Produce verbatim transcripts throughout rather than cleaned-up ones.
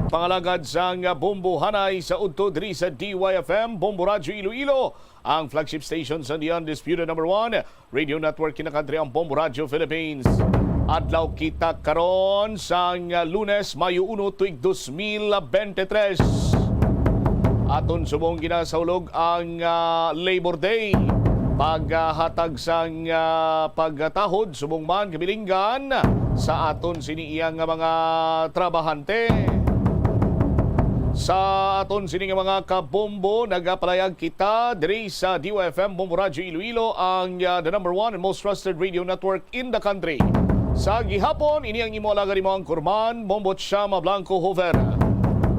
Pangalagad sang Bombo Hanay sa udto diri sa D Y F M, Bombo Radyo Iloilo, ang flagship station sa The Undisputed Number One Radio Network in the country, ang Bombo Radyo Philippines. Adlaw kita karon sang Lunes, Mayo uno, tuig dos mil bente tres. Aton subong ginasahulog ang, ah, Labor Day. Paghatag sang, ah, pagtahod subong man kabilinggan sa aton sini iyang nga mga trabahante. Sa aton sini nga mga kabombo, nagapalayag kita diri sa D Y F M Bombo Radyo Iloilo, ang, ah, the number one and most trusted radio network in the country. Sa gihapon, ini ang imo alagad, imo ang kurman, Bombo Chama Blanco Hoover.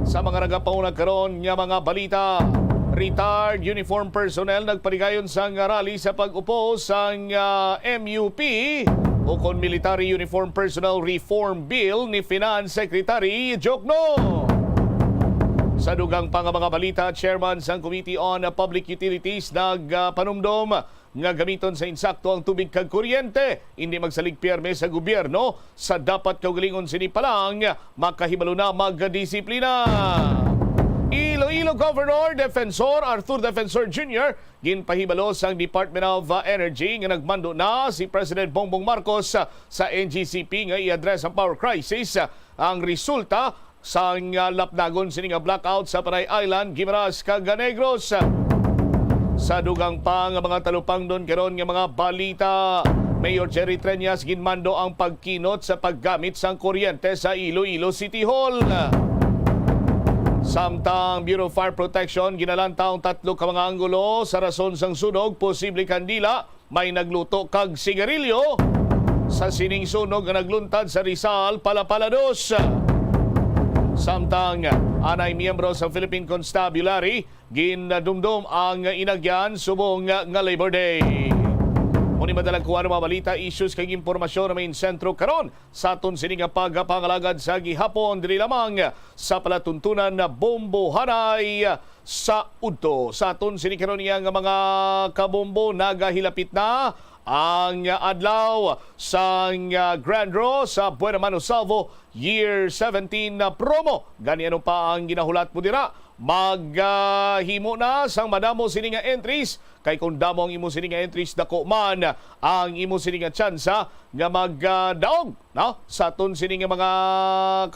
Sa mga nagapauna karon nga mga balita, retired uniform personnel nagpaligayon sang rally sa pag-oppose sang, ah, M U P ukon Military Uniform Personnel Reform Bill ni Finance Secretary Jokno. Sa dugang pa nga mga balita, chairman sang Committee on Public Utilities nagpanumdom nga gamiton sa insakto ang tubig kag kuryente, indi magsalig pirme sa gobyerno. Sa dapat kaugalingon sini pa lang, makahibalo na magdisiplina. Iloilo Governor Defensor Arthur Defensor Junior ginpahibalo sang Department of, uh, Energy nga nagmando na si President Bongbong Marcos, uh, sa N G C P nga i-address ang power crisis. Uh, ang resulta sang, uh, lapnagon sini nga blackout sa Panay Island, Guimaras, kag Negros. Sa dugang pa nga mga talupangdon karon nga mga balita, Mayor Jerry Treñas ginmando ang pagkinot sa paggamit sang kuryente sa Iloilo City Hall. Samtang Bureau of Fire Protection ginalantaw ang tatlo ka mga anggulo sa rason sang sunog, posible kandila, may nagluto kag sigarilyo sa sining sunog nga nagluntad sa Rizal, Palapala dos. Samtang anay miyembro sa Philippine Constabulary, gindumdom ang inagyan subong nga Labor Day. Mao ni madalagkuan ang mga balita, issues kag impormasyon nga may insentro karon sa aton sini nga pagpangalagad sa gihapon, diri lamang sa palatuntunan na Bombo Hanay sa udto. Sa aton sini karon nga mga kabombo, nagahilapit na ang adlaw sang, ah, Grand Draw sa Buena Mano Salvo Year seventeen na promo. Gani, ano pa ang ginahulat mo dira? Mag, ah, himo na sang madamo sini nga entries, kay kung damo ang imo sini nga entries, dako man ang imo sini nga tsansa nga magdaog, no? Sa aton sini nga mga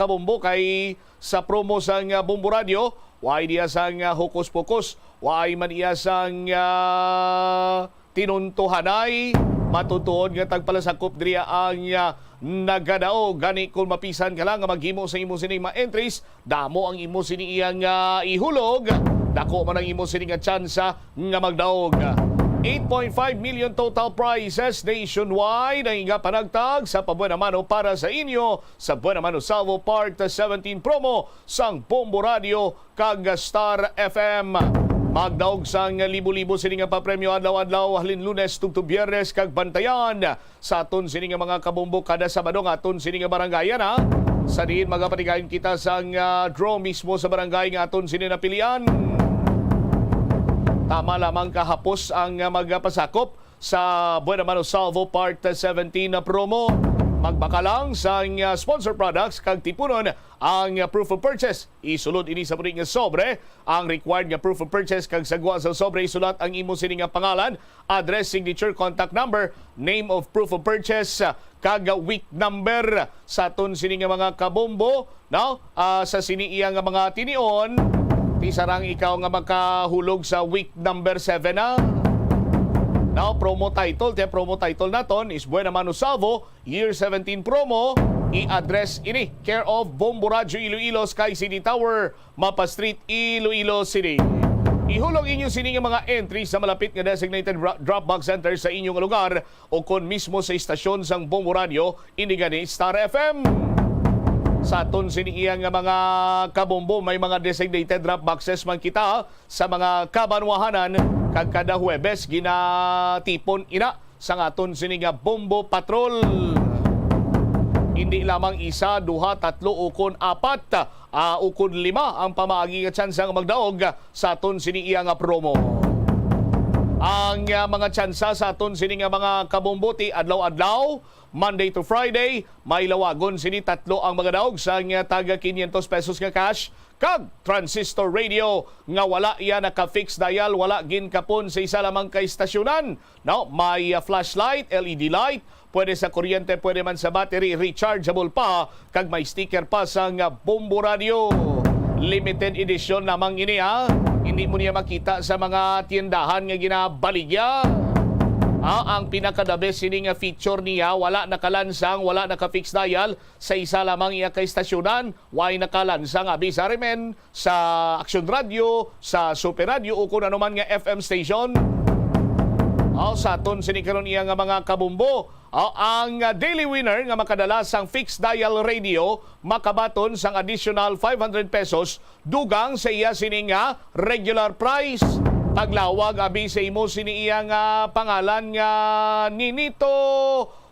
kabombo, kay sa promo sang, ah, Bombo Radio, waay diya sang, ah, hokus-pokus, waay man iya sang, ah, tinuntohanay. Matutuod nga tagpalasakop diriya ang, ah, nagadaog. Gani, kung mapisan ka lang nga maghimo sa imo sining mga entries, damo ang imo sini iyang, ah, ihulog, dako man ang imo sini nga tsansa nga magdaog. Eight point five million total prizes nationwide ang igapanagtag sa Pabuena Mano para sa inyo sa Buena Mano Salvo Part seventeen promo sang Bombo Radio kag Star F M. Magdaog sang libo-libo sini nga papremyo adlaw-adlaw, halin Lunes tubtob Biyernes, kag bantayan sa aton sini nga mga kabombo kada Sabado nga aton sini nga barangayan, ha. Sa diin magapatigayon kita sang, ah, draw mismo sa barangay nga aton sini napilian. Tama lamang kahapos ang, ah, magapasakop sa Buena Mano Salvo Part seventeen na promo. Magbaka lang sang, ah, sponsor products kag tipunon ang, ah, proof of purchase. Isulod ini sa puli nga sobre. Ang required nga proof of purchase kag sa gwa sa sobre, isulat ang imo sini nga pangalan, address, signature, contact number, name of proof of purchase, ah, kag week number sa aton sini nga mga kabombo, no? Ah, sa sini iya nga mga tinion, ti sarang ikaw nga makahulog sa week number seven na. Now, promo title, te promo title naton is Buena Mano Salvo, Year seventeen promo. I-address ini, care of Bombo Radyo Iloilo, Sky City Tower, Mapa Street, Iloilo City. Ihulog inyo sini nga mga entry sa malapit nga designated dro-, drop box center sa inyo nga lugar o kon mismo sa istasyon sang Bombo Radyo, ini gani Star F M. Sa aton sini iya nga mga kabombo, may mga designated drop boxes man kita sa mga kabanwahanan, kag kada Huwebes ginatipon ina sang aton sini nga Bombo Patrol. Indi lamang isa, duha, tatlo, ukon apat, ah, ukon lima ang pamaagi nga tsansa nga magdaog sa aton sini iya nga promo. Ang, ah, mga tsansa sa aton sini nga mga kabombo ti adlaw-adlaw, Monday to Friday, may lawagon sini tatlo ang mga daog sang taga quinientos pesos nga cash kag transistor radio nga wala iya naka-fix dial, wala ginkapon sa isa lamang ka istasyonan. No, may, ah, flashlight, L E D light, pwede sa kuryente, pwede man sa battery, rechargeable pa, kag may sticker pa sang, ah, Bombo Radio. Limited edition lamang ini, ha. Hindi mo niya makita sa mga tiendahan nga ginabaligya. Ah, ang pinaka-the best sini nga feature niya, wala nakalansang, wala naka-fix dial, sa isa lamang iya ka istasyonan, way nakalansang abi sa R M N, sa Aksyon Radio, sa Super Radio, o kung ano man nga F M station. Aw, sa aton sini karon iya nga mga kabombo. Aw, ang, ah, daily winner nga makadala sang fixed dial radio makabaton sang additional five hundred pesos dugang sa iya sini nga regular price. Paglawag abi sa imo sini iya nga pangalan nga Ninito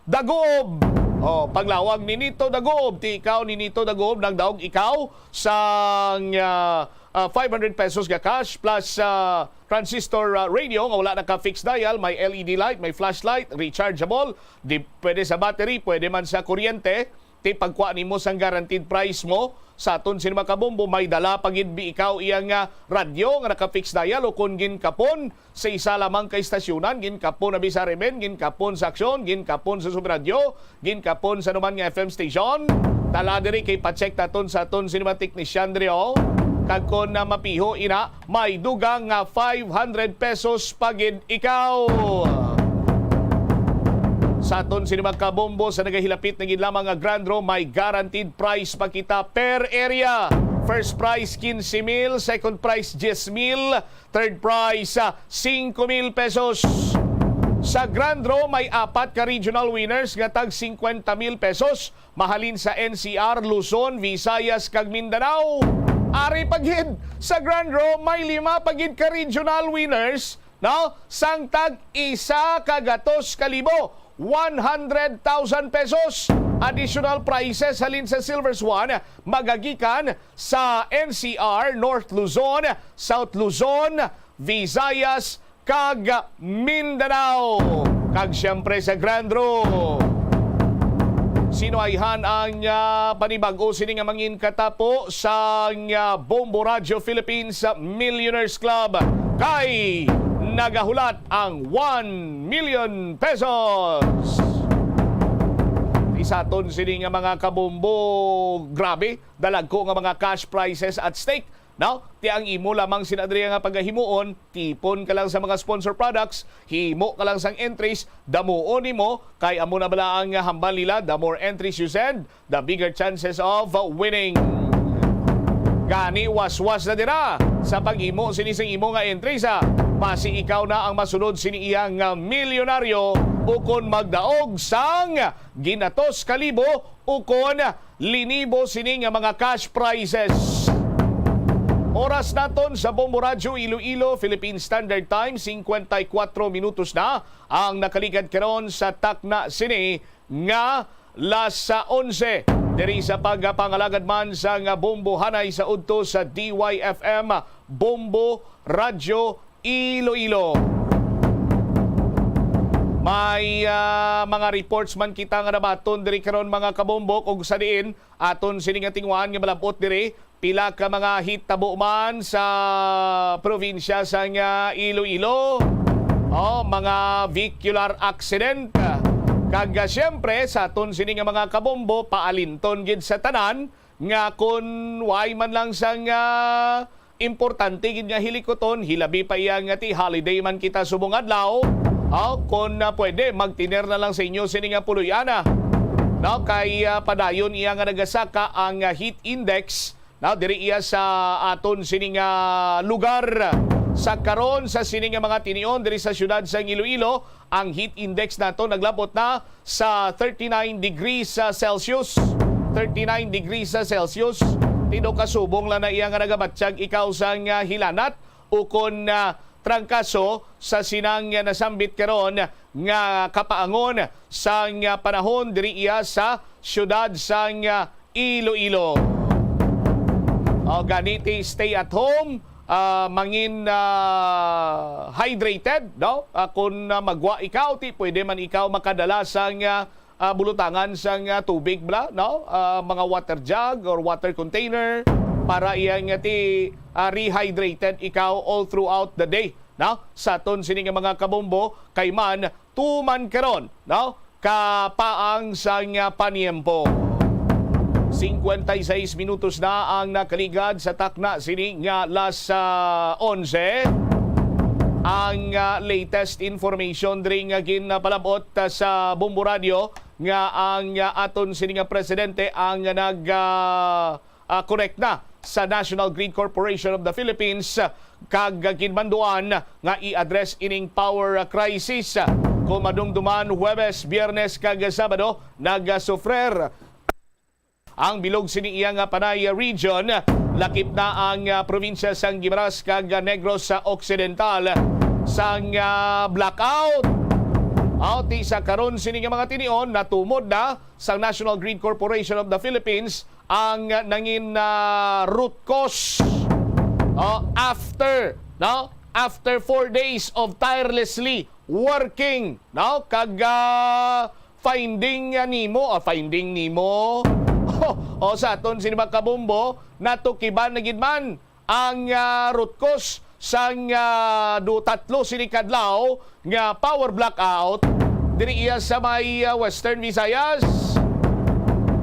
Daguob. Oh, paglawag Ninito Daguob, ti ikaw Ninito Daguob, nagdaog ikaw sang, ah, ah, five hundred pesos nga cash plus, ah, transistor, ah, radio nga wala naka-fix dial, may L E D light, may flashlight, rechargeable, di, pwede sa battery, pwede man sa kuryente. Ti pagkuha nimo sang guaranteed price mo sa aton sini mga kabombo, may dala pa gid bi ikaw iya nga radyo nga naka-fix dial o kon ginkapon sa isa lamang ka istasyonan, ginkapon abi sa R M N, ginkapon sa Aksyon, ginkapon sa Super Radio, ginkapon sa anuman nga F M station. Dala diri kay pa-check naton sa aton sini mga teknisyan diri, oh. Kag kon na mapiho ina, may dugang nga five hundred pesos pa gid ikaw. Sa aton sini mga kabombo, sa nagahilapit na gid lamang nga Grand Draw, may guaranteed prize pa kita per area. First prize, quince mil, second prize, diyes mil, third prize, ah, singko mil pesos. Sa Grand Draw, may apat ka regional winners nga tag singkwenta mil pesos. Mahalin sa N C R, Luzon, Visayas, kag Mindanao. Ari pa gid, sa Grand Draw, may lima pa gid ka regional winners, no? Sang tag isa ka gatos ka libo, one hundred thousand pesos. Additional prizes halin sa Silver Swan magagikan sa N C R, North Luzon, South Luzon, Visayas, kag Mindanao. Kag siyempre sa Grand Draw, sino ayhan ang, ah, panibag-o sini nga mangin katapo sang, ah, Bombo Radyo Philippines Millionaires Club kay nagahulat ang one million pesos. Isaton sini nga mga kabombo, grabe, dalagko nga mga cash prizes at stake. No? Ti ang imo lamang sina diri nga pagahimuon, tipon ka lang sa mga sponsor products, himo ka lang sang entries, damuon nimo, kay amo na bala ang hambal nila, the more entries you send, the bigger chances of winning. Gani, waswas na dira sa paghimo sini sing imo nga entries, ha. Basi ikaw na ang masunod sini iya nga milyonaryo ukon magdaog sang ginatos ka libo ukon linibo sini nga mga cash prizes. Oras naton sa Bombo Radyo Iloilo, Philippine Standard Time, singkwenta y kuwatro minutos na ang nakaligad karon sa takna sini nga las onse. Diri sa pagpangalagad man sa nga bombo hanay sa udto sa D Y F M, Bombo Radyo Iloilo. May, ah, mga reports man kita nga nabaton diri karon, mga kabombok, ug sa diin aton sini nga tinguhaan nga malab-ot diri, pila ka mga hitabo man sa probinsya sang, ah, Iloilo. Oh, mga vehicular accident. Kag, ah, siyempre, sa aton sini nga mga kabombo, paalinton gid sa tanan nga kun way man lang sang, ah, importante gid nga hilikuton, hilabi pa iya nga ti holiday man kita subong adlaw. Ah, kun, ah, pwede, magtiner na lang sa inyo sini nga puloy-ana. No, kay, ah, padayon iya nga nagasaka ang, ah, heat index. No, diri iya sa aton sini nga lugar. Sa karon, sa sini nga mga tinion diri sa siyudad sang Iloilo, ang heat index nato naglabot na sa thirty-nine degrees, ah, Celsius. Thirty-nine degrees, ah, Celsius. Ti daw kasubong lang na iya nga nagabatyag ikaw sang, ah, hilanat ukon, ah, trangkaso sa sini nga nasambit karon nga kapaangon sang, ah, panahon diri iya sa siyudad sang, ah, Iloilo. O, gani ti stay at home, ah, mangin, ah, hydrated, no? Ah, kun, ah, magwa ikaw, ti pwede man ikaw makadala sang, ah, ah, bulutangan sang, ah, tubig bala, no? Ah, mga water jug or water container para iya nga ti, ah, rehydrated ikaw all throughout the day, no? Sa aton sini nga mga kabombo, kay man, tuman karon, no? Kapaang sang, ah, paniempo. Cincuenta y seis minutos na ang nakaligad sa takna sini nga las, ah, onse. Ang, ah, latest information diri nga ginpalabot, ah, sa Bombo Radio nga ang, ah, aton sini nga presidente ang nag, ah, ah, connect na sa National Grid Corporation of the Philippines, ah, kag ginmanduan nga i-address ining power, ah, crisis. Kung madumduman, Huwebes, Biyernes, kag Sabado, nagasufrer ang bilog sini iya nga Panay Region, lakip na ang, ah, probinsya sang Guimaras kag Negros Occidental sang, ah, blackout. Aw, ti sa karon sini nga mga tinion, natumod na sang National Grid Corporation of the Philippines ang nangin, ah, root cause, oh, after, no? After four days of tirelessly working, no? Kag, ah, finding, ah, Nemo, ah, finding Nemo. O, sa aton sini mga kabombo, natukiban na gid man ang, ah, root cause sang, ah, do tatlo sini kadlaw nga power blackout diri iya sa may, ah, Western Visayas.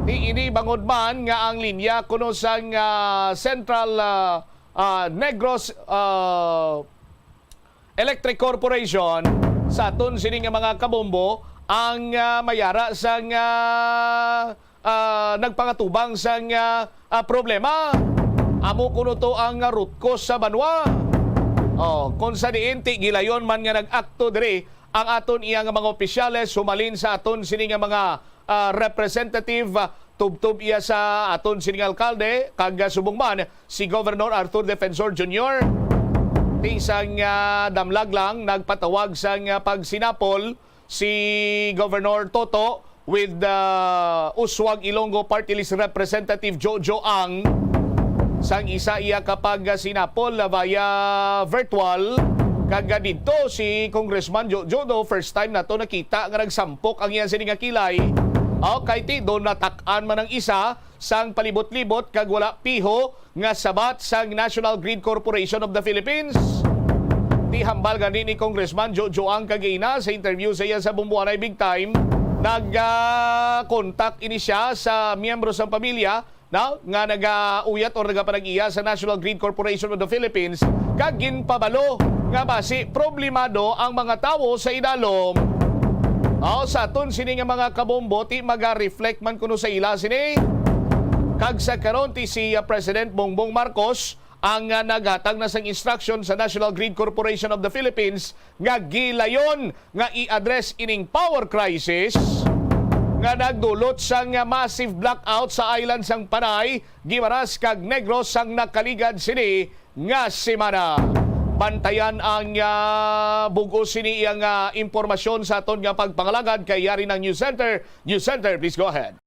Ti ini bangod man nga ang linya kuno sang, ah, Central, ah, ah, Negros, ah, Electric Corporation, sa aton sini nga mga kabombo ang, ah, mayara sang, ah, ah, nagpangatubang sang, ah, ah, problema. Amo kuno to ang, ah, root cause sa banwa. Oh, kung sa diin ti gilayon man nga nag-akto diri ang aton iya nga mga opisyales, humalin sa aton sini nga mga, ah, representative, ah, tubtob iya sa aton sini nga alkalde, kag, ah, subong man si Governor Arthur Defensor Junior. Ti sang, ah, damlag lang, nagpatawag sang, ah, pagsinapol si Governor Toto with the Uswag Ilonggo Party List Representative Jojo Ang sang isa iya ka pagsinapol via virtual. Kag didto si Congressman Jojo, do, first time nato nakita nga nagsampok ang iya sini nga kilay. Okay, ti do natak-an man ang isa sang palibot-libot kag wala piho nga sabat sang National Grid Corporation of the Philippines. Ti hambal gani ni Congressman Jojo Ang kagina sa interview sa iya sa Bumbuanay Big Time, nag, ah, contact ini siya sa miyembro sang pamilya, no, nga nagauyat or nagapanag-iya sa National Grid Corporation of the Philippines, kag ginpabalo nga basi problemado ang mga tawo sa idalom. Aw, sa aton sini nga mga kabombo, ti maga-reflect man kuno sa ila sini. Kag sa karon, ti si, ah, President Bongbong Marcos ang, ah, naghatag na sang instruction sa National Grid Corporation of the Philippines nga gilayon nga i-address ining power crisis nga nagdulot sang, ah, massive blackout sa island sang Panay, Guimaras, kag Negros sang nakaligad sini nga semana. Bantayan ang, ah, bug-os sini iya nga impormasyon sa aton nga pagpangalagad kay yari ng News Center. News Center, please go ahead.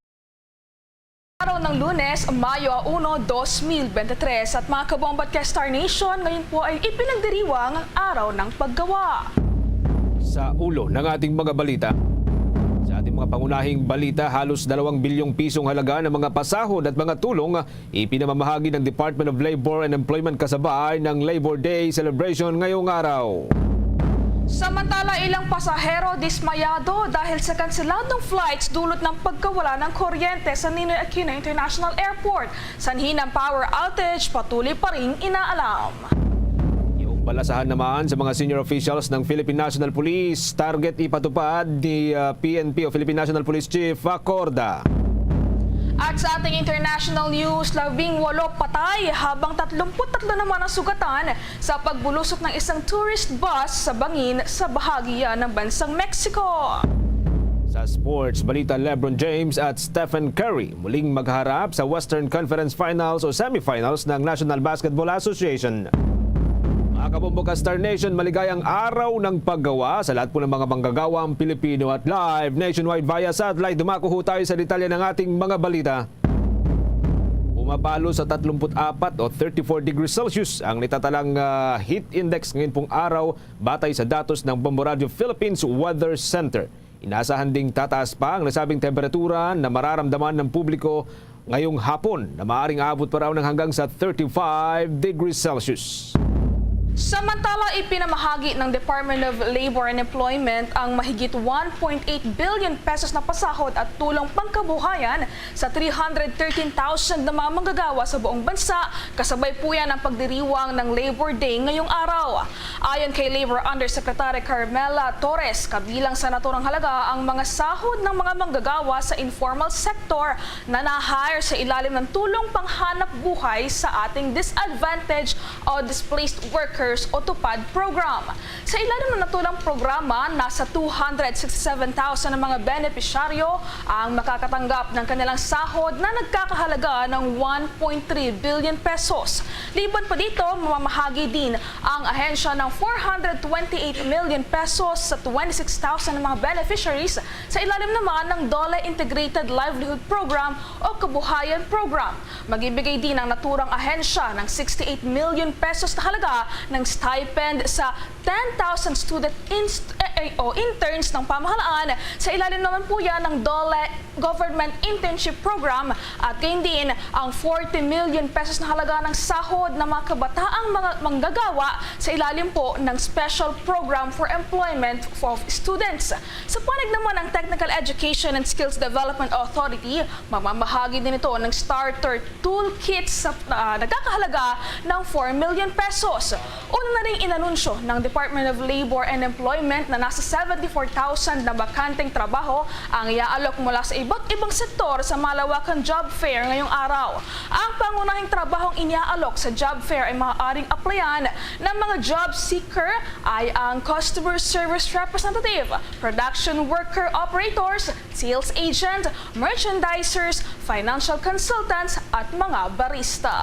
Araw ng Lunes, Mayo uno, dos mil bente tres. At mga kabombat kay Star Nation, ngayon po ay ipinagdiriwang Araw ng Paggawa. Sa ulo ng ating mga balita. Sa ating mga pangunahing balita, halos dalawang bilyong pisong halaga ng mga pasahod at mga tulong ipinamamahagi ng Department of Labor and Employment kasabay ng Labor Day celebration ngayong araw. Samantala, ilang pasahero dismayado dahil sa kanseladong flights dulot ng pagkawala ng kuryente sa Ninoy Aquino International Airport. Sanhi ng power outage, patuloy pa ring inaalam. Yung balasahan naman sa mga senior officials ng Philippine National Police, target ipatupad ni, ah, P N P o Philippine National Police Chief Acorda. At sa ating international news, labing walo patay, habang tatlumpu't tatlo naman ang sugatan sa pagbulusok ng isang tourist bus sa bangin sa bahagi yan ng bansang Mexico. Sa sports balita, LeBron James at Stephen Curry muling magharap sa Western Conference Finals o Semifinals ng National Basketball Association. Mga kabombo ka Star Nation, maligayang araw ng paggawa sa lahat po ng mga manggagawang Pilipino at live nationwide via satellite. Dumako ho tayo sa detalye ng ating mga balita. Pumapalo sa tatlumpu't apat o thirty-four degrees Celsius ang natatalang, ah, heat index ngayon pong araw, batay sa datos ng Bombo Radio Philippines Weather Center. Inaasahan ding tataas pa ang nasabing temperatura na mararamdaman ng publiko ngayong hapon na maaaring aabot pa raw ng hanggang sa thirty-five degrees Celsius. Samantala, ipinamahagi ng Department of Labor and Employment ang mahigit one point eight billion pesos na pasahod at tulong pangkabuhayan sa three hundred thirteen thousand na mga manggagawa sa buong bansa, kasabay po yan ang pagdiriwang ng Labor Day ngayong araw. Ayon kay Labor Undersecretary Carmela Torres, kabilang sa naturang halaga ang mga sahod ng mga manggagawa sa informal sector na na-hire sa ilalim ng tulong panghanap buhay sa ating disadvantaged o displaced workers o tupad program. Sa ilalim ng naturang programa, nasa two hundred sixty-seven thousand ang mga benepisyaryo ang makakatanggap ng kanilang sahod na nagkakahalaga ng one point three billion pesos. Liban pa dito, mamamahagi din ang ahensya ng four hundred twenty-eight million pesos sa twenty-six thousand na mga beneficiaries sa ilalim naman ng DOLE Integrated Livelihood Program o Kabuhayan Program. Magbibigay din ang naturang ahensya ng sixty-eight million pesos na halaga ng stipend sa ten thousand student inst-, eh, eh, o interns ng pamahalaan. Sa ilalim naman po yan ng DOLE Government Internship Program at gayon din ang forty million pesos na halaga ng sahod ng mga kabataang mga manggagawa sa ilalim po ng Special Program for Employment of Students. Sa panag naman ng Technical Education and Skills Development Authority, mamamahagi din ito ng starter toolkit sa, ah, nagkakahalaga ng four million pesos. Una na ring inanunsyo ng Department of Labor and Employment na nasa seventy-four thousand na bakanteng trabaho ang iaalok mula sa iba't ibang sektor sa malawakang job fair ngayong araw. Ang pangunahing trabahong iniaalok sa job fair ay maaaring applyan ng mga job seeker ay ang customer service representative, production worker operators, sales agent, merchandisers, financial consultants, at mga barista.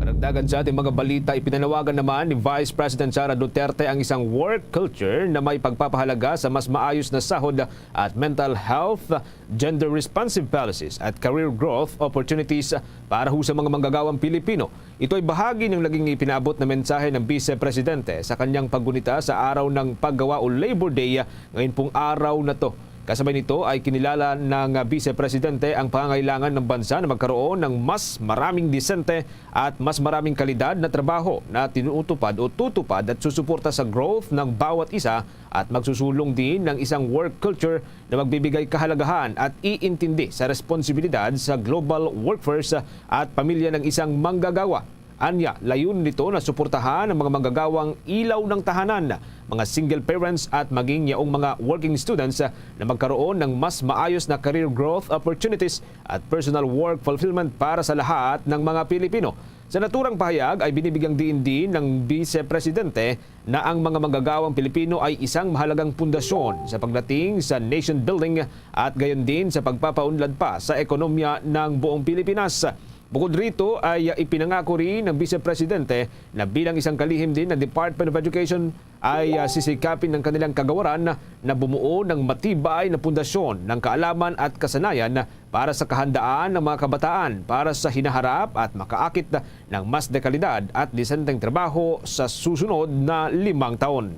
Karagdagan sa ating mga balita, ipinanawagan naman ni Vice President Sara Duterte ang isang work culture na may pagpapahalaga sa mas maayos na sahod at mental health, gender-responsive policies, at career growth opportunities para ho sa mga manggagawang Pilipino. Ito ay bahagi ng naging ipinabot na mensahe ng Vice Presidente sa kanyang paggunita sa araw ng paggawa o Labor Day ngayon pong araw na to. Kasabay nito ay kinilala ng Vice Presidente ang pangangailangan ng bansa na magkaroon ng mas maraming disente at mas maraming kalidad na trabaho na tinutupad o tutupad at susuporta sa growth ng bawat isa at magsusulong din ng isang work culture na magbibigay kahalagahan at iintindi sa responsibilidad sa global workforce at pamilya ng isang manggagawa. Anya, layunin nito na suportahan ang mga manggagawang ilaw ng tahanan, mga single parents at maging yaong mga working students na magkaroon ng mas maayos na career growth opportunities at personal work fulfillment para sa lahat ng mga Pilipino. Sa naturang pahayag ay binibigyang diin din ng Vice Presidente na ang mga manggagawang Pilipino ay isang mahalagang pundasyon sa pagdating sa nation building at gayon din sa pagpapaunlad pa sa ekonomiya ng buong Pilipinas. Bukod rito ay, ah, ipinangako rin ng Vice Presidente na bilang isang kalihim din ng Department of Education ay, ah, sisikapin ng kanilang kagawaran na bumuo ng matibay na pundasyon ng kaalaman at kasanayan para sa kahandaan ng mga kabataan para sa hinaharap at makaakit ng mas dekalidad at disenteng trabaho sa susunod na limang taon.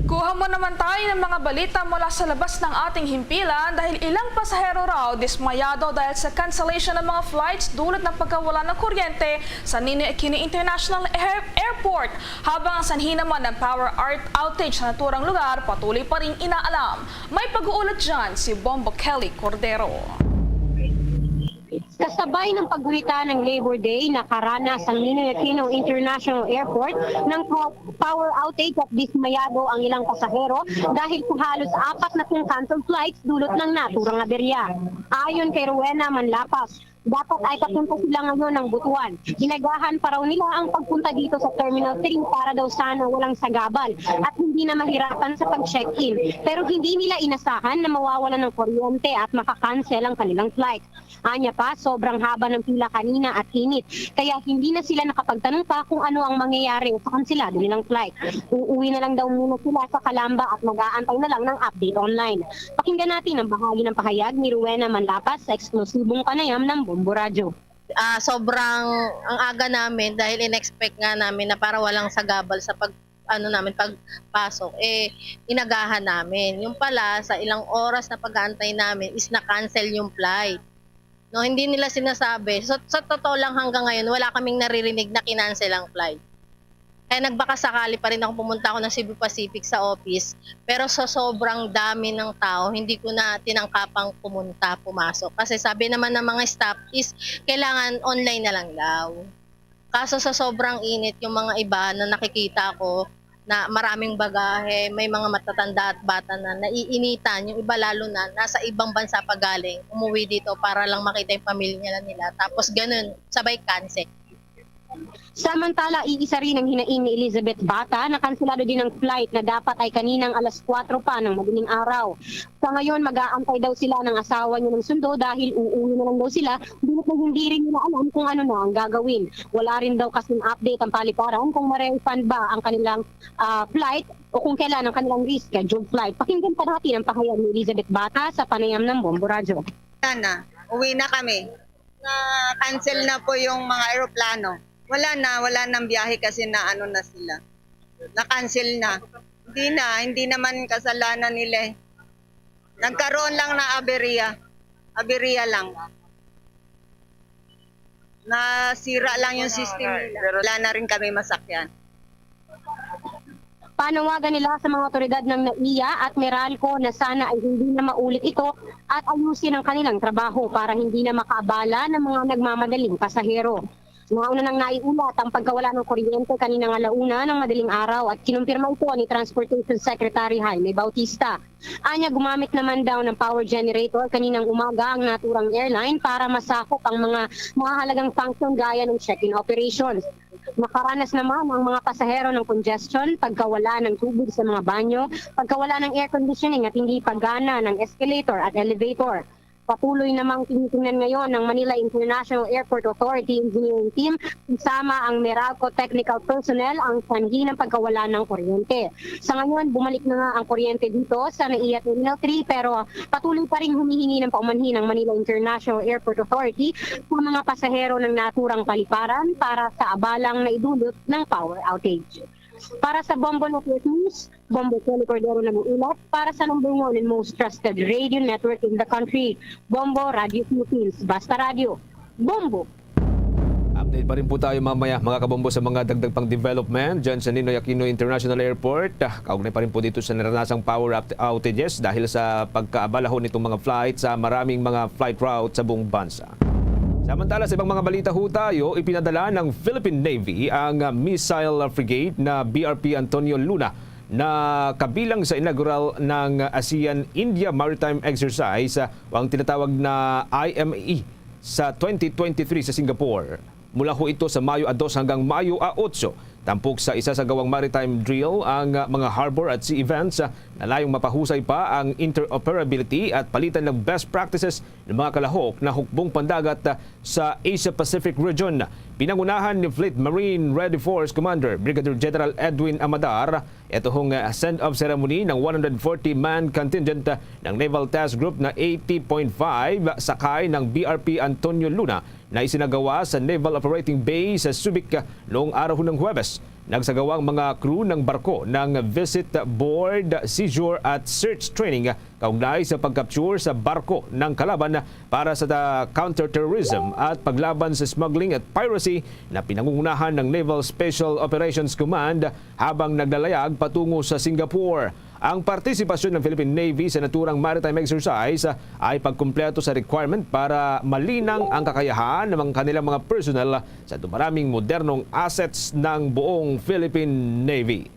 Kuha mo naman tayo ng mga balita mula sa labas ng ating himpilan dahil ilang pasahero raw dismayado dahil sa cancellation ng mga flights dulot ng pagkawala ng kuryente sa Ninoy Aquino International Air-, Airport. Habang ang sanhi naman ng power art outage sa naturang lugar, patuloy pa rin inaalam. May pag-uulat dyan si Bombo Kelly Cordero. Kasabay ng paggunita ng Labor Day, nakaranas ang Ninoy Aquino International Airport ng po-, power outage at dismayado ang ilang pasahero dahil sa halos apat na pung canceled flights dulot ng naturang aberya. Ayon kay Rowena Manlapas, dapat ay papunta sila ngayon ng Butuan. Inagahan pa raw nila ang pagpunta dito sa Terminal three para daw sana walang sagabal at hindi na mahirapan sa pag-check-in. Pero hindi nila inasahan na mawawalan ng kuryente at makakancel ang kanilang flight. Anya pa, sobrang haba ng pila kanina at init, kaya hindi na sila nakapagtanong pa kung ano ang mangyayari sa kansilado nilang flight. Uuwi na lang daw muna sila sa Calamba at mag-aantay na lang ng update online. Pakinggan natin ang bahagi ng pahayag ni Rowena Manlapas sa eksklusibong panayam ng Bombo Radyo. Ah, sobrang ang aga namin dahil in-expect nga namin na para walang sagabal sa pag-, ano namin, pagpasok, eh, inagahan namin. Yung pala, sa ilang oras na pag-aantay namin is na-cancel yung flight. No, hindi nila sinasabi. Sa, sa totoo lang, hanggang ngayon, wala kaming naririnig na kinancel ang flight. Kaya nagbakasakali pa rin ako, pumunta ako ng Cebu Pacific sa office. Pero sa sobrang dami ng tao, hindi ko na tinangkapang pumunta, pumasok. Kasi sabi naman ng mga staff is kailangan online na lang daw. Kaso sa sobrang init, yung mga iba na nakikita ko na maraming bagahe, may mga matatanda at bata na naiinitan, yung iba lalo na nasa ibang bansa pa galing, umuwi dito para lang makita yung pamilya nila. Tapos ganun, sabay cancel. Samantala, iisa rin ang hinaing ni Elizabeth Bata na kanselado din ang flight na dapat ay kaninang alas kuwatro pa ng madaling araw. Sa ngayon, mag-aantay daw sila ng asawa niya ng sundo dahil uuwi na lang daw sila, ngunit na hindi rin nila alam kung ano na ang gagawin. Wala rin daw kasing update ang paliparan kung ma-refund ba ang kanilang, ah, flight o kung kailan ang kanilang rescheduled flight. Pakinggan pa natin ang pahayag ni Elizabeth Bata sa panayam ng Bombo Radyo. Wala na. Uwi na kami. Na-cancel na po yung mga eroplano. Wala na, wala nang biyahe kasi na ano na sila. Na-cancel na. Hindi na, hindi naman kasalanan nila eh. Nagkaroon lang na aberya. Aberya lang. Nasira lang yung system nila. Wala na rin kami masakyan. Panawagan nila sa mga otoridad ng NAIA at Meralco na sana ay hindi na maulit ito at ayusin ang kanilang trabaho para hindi na makaabala ng mga nagmamadaling pasahero. Nauna nang naiulat ang pagkawala ng kuryente kaninang ala-una ng madaling araw at kinumpirma ito ni Transportation Secretary Jaime Bautista. Anya, gumamit naman daw ng power generator kaninang umaga ang naturang airline para masakop ang mga mahahalagang function gaya ng check-in operations. Nakaranas naman ang mga pasahero ng congestion, pagkawala ng tubig sa mga banyo, pagkawala ng air conditioning at hindi paggana ng escalator at elevator. Patuloy namang tinitingnan ngayon ng Manila International Airport Authority Engineering Team kasama ang Meralco technical personnel ang sanhi ng pagkawala ng kuryente. Sa ngayon, bumalik na nga ang kuryente dito sa NAIA Terminal three, pero patuloy pa ring humihingi ng paumanhin ang Manila International Airport Authority sa mga pasahero ng naturang paliparan para sa abalang naidulot ng power outage. Para sa Bombo Network News, Bombo Kelly Cordero nag-uulat para sa number one and most trusted radio network in the country, Bombo Radio Philippines. Basta Radio, Bombo! Update pa rin po tayo mamaya, mga kabombo, sa mga dagdag pang development dyan sa Ninoy Aquino International Airport. Ah, kaugnay pa rin po dito sa naranasang power out-, outages dahil sa pagkaabalahon nitong mga flight sa maraming mga flight route sa buong bansa. Samantala, sa ibang mga balita ho tayo, ipinadala ng Philippine Navy ang, ah, missile frigate na B R P Antonio Luna na kabilang sa inaugural ng ASEAN-India Maritime Exercise, ah, o ang tinatawag na I M E, sa twenty twenty-three sa Singapore. Mula ho ito sa Mayo a dos hanggang Mayo a otso. Tampok sa isasagawang maritime drill ang, ah, mga harbor at sea events, ah, na layong mapahusay pa ang interoperability at palitan ng best practices ng mga kalahok na hukbong pandagat, ah, sa Asia-Pacific region. Pinangunahan ni Fleet Marine Ready Force Commander Brigadier General Edwin Amadar ito hong, ah, send-off ceremony ng one hundred forty man contingent, ah, ng Naval Task Group na eighty point five sakay ng B R P Antonio Luna na isinagawa sa Naval Operating Base sa Subic, ah, noong araw ng Huwebes. Nagsagawa ang mga crew ng barko ng visit, board, seizure at search training kaugnay sa pag-capture sa barko ng kalaban para sa ta-, counterterrorism at paglaban sa smuggling at piracy na pinangungunahan ng Naval Special Operations Command habang naglalayag patungo sa Singapore. Ang partisipasyon ng Philippine Navy sa naturang maritime exercise ay pagkumpleto sa requirement para malinang ang kakayahan ng mga kanilang mga personnel sa dumaraming modernong assets ng buong Philippine Navy.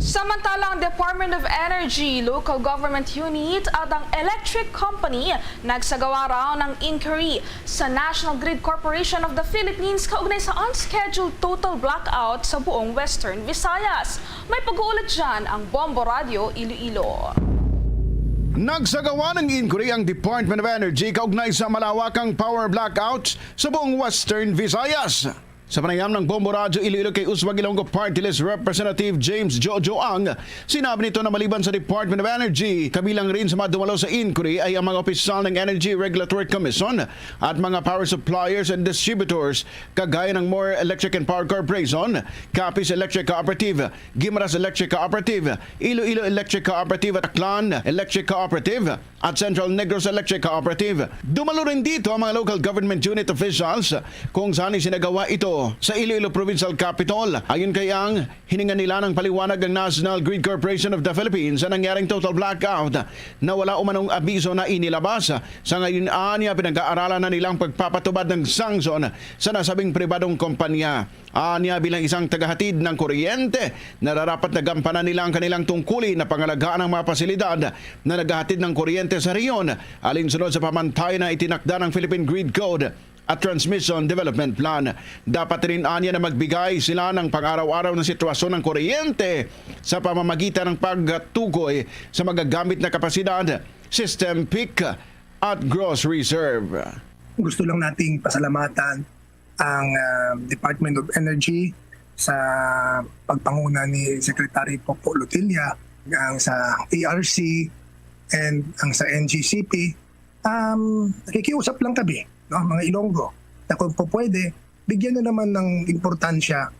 Samantala, ang Department of Energy, local government unit at ang electric company nagsagawa raw ng inquiry sa National Grid Corporation of the Philippines kaugnay sa unscheduled total blackout sa buong Western Visayas. May pag-uulat dyan ang Bombo Radio Iloilo. Nagsagawa ng inquiry ang Department of Energy kaugnay sa malawakang power blackout sa buong Western Visayas. Sa panayam ng Bombo Radyo Iloilo kay Uswag Ilonggo Party List Representative James Jojo Ang, sinabi nito na maliban sa Department of Energy, kabilang rin sa mga dumalo sa inquiry ay ang mga opisyal ng Energy Regulatory Commission at mga power suppliers and distributors kagaya ng More Electric and Power Corporation, Capiz Electric Cooperative, Guimaras Electric Cooperative, Iloilo Electric Cooperative at Aklan Electric Cooperative at Central Negros Electric Cooperative. Dumalo rin dito ang mga local government unit officials kung saan isinagawa ito sa Iloilo Provincial Capitol. Ayon kay Ang, hiningan nila ng paliwanag ang National Grid Corporation of the Philippines sa nangyaring total blackout na wala umanong abiso na inilabas. Sa ngayon, anya, pinag-aaralan na nilang pagpapatubad ng sanction sa nasabing pribadong kompanya. Anya, bilang isang tagahatid ng kuryente, nararapat na gampanan nila ang kanilang tungkulin na pangalagaan ang mga pasilidad na naghahatid ng kuryente sa rehiyon, alinsunod sa pamantayan na itinakda ng Philippine Grid Code at Transmission Development Plan. Dapat rin anya na magbigay sila ng pang-araw-araw na sitwasyon ng kuryente sa pamamagitan ng pagtukoy sa magagamit na kapasidad, system peak, at gross reserve. Gusto lang nating pasalamatan ang, ah, Department of Energy sa pagpanguna ni Secretary Popo Lotilla, ang sa A R C, and ang sa N G C P. Um, nakikiusap lang kami, no, mga Ilonggo, na kung po pwede, bigyan na naman ng importansya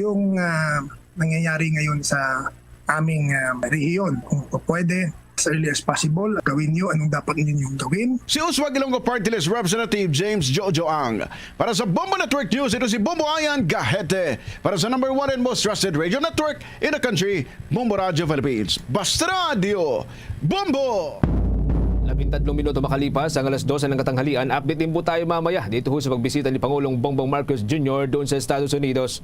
yung, ah, nangyayari ngayon sa aming, ah, rehiyon. Kung po pwede, as early as possible, gawin niyo anong dapat ninyong gawin. Si Uswag Ilonggo Party List Representative James Jojo Ang. Para sa Bombo Network News, ito si Bombo Ayan Gahete. Para sa number one and most trusted radio network in the country, Bombo Radyo Philippines. Basta Radyo, Bombo! Labing tatlong minuto makalipas ang alas dose ng katanghalian, update din po tayo mamaya dito ho sa pagbisita ni Pangulong Bongbong Marcos Junior doon sa Estados Unidos.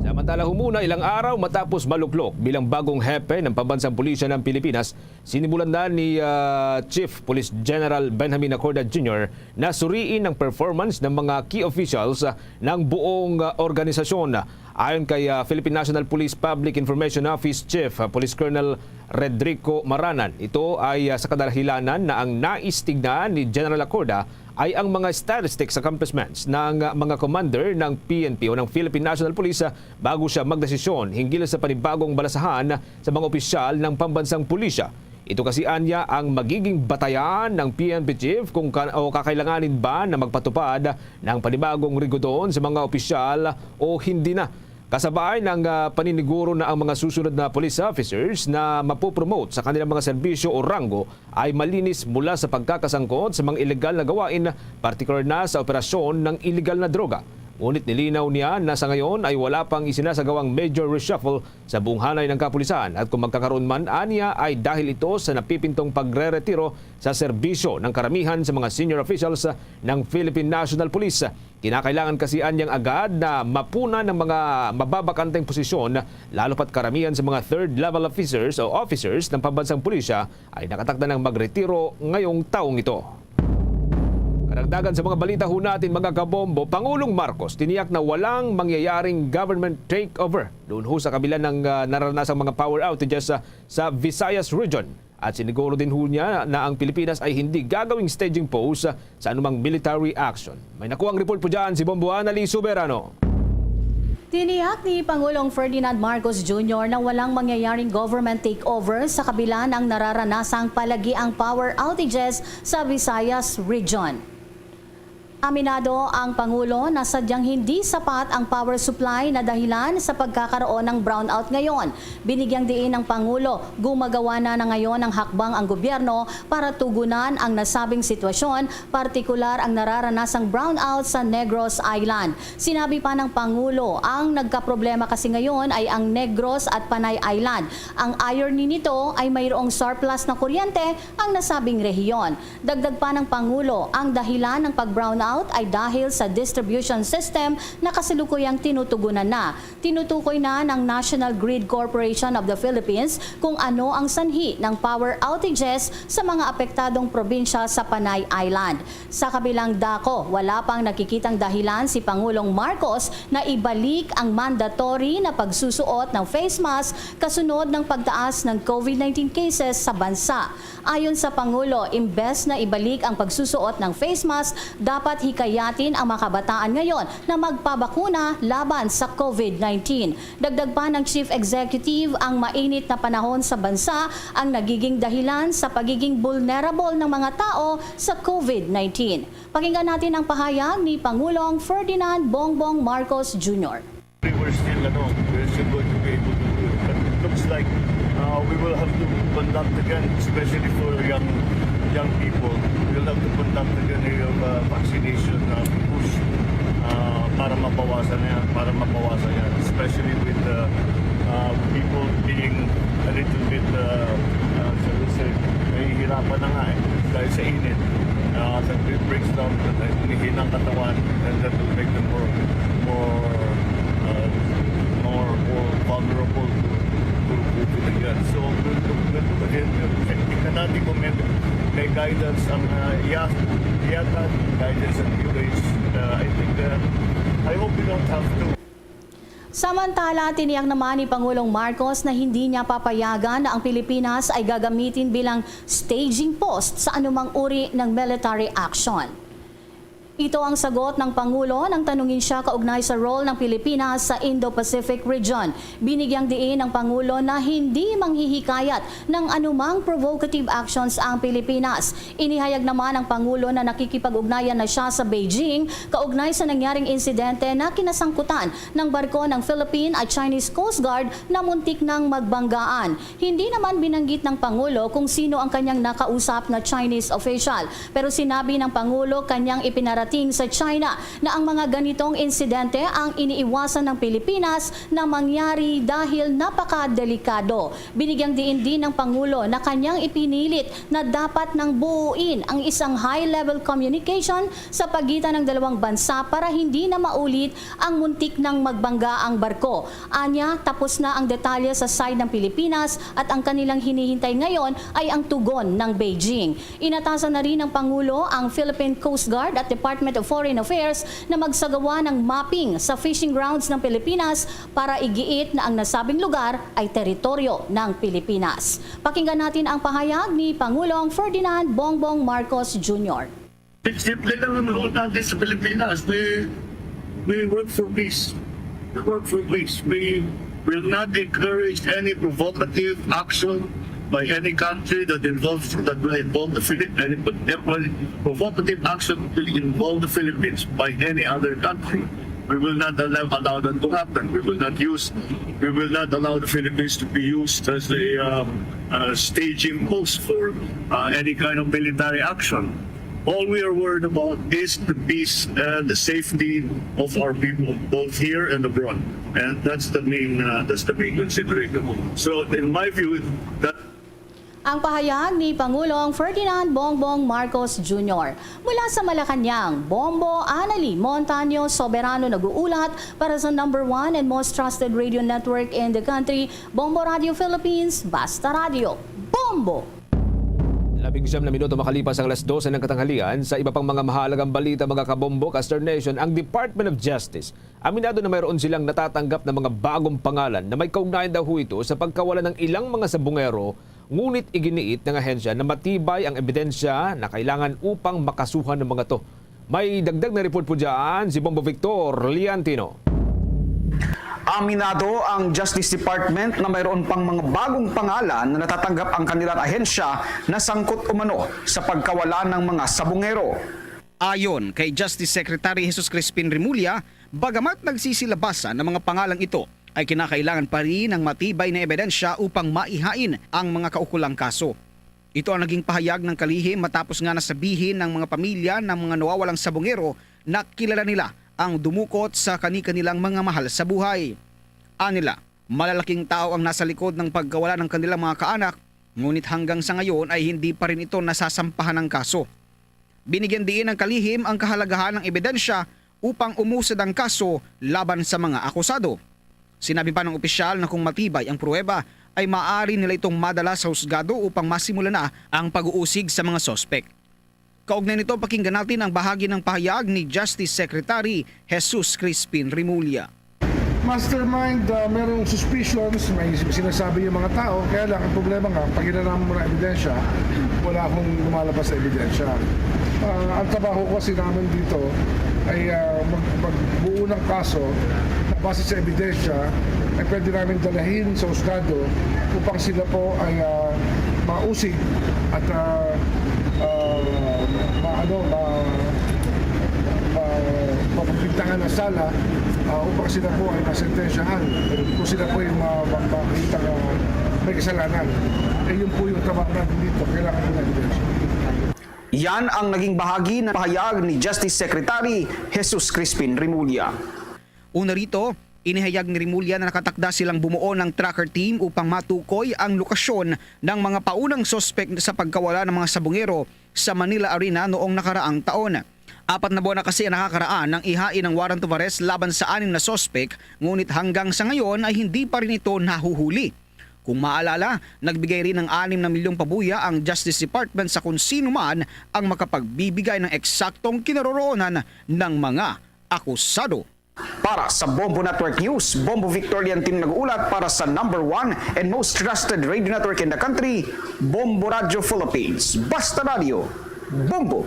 Samantala, humuna ilang araw matapos maluklok bilang bagong hepe ng pambansang pulisya ng Pilipinas, sinimulan na ni, ah, Chief Police General Benjamin Acorda Junior na suriin ang performance ng mga key officials, ah, ng buong, ah, organisasyon. Ayon kay, ah, Philippine National Police Public Information Office Chief, ah, Police Colonel Redrico Maranan, ito ay, ah, sa kadahilanan na ang nais tignan ni General Acorda ay ang mga statistics accomplishments ng, ah, mga commander ng P N P o ng Philippine National Police, ah, bago siya magdesisyon hinggil sa panibagong balasahan sa mga opisyal ng pambansang pulisya. Ito kasi anya ang magiging batayan ng P N P chief kung ka-, o kakailanganin ba na magpatupad ng panibagong rigodon sa mga opisyal o hindi na. Kasabay ng, ah, paniniguro na ang mga susunod na police officers na mapopromote sa kanilang mga serbisyo o ranggo ay malinis mula sa pagkakasangkot sa mga iligal na gawain, partikular na sa operasyon ng iligal na droga. Ngunit nilinaw niya na sa ngayon ay wala pang isinasagawang major reshuffle sa buong hanay ng kapulisan, at kung magkakaroon man anya ay dahil ito sa napipintong pagreretiro sa serbisyo ng karamihan sa mga senior officials ng Philippine National Police. Kinakailangan kasi anyang agad na mapunan ng mga mababakanteng posisyon, lalo pat karamihan sa mga third level officers o officers ng pambansang pulisya ay nakatakda ng magretiro ngayong taong ito. Karagdagan sa mga balita ho natin, mga kabombo, Pangulong Marcos tiniyak na walang mangyayaring government takeover doon ho sa kabila ng, ah, naranasang mga power outages, ah, sa Visayas Region. At siniguro din ho niya na ang Pilipinas ay hindi gagawing staging post, ah, sa anumang military action. May nakuhang report po dyan si Bombo Anali Soberano. Tiniyak ni Pangulong Ferdinand Marcos Junior na walang mangyayaring government takeover sa kabila ng nararanasang palagiang power outages sa Visayas Region. Aminado ang Pangulo na sadyang hindi sapat ang power supply na dahilan sa pagkakaroon ng brownout ngayon. Binigyang diin ng Pangulo, gumagawa na, na ngayon ng hakbang ang gobyerno para tugunan ang nasabing sitwasyon, partikular ang nararanasang brownout sa Negros Island. Sinabi pa ng Pangulo, ang nagkaproblema kasi ngayon ay ang Negros at Panay Island. Ang irony nito ay mayroong surplus na kuryente ang nasabing rehiyon. Dagdag pa ng Pangulo, ang dahilan ng pag-brownout ay dahil sa distribution system na kasalukuyang tinutugunan na. Tinutukoy na ng National Grid Corporation of the Philippines kung ano ang sanhi ng power outages sa mga apektadong probinsya sa Panay Island. Sa kabilang dako, wala pang nakikitang dahilan si Pangulong Marcos na ibalik ang mandatory na pagsusuot ng face mask kasunod ng pagtaas ng COVID nineteen cases sa bansa. Ayon sa Pangulo, imbes na ibalik ang pagsusuot ng face mask, dapat Hikayatin ang mga kabataan ngayon na magpabakuna laban sa COVID nineteen. Dagdag pa ng Chief Executive, ang mainit na panahon sa bansa ang nagiging dahilan sa pagiging vulnerable ng mga tao sa COVID nineteen. Pakinggan natin ang pahayag ni Pangulong Ferdinand Bongbong Marcos Junior. We're still, ano, we're still going to be able to do it. But it looks like uh, we will have to conduct again, especially for young young people. We'll have to conduct again a uh, vaccination uh, push uh, para mabawasan na yan, para mabawasan yan, especially with uh, uh, people being a little bit, uh, uh, shall we say, nahihirapan na nga eh, dahil sa init. Uh, that it breaks down, uh, humihina ang katawan, and that will make them more, more, uh, more, more vulnerable to, to COVID again. So, we'll, we'll, we'll, we cannot recommend may guidance ang uh, yata, yata guidance and Q H. Uh, I think, uh, I hope we don't have to. Samantala, tiniyak naman ni Pangulong Marcos na hindi niya papayagan na ang Pilipinas ay gagamitin bilang staging post sa anumang uri ng military action. Ito ang sagot ng Pangulo nang tanungin siya kaugnay sa role ng Pilipinas sa Indo-Pacific region. Binigyang diin ng Pangulo na hindi manghihikayat ng anumang provocative actions ang Pilipinas. Inihayag naman ng Pangulo na nakikipag-ugnayan na siya sa Beijing kaugnay sa nangyaring insidente na kinasangkutan ng barko ng Philippine at Chinese Coast Guard na muntik nang magbanggaan. Hindi naman binanggit ng Pangulo kung sino ang kanyang nakausap na Chinese official, pero sinabi ng Pangulo kanyang ipinarating sa China na ang mga ganitong insidente ang iniiwasan ng Pilipinas na mangyari dahil napakadelikado. Binigyang diin din ng Pangulo na kanyang ipinilit na dapat nang buuin ang isang high-level communication sa pagitan ng dalawang bansa para hindi na maulit ang muntik nang magbangga ang barko. Anya, tapos na ang detalye sa side ng Pilipinas at ang kanilang hinihintay ngayon ay ang tugon ng Beijing. Inatasan na rin ng Pangulo ang Philippine Coast Guard at Department of Foreign Affairs na magsagawa ng mapping sa fishing grounds ng Pilipinas para igiit na ang nasabing lugar ay teritoryo ng Pilipinas. Pakinggan natin ang pahayag ni Pangulong Ferdinand Bongbong Marcos Junior. Simple lang ang importante sa Pilipinas. We, we work for peace. We work for peace. We will not encourage any provocative action by any country that involves, that will involve the Philippines. Any provocative action will involve the Philippines by any other country. We will not allow, allow that to happen. We will not use, we will not allow the Philippines to be used as a um, uh, staging post for uh, any kind of military action. All we are worried about is the peace and the safety of our people, both here and abroad. And that's the main, uh, that's the main consideration. So, in my view, that Ang pahayag ni Pangulong Ferdinand Bongbong Marcos Junior. Mula sa Malacañang, Bombo Anali Montaño Soberano nag-uulat para sa number one and most trusted radio network in the country, Bombo Radio Philippines, Basta Radio, Bombo! Labing siyam na minuto makalipas ang alas dose ng katanghalian. Sa iba pang mga mahalagang balita, mga kabombo, Caster Nation, ang Department of Justice aminado na mayroon silang natatanggap na mga bagong pangalan na may kaugnayan daw ho ito sa pagkawala ng ilang mga sabungero, ngunit iginiit ng ahensya na matibay ang ebidensya na kailangan upang makasuhan ng mga to. May dagdag na report po dyan si Bombo Victor Liantino. Aminado ang Justice Department na mayroon pang mga bagong pangalan na natatanggap ang kanilang ahensya na sangkot umano sa pagkawala ng mga sabungero. Ayon kay Justice Secretary Jesus Crispin Remulla, bagamat nagsisilabasan ang mga pangalang ito, ay kinakailangan pa rin ng matibay na ebidensya upang maihain ang mga kaukulang kaso. Ito ang naging pahayag ng kalihim matapos nga nasabihin ng mga pamilya ng mga nawawalang sabungero na kilala nila ang dumukot sa kani-kanilang mga mahal sa buhay. Anila, malalaking tao ang nasa likod ng pagkawala ng kanilang mga kaanak, ngunit hanggang sa ngayon ay hindi pa rin ito nasasampahan ng kaso. Binigyan diin ng kalihim ang kahalagahan ng ebidensya upang umusad ang kaso laban sa mga akusado. Sinabi pa ng opisyal na kung matibay ang pruweba, ay maaari nila itong madala sa husgado upang masimulan na ang pag-uusig sa mga suspek. Kaugnay nito, pakinggan natin ang bahagi ng pahayag ni Justice Secretary Jesus Crispin Remulla. Mastermind, uh, merong suspicions, may sinasabi yung mga tao, kaya lang ang problema nga, pag inalaman mo ng ebidensya, wala akong lumalabas sa ebidensya. Ah, ang trabaho kasi namin dito ay, ah, mag-, magbuo ng kaso na base sa ebidensya ay pwede namin dalahin sa husgado upang sila po ay, ah, mausig at, ah, ah, ma-, ano, ma-, ma-, mapagbintangan ng sala, ah, upang sila po ay masentensyahan kung sila po ay ma-, ma-, makita na may kasalanan. Eh, yun po yung trabaho natin dito. Kailangan po ng ebidensya. Yan ang naging bahagi ng pahayag ni Justice Secretary Jesus Crispin Remulla. Una rito, inihayag ni Remulla na nakatakda silang bumuo ng tracker team upang matukoy ang lokasyon ng mga paunang suspek sa pagkawala ng mga sabungero sa Manila Arena noong nakaraang taon. Apat na buwan na kasi ang nakakaraan ng ihain ng warrant of arrest laban sa anim na suspek, ngunit hanggang sa ngayon ay hindi pa rin ito nahuhuli. Kung maalala, nagbigay rin ng anim na milyong pabuya ang Justice Department sa kung sino man ang makapagbibigay ng eksaktong kinaroroonan ng mga akusado. Para sa Bombo Network News, Bombo Victorian Team nag-uulat para sa number one and most trusted radio network in the country, Bombo Radio Philippines. Basta Radio, Bombo!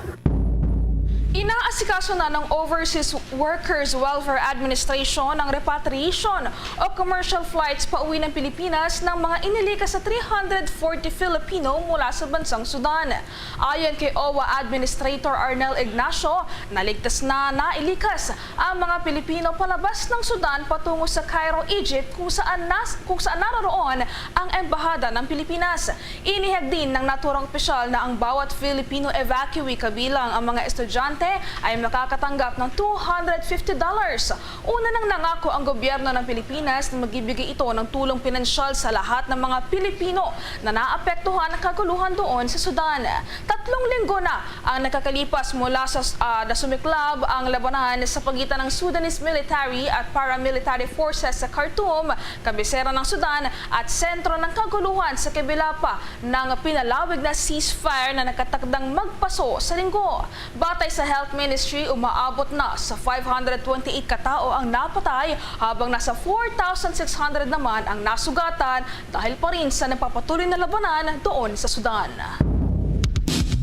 Inaasikaso na ng Overseas Workers Welfare Administration ang repatriation o commercial flights pauwi ng Pilipinas ng mga inilikas sa three hundred forty Filipino mula sa bansang Sudan. Ayon kay OWWA Administrator Arnel Ignacio, naligtas na nailikas ang mga Pilipino palabas ng Sudan patungo sa Cairo, Egypt, kung saan, nas, kung saan naroroon ang embahada ng Pilipinas. Inihayag din ng naturang opisyal na ang bawat Filipino evacuee, kabilang ang mga estudyante, ay makakatanggap ng two hundred fifty dollars. Una nang nangako ang gobyerno ng Pilipinas na magbibigay ito ng tulong pinansyal sa lahat ng mga Pilipino na naapektuhan ng kaguluhan doon sa Sudan. Tatlong linggo na ang nakakalipas mula sa, ah, na sumiklab ang labanan sa pagitan ng Sudanese military at paramilitary forces sa Khartoum, kabisera ng Sudan, at sentro ng kaguluhan sa kabila pa ng pinalawig na ceasefire na nakatakdang magpaso sa Linggo. Batay sa Health Ministry, umaabot na sa five hundred twenty-eight ka tawo ang napatay, habang nasa four thousand six hundred naman ang nasugatan dahil pa rin sa nagpapatuloy na labanan doon sa Sudan.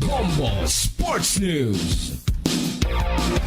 Bombo Sports News.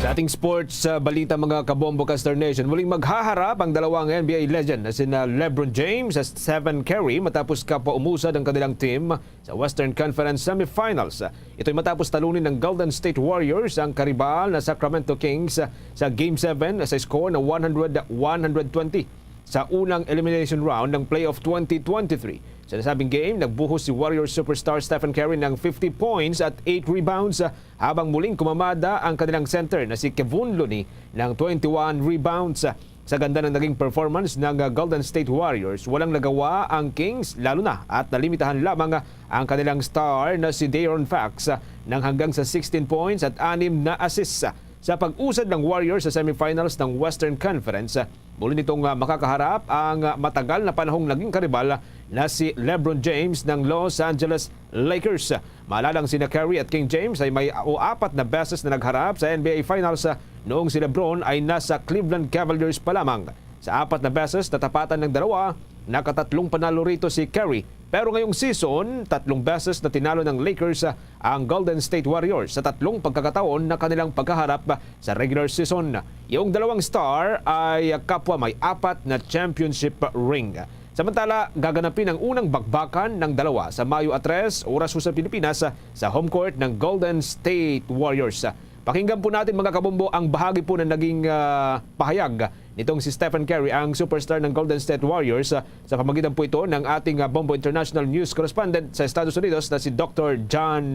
Sa ating sports, uh, balita, mga kabombo ka Star Nation, muling maghaharap ang dalawang N B A legend na sina LeBron James at Stephen Curry matapos kapwa umusad ang kanilang team sa Western Conference Semifinals. Ito'y matapos talunin ng Golden State Warriors ang karibal na Sacramento Kings sa Game seven sa score na one hundred one hundred twenty sa unang elimination round ng playoff twenty twenty-three. Sa nasabing game, nagbuhos si Warriors superstar Stephen Curry ng fifty points at eight rebounds, habang muling kumamada ang kanilang center na si Kevon Looney ng twenty-one rebounds. Sa ganda ng naging performance ng, uh, Golden State Warriors, walang nagawa ang Kings, lalo na at nalimitahan lamang ang kanilang star na si De'Aaron Fox, uh, ng hanggang sa sixteen points at anim na assists. Sa pag-usad ng Warriors sa semifinals ng Western Conference, muli nitong, ah, makakaharap ang, ah, matagal na panahong naging karibal na si LeBron James ng Los Angeles Lakers. Maalala, ang sina Curry at King James ay may o apat na beses na nagharap sa N B A Finals, ah, noong si LeBron ay nasa Cleveland Cavaliers pa lamang. Sa apat na beses na tapatan ng dalawa, nakatatlong panalo rito si Curry. Pero ngayong season, tatlong beses na tinalo ng Lakers, ah, ang Golden State Warriors sa tatlong pagkakataon na kanilang pagkaharap sa regular season. Yung dalawang star ay kapwa may apat na championship ring. Samantala, gaganapin ang unang bakbakan ng dalawa sa Mayo a tres, oras ho sa Pilipinas, sa home court ng Golden State Warriors. Pakinggan po natin, mga kabombo, ang bahagi po na naging, ah, pahayag nitong si Stephen Curry, ang superstar ng Golden State Warriors, ah, sa pamagitan po ito ng ating, ah, Bombo International News Correspondent sa Estados Unidos na si Doctor John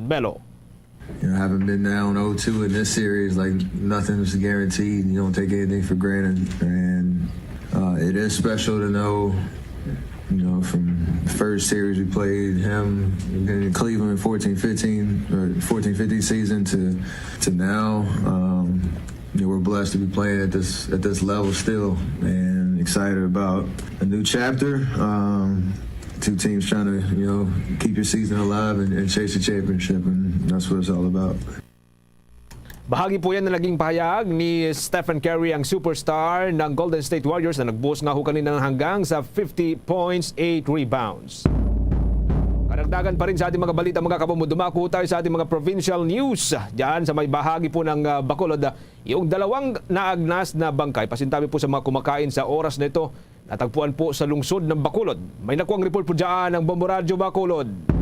Melo. You know, having been down oh two in this series, like, nothing's guaranteed. You don't take anything for granted, and uh, it is special to know, you know, from the first series we played him in Cleveland, fourteen fifteen or fourteen fifteen season, to to now. Um, you know, we're blessed to be playing at this at this level still, and excited about a new chapter. Um, two teams trying to, you know, keep your season alive and, and chase the championship, and that's what it's all about. Bahagi po yan na naging pahayag ni Stephen Curry, ang superstar ng Golden State Warriors, na nagbuhos nga ho kanina ng hanggang sa fifty points, eight rebounds. Dagdagan pa rin sa ating mga balita, mga kabombo, dumako tayo sa ating mga provincial news. Diyan sa may bahagi po ng, ah, Bacolod, ah, yung dalawang naagnas na bangkay, pasintabi po sa mga kumakain sa oras na ito, natagpuan po sa lungsod ng Bacolod. May nakuang report po dyan ng Bombo Radyo Bacolod.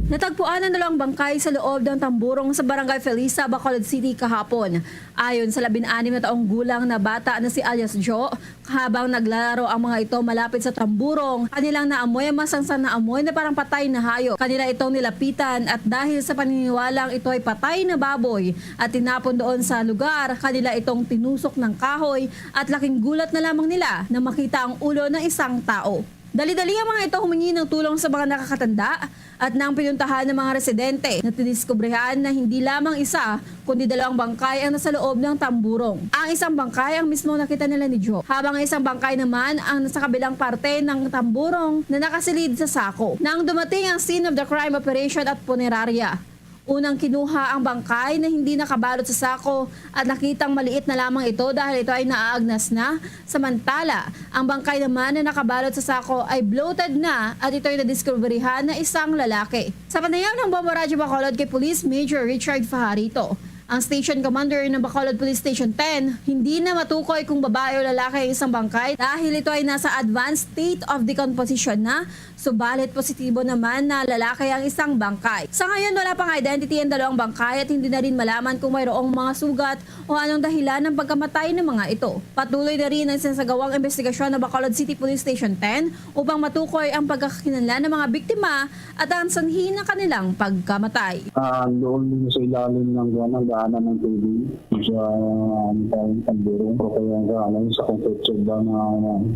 Natagpuan ang dalawang bangkay sa loob ng tamburong sa Barangay Felisa, Bacolod City kahapon. Ayon sa labing-anim na taong gulang na bata na si alias Jo, habang naglalaro ang mga ito malapit sa tamburong, kanilang naamoy ang masangsan na amoy na parang patay na hayop. Kanila itong nilapitan at dahil sa paniniwalang ito ay patay na baboy at tinapon doon sa lugar, kanila itong tinusok ng kahoy at laking gulat na lamang nila na makita ang ulo ng isang tao. Dali-dali ang mga ito humingi ng tulong sa mga nakakatanda at nang pinuntahan ng mga residente, natidiskubrihan na hindi lamang isa, kundi dalawang bangkay ang nasa loob ng tamburong. Ang isang bangkay ang mismo nakita nila ni Jo, habang ang isang bangkay naman ang nasa kabilang parte ng tamburong na nakasilid sa sako. Nang dumating ang scene of the crime operation at punerarya, unang kinuha ang bangkay na hindi nakabalot sa sako at nakitang maliit na lamang ito dahil ito ay naaagnas na. Samantala, ang bangkay naman na nakabalot sa sako ay bloated na at ito'y nadiskubrihan na isang lalaki. Sa panayam ng Bombo Radyo Bacolod kay Police Major Richard Fajarito, ang Station Commander ng Bacolod Police Station ten, hindi na matukoy kung babae o lalaki ang isang bangkay dahil ito ay nasa advanced state of decomposition na. Subalit positibo naman na lalaki ang isang bangkay. Sa ngayon, wala pang identity ang dalawang bangkay at hindi na rin malaman kung mayroong mga sugat o anong dahilan ng pagkamatay ng mga ito. Patuloy na rin ang sinasagawang investigasyon ng Bacolod City Police Station ten upang matukoy ang pagkakakilanlan ng mga biktima at ang sanhi ng kanilang pagkamatay. Ah, doon din sa ilalim ng, kuwan, ng daanan ng tubig, sa, ano, tawag, tamburong, o kaya sa, ano, sa concrete tube ba na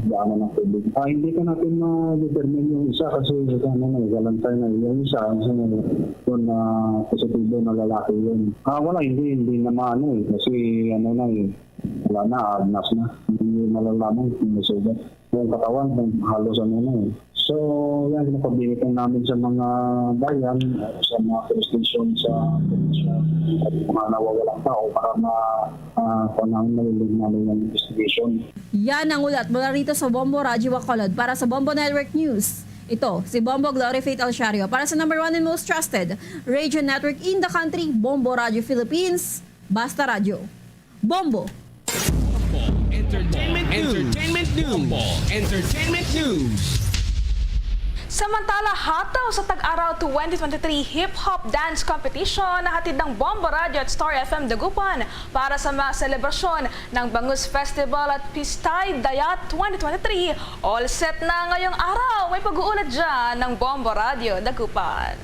daanan ng tubig. Ah, hindi pa natin ma-determine yung isa kasi, ano, na, eh, volunteer na yung isa, kasi doon na positibo na lalaki yun. Ah, wala, hindi, hindi na maano, eh, kasi, ano na, eh, wala na, agnas na. Hindi malalaman kung may sugat. Yung katawan, kung halos ano na, eh. So, yan, pinapabigay namin sa mga bayan, sa mga police station, sa probinsya, at mga nawawalang tao para ma-, ah, kung ano, malulog namin ang investigation. Yan ang ulat mula rito sa Bombo Radyo Bacolod. Para sa Bombo Network News, ito si Bombo Glory Faith Alciario. Para sa number one and most trusted radio network in the country, Bombo Radyo Philippines, Basta Radyo. Bombo. Entertainment News. Entertainment News. Bombo Entertainment News. Samantala, hataw sa Tag-Araw twenty twenty-three Hip Hop Dance Competition na hatid ng Bombo Radyo at Star F M Dagupan para sa mga selebrasyon ng Bangus Festival at Pistay Dayat twenty twenty-three. All set na ngayong araw. May pag-uulat dyan ng Bombo Radyo Dagupan.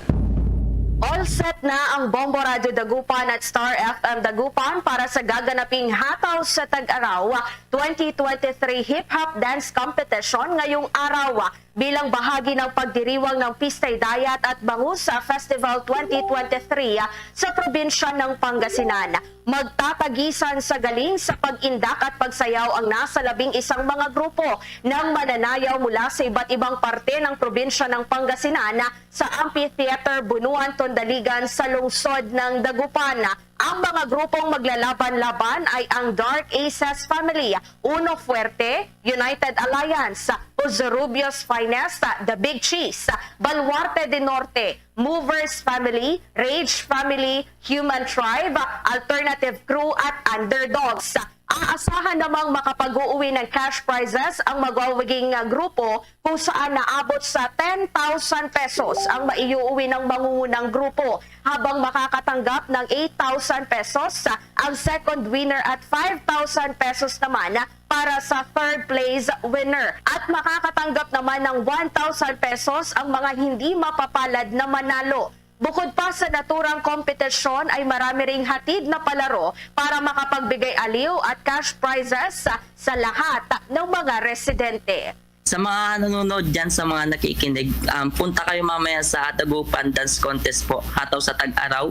All set na ang Bombo Radyo Dagupan at Star F M Dagupan para sa gaganaping Hataw sa Tag-Araw twenty twenty-three Hip Hop Dance Competition ngayong araw bilang bahagi ng pagdiriwang ng Pistay Dayat at Bangus Festival twenty twenty-three sa probinsya ng Pangasinan. Magtatagisan sa galing sa pag-indak at pagsayaw ang nasa labing isang mga grupo ng mananayaw mula sa iba't ibang parte ng probinsya ng Pangasinan sa Amphitheater Bunuan, Tondaligan sa lungsod ng Dagupan. Ang mga grupong maglalaban-laban ay ang Dark Aces Family, Uno Fuerte, United Alliance, Ozorubios Finest, The Big Cheese, Baluarte de Norte, Movers Family, Rage Family, Human Tribe, Alternative Crew, at Underdogs. Aasahan namang makapag-uwi ng cash prizes ang magwawaging, ah, grupo kung saan naabot sa ten thousand pesos ang maiuwi ng mangungunang grupo, habang makakatanggap ng eight thousand pesos ang second winner at five thousand pesos naman para sa third place winner. At makakatanggap naman ng one thousand pesos ang mga hindi mapapalad na manalo. Bukod pa sa naturang kompetisyon ay marami ring hatid na palaro para makapagbigay aliw at cash prizes sa, sa lahat ng mga residente. Sa mga nanonood dyan, sa mga nakikinig, um, punta kayo mamaya sa Dagupan Dance Contest po, Hataw sa Tag-Araw.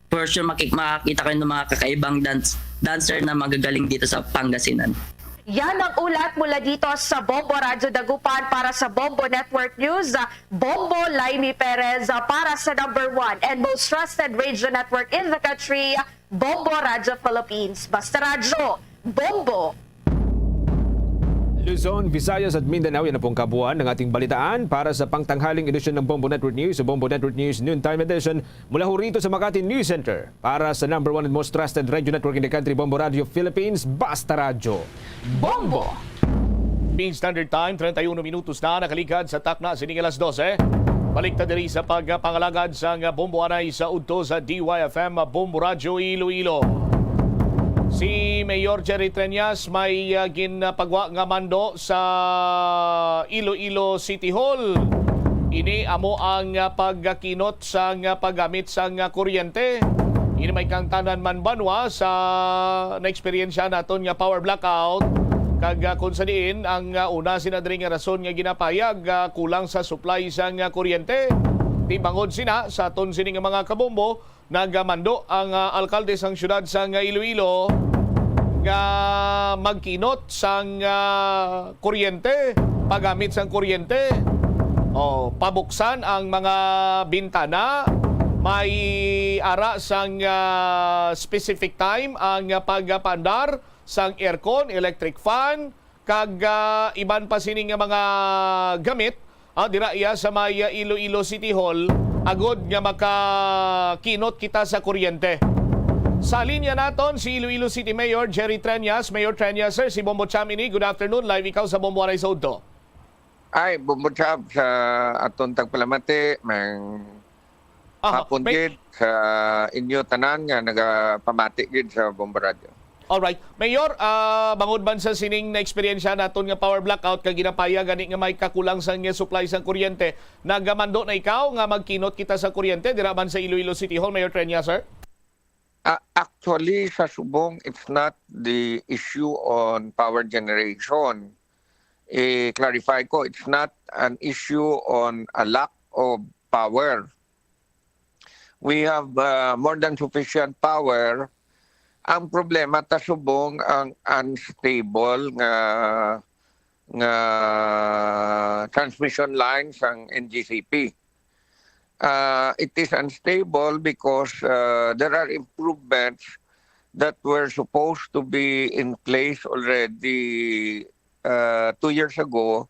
For sure, maki-, makakita kayo ng mga kakaibang dance, dancer na magagaling dito sa Pangasinan. Yan ang ulat mula dito sa Bombo Radyo Dagupan. Para sa Bombo Network News, Bombo Laimi Perez, para sa number one and most trusted radio network in the country, Bombo Radyo Philippines. Basta Radyo, Bombo! Luzon, Visayas at Mindanao, yan na pong kabuuan ng ating balitaan para sa pangtanghaling edisyon ng Bombo Network News o Bombo Network News Noontime Edition mula ho rito sa Makati News Center. Para sa number one and most trusted radio network in the country, Bombo Radio Philippines, Basta Radyo. Bombo! Philippine Standard Time, treinta y uno minutos na nakaligad sa takna sining alas dose. Balik ta diri sa pagpangalagad sang Bombo anay sa udto sa D Y F M Bombo Radyo Iloilo. Si Mayor Jerry Treñas may, ah, ginpagwa nga mando sa Iloilo City Hall. Ini amo ang, ah, pagkinot sang, ah, paggamit sang, ah, kuryente. Ini may kaangtanan man banwa sa naeksperyensya naton nga power blackout. Kag, ah, kung sa diin ang, ah, una sina diri nga rason nga ginapayag, ah, kulang sa supply sang, ah, kuryente. Di bangod sina sa aton sini nga mga kabombo, nagamando ang, ah, alkalde sang siyudad sang Iloilo nga magkinot sang, ah, kuryente, paggamit sang kuryente. O, pabuksan ang mga bintana, may ara sang, ah, specific time ang, ah, pagpaandar sang aircon, electric fan, kag, ah, iban pa sini nga mga gamit, ah, dira iya sa may, ah, Iloilo City Hall, agod nga makakinot kita sa kuryente. Sa linya naton si Iloilo City Mayor Jerry Treñas. Mayor Treñas, sir, si Bombo Cham ini. Good afternoon. Live ikaw sa Bombo Anay sa Udto. Ay, Bombo Cham, sa aton tagpalamati, may Aha, hapon may gid sa inyo tanan nga nagapamati gid sa Bombo Radio. Alright. Mayor, ah, bangod man sa sining na-eksperyensya naton nga power blackout kag ginapaya gani nga may kakulang sa nga supply sang kuryente, nagamando na ikaw nga magkinot kita sa kuryente dira man sa Iloilo City Hall, Mayor Treñas, sir? Ah, actually, sa subong, it's not the issue on power generation. I-clarify ko, it's not an issue on a lack of power. We have, uh, more than sufficient power. Ang problema ta subong ang unstable nga, nga transmission lines ang N G C P. Uh, it is unstable because, uh, there are improvements that were supposed to be in place already, uh, two years ago,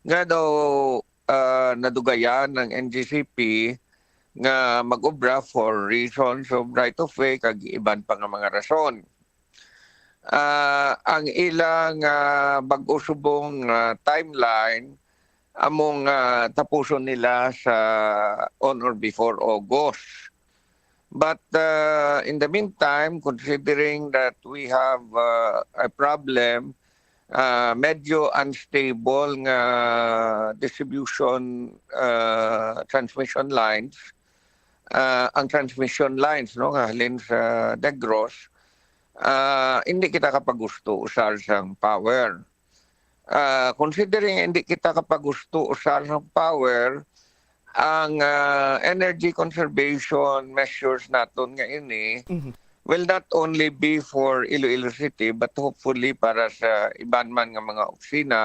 nga daw, uh, nadugayan ng N G C P nga mag-obra for reasons of right of way kag iban pa nga mga rason. Ah, ang ilang, ah, bag-o subong, ah, timeline among, ah, tapuson nila sa on or before August. But, ah, in the meantime, considering that we have, ah, a problem, ah, medyo unstable nga distribution, ah, transmission lines, ah, ang transmission lines, no, nga halin sa Negros, ah, hindi kita kapagusto usar sang power. Ah, considering hindi kita kapagusto usar sang power, ang, ah, energy conservation measures naton nga ini Mhm. will not only be for Iloilo City, but hopefully para sa iban man nga mga opisina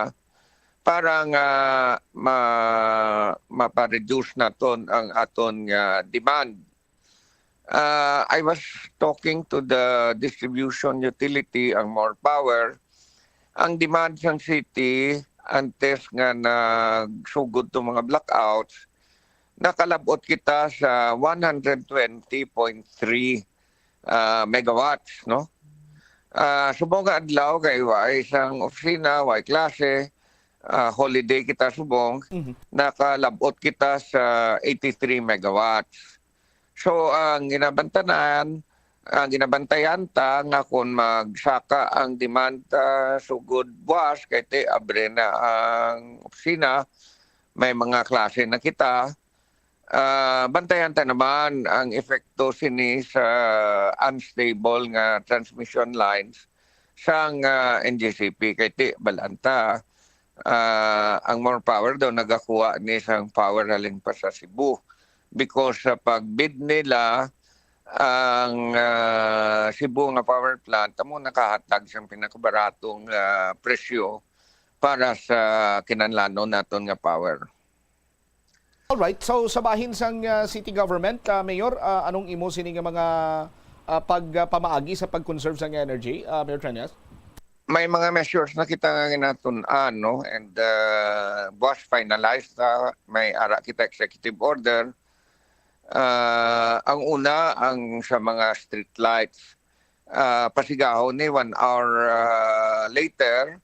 para nga ma-, mapa-reduce naton ang aton nga demand. Ah, I was talking to the distribution utility, ang More Power. Ang demand sang city, antes nga nagsugod to mga blackouts, nakalabot kita sa one hundred twenty point three, ah, megawatts, no? Ah, subong nga adlaw kay way sang opisina, way klase, ah, holiday kita subong, Mhm. nakalabot kita sa eighty-three megawatts. So, ang ginabantanan, ang ginabantayan ta nga kung magsaka ang demand, ah, sugod buwas, kay ti abre na ang opisina, may mga klase na kita, ah, bantayan ta naman ang epekto sini sa unstable nga transmission lines sang, ah, N G C P, kay ti balaan ta, ah, ang More Power daw nagakuha ni sang power halin pa sa Cebu. Because sa pag-bid nila, ang, ah, Cebu nga power plant amo nakahatag sang pinakabaratong, ah, presyo para sa kinahanglanon naton nga power. Alright, so sa bahin sang, ah, city government, ah, Mayor, ah, anong imo sini nga mga, ah, pag, ah, pamaagi sa pag-conserve sang energy, ah, Mayor Treñas? may mga measures na kita nga ginatun-an, no? And, uh, was finalized, uh, may ara kita executive order. Uh, ang una, ang sa mga street lights, uh, pasigahon ni one hour, uh, later,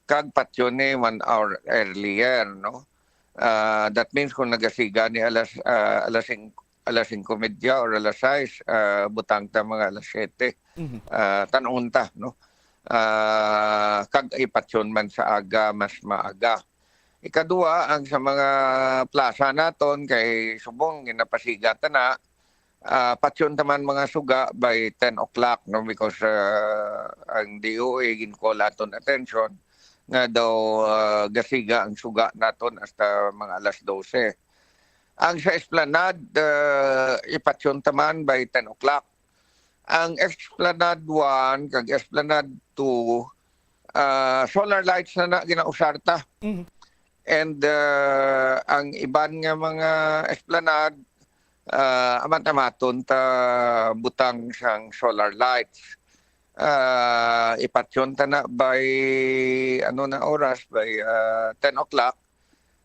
kag patyon ni one hour earlier, no? Uh, that means kung nagasiga ni alas, uh, alas singko, alas singko medya or alas sais, uh, butang ta mga alas siyete. Mhm. Uh, tan-on ta, no? Uh, kag ipatyon man sa aga, mas maaga. Ikadua, ang sa mga plaza naton kay subong ginapasiga ta na, ah, patyon ta man mga suga by ten o'clock, no, because, ah, ang D O A gin-call aton attention nga daw, ah, gasiga ang suga naton hasta mga alas dose. Ang sa Esplanade, ah, ipatyon ta man by ten o'clock. Ang Esplanade one kag Esplanade two, ah, solar lights na na ginausar ta. Mhm. And, ah, ang iban nga mga Esplanade, ah, amat-amaton ta butang sang solar lights. Ah, ipatyon ta na by, ano na oras, by, ah, ten o'clock.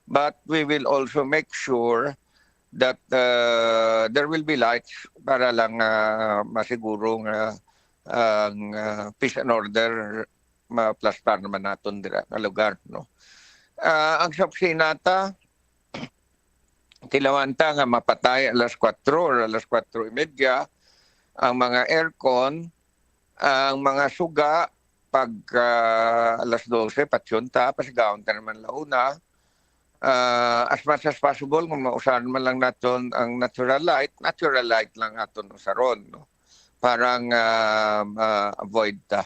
But we will also make sure that, ah, there will be lights para lang, ah, masiguro nga ang, ah, peace and order maplastar naman naton dira nga lugar, no? Ah, ang sa opisina ta, tilawan ta nga mapatay alas kuwatro or alas kuwatro y media ang mga aircon, ang mga suga pagka alas dose, patyon ta, pasigahon ta naman la una. Ah, as much as possible, kung mausahan man lang naton ang natural light, natural light lang aton usaron, no? Para nga ma-avoid ta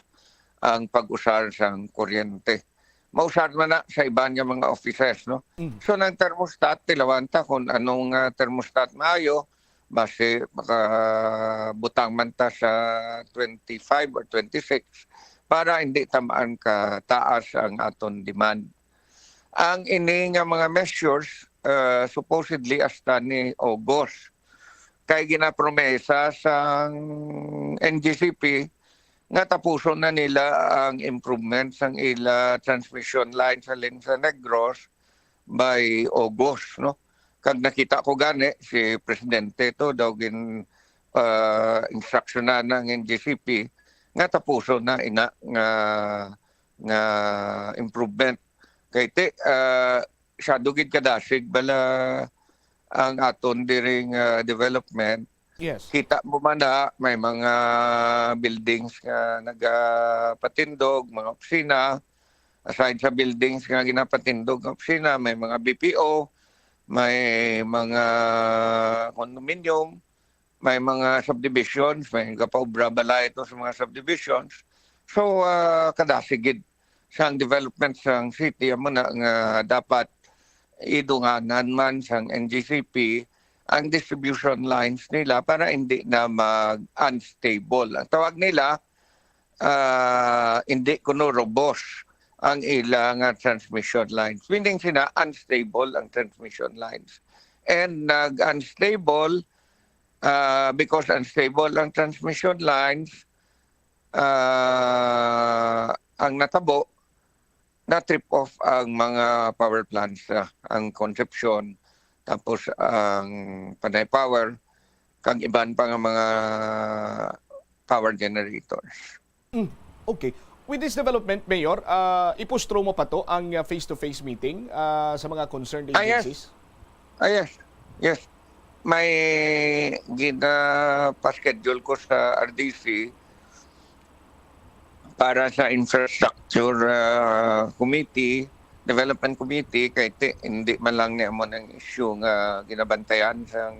ang pag-usar sang kuryente. Mausar man na sa iban nga mga offices, no? Mm. So, nang thermostat, tilawan ta kung anong, ah, thermostat maayo, basi makabutang man ta sa twenty-five or twenty-six para hindi tamaan ka taas ang aton demand. Ang ini nga mga measures, ah, supposedly hasta ni August. Kay ginapromesa sang N G C P nga tapuson na nila ang improvement sang ila transmission line sa Linsa Negros by August, no? Kag nakita ko gani si Presidente to daw gin, ah, instruksyonan ng N G C P nga tapuson na ina nga, nga improvement. Kay ti, ah, masyado gid kadasig bala ang aton diri nga development. Yes. Kita mo man na may mga buildings nga nagapatindog, mga opisina. Aside sa buildings nga ginapatindog nga opisina, may mga B P O, may mga condominium, may mga subdivisions, may gapaobra bala ito sa mga subdivisions. So, ah, kadasig gid sang development sang city, amo na nga dapat idunganan man sang N G C P ang distribution lines nila para hindi na mag-unstable. Ang tawag nila, ah, hindi kuno robust ang ila nga transmission lines. Meaning sina, unstable ang transmission lines. And nag-unstable, ah, because unstable ang transmission lines, ah, ang natabo, na-trip off ang mga power plants, ah, ang Concepcion, tapos ang Panay Power, kag iban pa nga mga power generators. Mm, okay. With this development, Mayor, ah, ipustro mo pa to ang, ah, face-to-face meeting, ah, sa mga concerned Ah, yes. agencies? Ah, yes. Yes. May ginapaschedule ko sa R D C para sa infrastructure, ah, committee, development committee, kay ti-, hindi man lang ni amo ang issue nga ginabantayan sang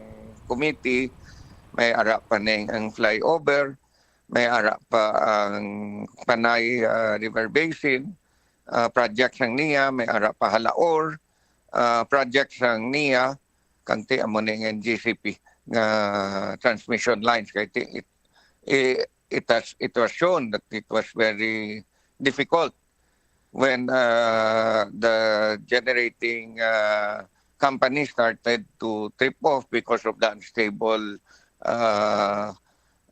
committee. May ara pa ning ang flyover, may ara pa ang Panay, ah, River Basin, ah, project sang niya, may ara pa Halaor, ah, project sang niya, kang ti amo ni nga N G C P nga transmission lines. Kay ti-, it, it, has, it was shown that it was very difficult when, uh, the generating, uh, company started to trip off because of the unstable, uh,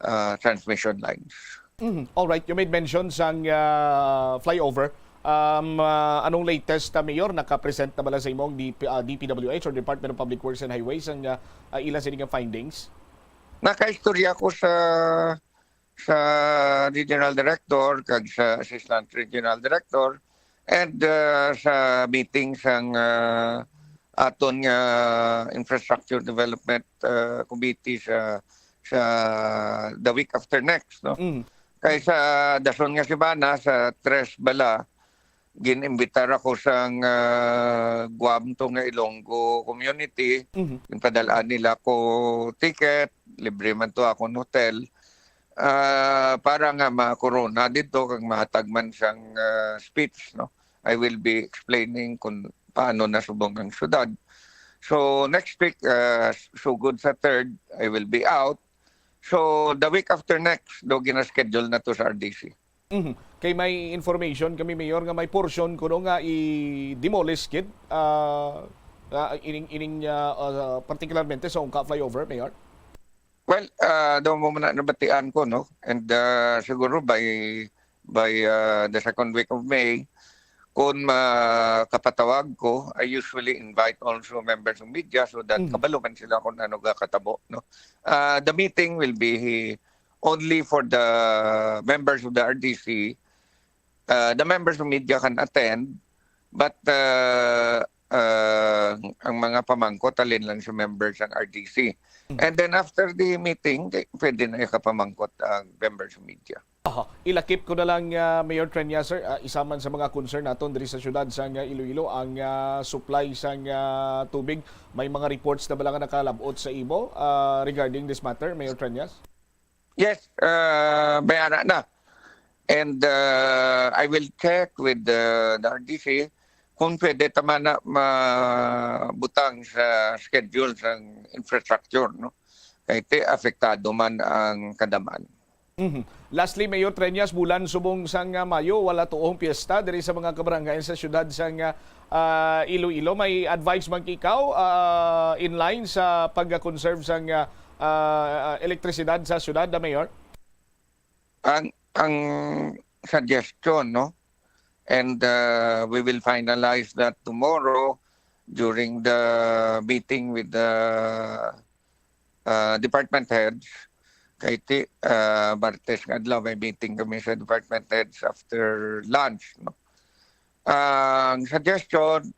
uh, transmission lines. Mhm. All right, you made mention sang, ah, flyover. Um, ah, anong latest, ah, Mayor? Naka-present na bala sa imo ang D P, ah, D P W H or Department of Public Works and Highways ang, ah, ah, ila sini nga findings? Nakaistorya ko sa, sa regional director kag sa assistant regional director and, ah, sa meeting sang, ah, aton nga infrastructure development, ah, committee sa, sa the week after next, no? Mm. Kay sa dason nga semana, sa tres bala, gin-imbitar ako sang, ah, Guam to nga Ilonggo community. Mhm. Ginpadal-an nila ko ticket, libre man to akon hotel, ah, para nga makorona didto kag mahatag man sang, ah, speech, no? I will be explaining kung paano nasubong ang syudad. So, next week, ah, sugod sa third, I will be out. So, the week after next, do gina-schedule na to sa R D C. Mhm. Kay may information kami, Mayor, nga may portion kuno nga i-demolish gid, ah, ah, ining, ining, ah, ah, particularmente sa Ungka Flyover, Mayor? Well, ah, daw mo na nabatian ko, no? And, ah, siguro by, by, ah, the second week of May, kung makapatawag ko, I usually invite also members of media so that Mm. kabalo man sila kung ano gakatabo, no? Ah, the meeting will be only for the members of the R D C. Uh, the members of media can attend, but, uh, uh, ang mga pamangkot, halin lang sa members ng R D C. Mm. And then after the meeting, di, pwede na ikapamangkot ang members of media. Aha. Ilakip ko na lang, uh, Mayor Treñas, sir, uh, isa man sa mga concern naton diri sa syudad sang, uh, Iloilo, ang, uh, supply sang, uh, tubig. May mga reports na ba lang nakalabot sa imo, uh, regarding this matter, Mayor Treñas? Yes, uh, may ara na. And, uh, I will check with the, the R D C kung pwede ta man na mabutang sa schedule sang infrastructure, no? Kay ti apektado man ang kadam-an. Mhm. Lastly, Mayor Treñas, bulan subong sang, ah, Mayo, wala tuong piyesta diri sa mga kabarangayan sa syudad sang, ah, ah, Iloilo. May advice man ikaw, ah, in line sa pag-conserve sang, ah, ah, elektrisidad sa syudad, ah, Mayor? Ang, ang suggestion, no? And, uh, we will finalize that tomorrow during the meeting with the, uh, department heads. Kay ti, uh, Martes nga adlaw, may meeting kami sa department heads after lunch, no? Ang suggestion,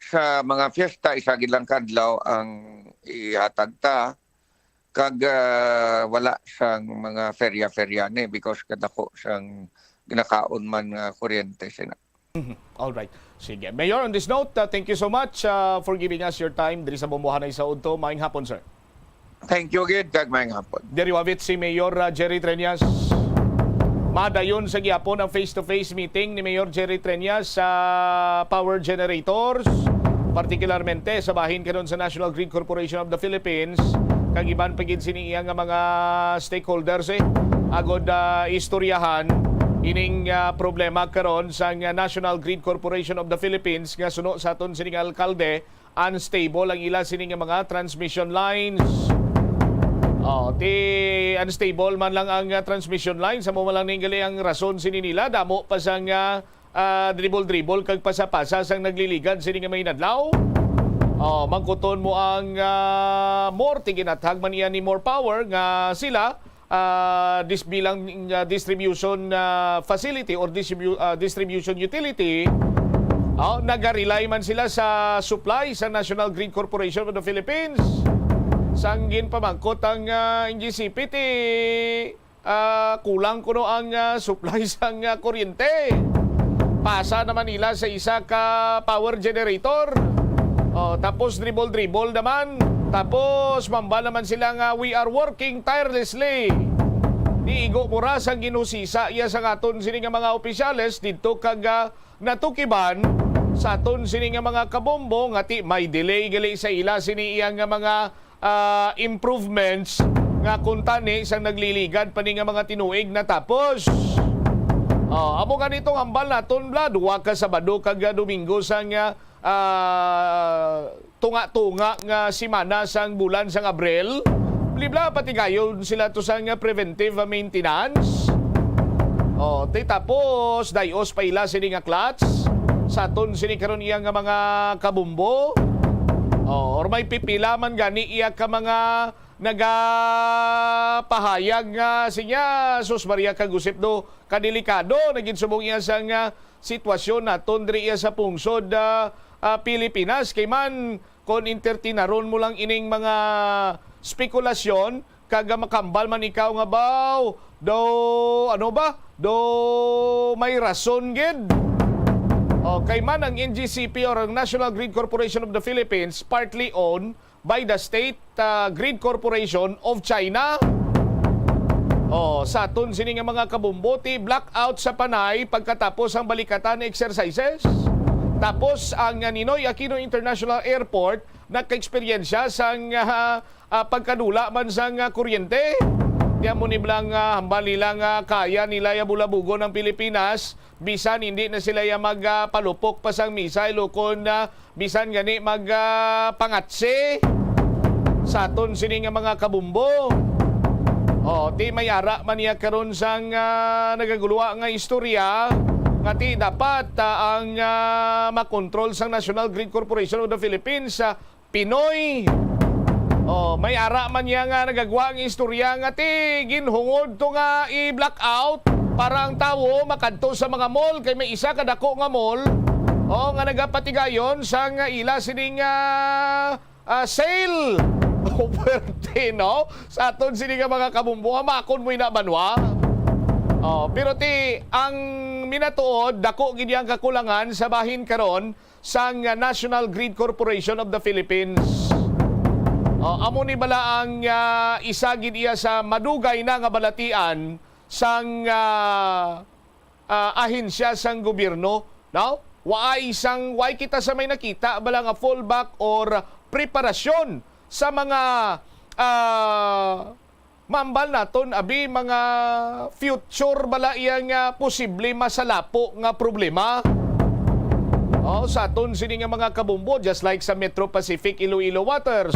sa mga fiesta, isa gid lang ka adlaw ang ihatag ta, kag, ah, wala sang mga ferya-ferya ni because kadako sang ginakaon man nga kuryente sina. Mhm. All right. Sige. Mayor, on this note, uh, thank you so much, uh, for giving us your time diri sa Bumbuhanay sa Udto. Maayong hapon, sir. Thank you gid, kag maayong hapon. Diri wabit si Mayor, uh, Jerry Treñas. Madayon sa gihapon ang face-to-face meeting ni Mayor Jerry Treñas sa power generators, partikularmente sa bahin karon sa National Grid Corporation of the Philippines, kag iban pa gid sini iya nga mga stakeholders, eh, agod, ah, istoryahan ining, ah, problema karon sa, ah, National Grid Corporation of the Philippines nga suno sa aton sining alkalde, unstable ang ila sini nga mga transmission lines. Oh, ti unstable man lang ang, ah, transmission lines, amo man lang ning gali ang rason sini nila, damo pa sang, ah, ah, dribol-dribol kag pasa-pasa sang nagliligad sini nga mga inadlaw. Oh, mangkuton mo ang, ah, MORE, ti ginathag man iya ni MORE Power nga sila, ah, dis-, bilang, ah, distribution, ah, facility or distribu-, ah, distribution utility, oh, nagarely man sila sa supply sa National Grid Corporation of the Philippines. Sang ginpamangkot ang, ah, N G C P ti, ah, kulang kuno ang, ah, supply sang, ah, kuryente. Pasa naman nila sa isa ka power generator. Oh, tapos dribol-dribol naman. Tapos mamba naman sila nga, "We are working tirelessly." Di igo mo ra sang ginhusisa iya sang aton sini nga mga opisyales didto kag, ah, natukiban sa aton sini nga mga kabombo nga ti may delay gali sa ila sini iya nga mga, ah, improvements nga kuntani sang nagliligad pa ni nga mga tinuig natapos. Oh, amo gani tong hambal naton, bala, duha ka Sabado kag, ah, Domingo sang, ah, ah, tunga-tunga nga semana sang bulan sang Abril. Bala, patigayon sila to sang, ah, preventive, ah, maintenance. Oh, ti tapos, dayos pa ila sini nga clutch. Sa aton sini karon iya nga mga kabumbo. Oh, or may pipila man gani iya ka mga nagapahayag nga siya, sus Maria, kagusip do, kadelikado na gid subong iya sang, ah, sitwasyon naton diri iya sa pungsod, ah, ah, Pilipinas. Kay man, kon entertinaron mo lang ining mga spekulasyon, kag makambal man ikaw nga, baw, do, ano ba? Do may rason gid. Okay man, ang N G C P or ang National Grid Corporation of the Philippines, partly owned by the State, ah, Grid Corporation of China. Oh, sa aton sini nga mga kabumbo, ti blackout sa Panay pagkatapos ang balikatan exercises. Tapos ang, ah, Ninoy Aquino International Airport nagka-eksperyensya sang, ah, ah, pagkadula man sang, ah, kuryente. Ti amo ni bala nga hambal nila nga kaya nila iya bulabugon ang Pilipinas, bisan hindi na sila iya mag, ah, palupok pa sang missile o kon, ah, bisan gani mag, ah, pangatsi sa aton sini nga mga kabumbo. Oh, ti may ara man niya karon sang, ah, nagaguluwa nga istorya nga ti dapat, ah, ang, ah, makontrol sang National Grid Corporation of the Philippines, ah, Pinoy. Oh, may ara man niya nga nagagwa ang istorya nga ti ginhungod to nga i-blackout para ang tawo makadto sa mga mall kay may isa ka dako nga mall, oh, nga nagapatigayon sang ila sining, ah, ah, sale. Oh, pwerte, no? Sa aton sini nga mga kabumbo, hamakon mo ina, banwa. Oh, pero ti ang minatuod, dako gid ang kakulangan sa bahin karon sang, ah, National Grid Corporation of the Philippines. Oh, amo ni bala ang, ah, isa gid iya sa madugay na nga balatian sang, ah, ah, ahensya sang gobyerno, no? Waay sang, waay kita sa may nakita bala nga fallback or preparasyon sa mga, ah, mambal naton, abi, mga future bala iya nga posible masalapo nga problema. Oh, sa aton sini nga mga kabumbo, just like sa Metro Pacific Iloilo Waters,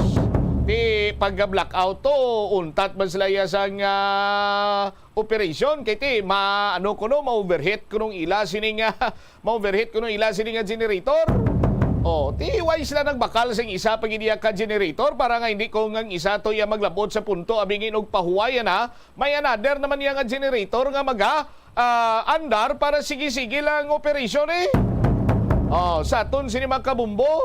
ti pagka-blackout to, untat man sila iya sang, ah, operation, kay ti ma-, ano kuno, ma-overheat kuno ang ila sini nga ma-overheat kuno ila sini nga generator. Oh, ti why sila nagbakal sing isa pa gid iya ka generator para nga hindi ko nga ang isa to iya maglabot sa punto, abi ngin og pahuway na, may another naman iya nga generator nga maga, ah, andar para sige-sige lang operation eh. Oh, sa aton sini mga kabumbo,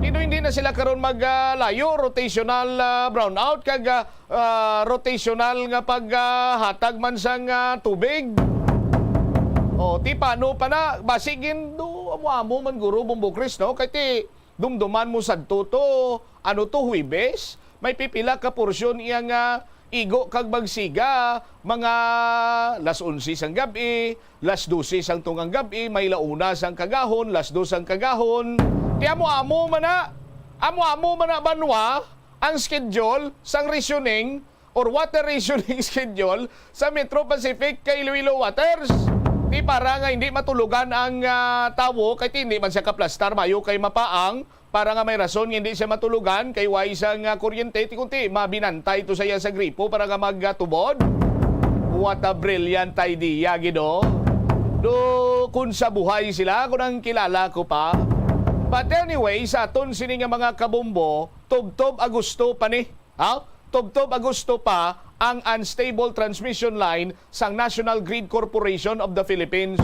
dito hindi na sila karon mag, ah, layo, rotational, ah, brownout kag, ah, ah, rotational nga paghatag man sang, ah, tubig. O, ti paano pa na? Basi gin do amo-amo man guro, Bumbo Chris, no? Kay ti dumduman mo sadto to, ano to, Huwebes? May pipila ka porsyon iya nga igo kag magsiga, mga las onse sang gab-i, las dose sang tungang gab-i, may la una sang kagahon, las dos sang kagahon. Ti amo-amo man na, amo-amo man na banwa ang schedule sang rationing or water rationing schedule sa Metro Pacific kay Iloilo Waters. Ti para nga hindi matulugan ang, ah, tawo, kay ti hindi man siya kaplastar, mayo kay mapaang, para nga may rason nga hindi siya matulugan, kay way siya nga kuryente, ti kunti mabinantay to sa iya sa gripo para nga magatubod. What a brilliant idea, Gido. Do, kung sa buhay sila, kung ang kilala ko pa. But anyway, sa aton sini nga mga kabombo, tubtob Agosto pa ni. Ha? Tubtob Agosto pa ang unstable transmission line sang National Grid Corporation of the Philippines.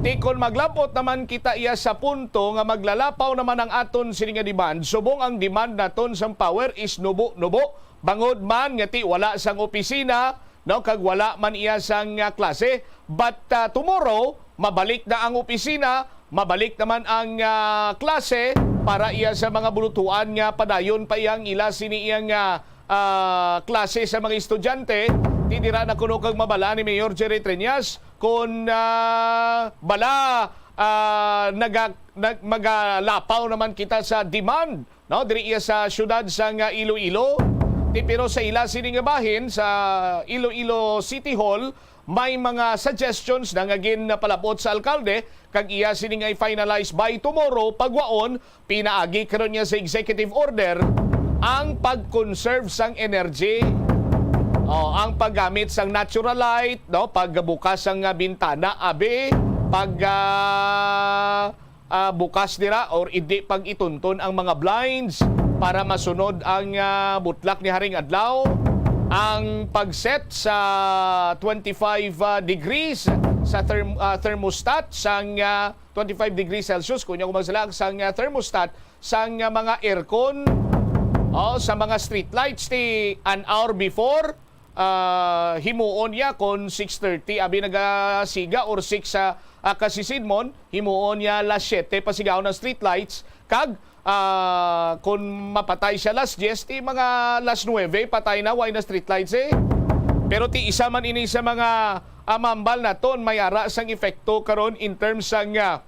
Ti kon maglabot naman kita iya sa punto nga maglalapaw naman ang aton sini nga demand, subong ang demand naton sang power is nubo-nubo, bangod man nga ti wala sang opisina, no, kag wala man iya sang, ah, klase. But, ah, tomorrow, mabalik na ang opisina, mabalik naman ang, ah, klase para iya sa mga bulutuan nga padayon pa iyang ila sini iyang, ah, ah, klase sa mga estudyante. Ti dira na kuno kag mabala ni Mayor Jerry Treñas kon, ah, bala, ah, naga-, nag-, magalapaw naman kita sa demand, no, diri iya sa siyudad sang Iloilo. Ti pero sa ila sini nga bahin sa Iloilo City Hall, may mga suggestions na nga ginpalabot sa alkalde, kag iya sini nga i-finalize by tomorrow, pagwaon, pinaagi karon niya sa executive order ang pag-conserve sang energy. Oh, ang paggamit sang natural light, no, pagbukas sang, ah, bintana, abi, pag, ah, ah, bukas dira or hindi pag-itunton ang mga blinds para masunod ang, ah, butlak ni Haring Adlaw, ang pag-set sa twenty-five, ah, degrees sa therm-, ah, thermostat sang, ah, twenty-five degrees Celsius, kunya kung magsalag sang, ah, thermostat sang, ah, mga aircon, oh, sa mga street lights ti an hour before, ah, himuon niya kon six thirty abi nagasiga or six sa, ah, kasisidmon, himuon niya las siete pasigaw ang street lights, kag, ah, kon mapatay siya las dies, ti mga las nuebe patay na, way na street lights, eh. Pero ti isa man ini sa mga, ah, mambal naton may ara sang epekto karon in terms sang, ah,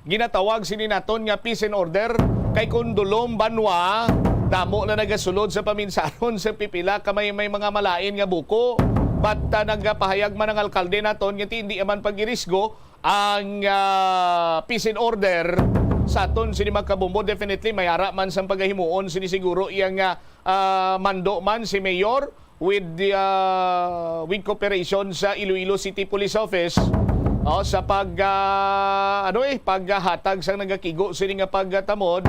ginatawag sini naton nga peace and order, kay kun dulom banwa, damo na nagasulod sa paminsaron sa pipila ka may, may mga malain nga buko. But, ah, nagapahayag man ang alkalde naton nga ti-, hindi man pag-irisgo ang, ah, peace and order sa aton sini, mga kabombo. Definitely, may ara man sang pagahimuon sini siguro iyang, ah, ah, mando man si Mayor with the, ah, with cooperation sa Iloilo City Police Office, oh, sa pag, ah, ano, eh, paghatag sang nagakigo sini nga pagtamod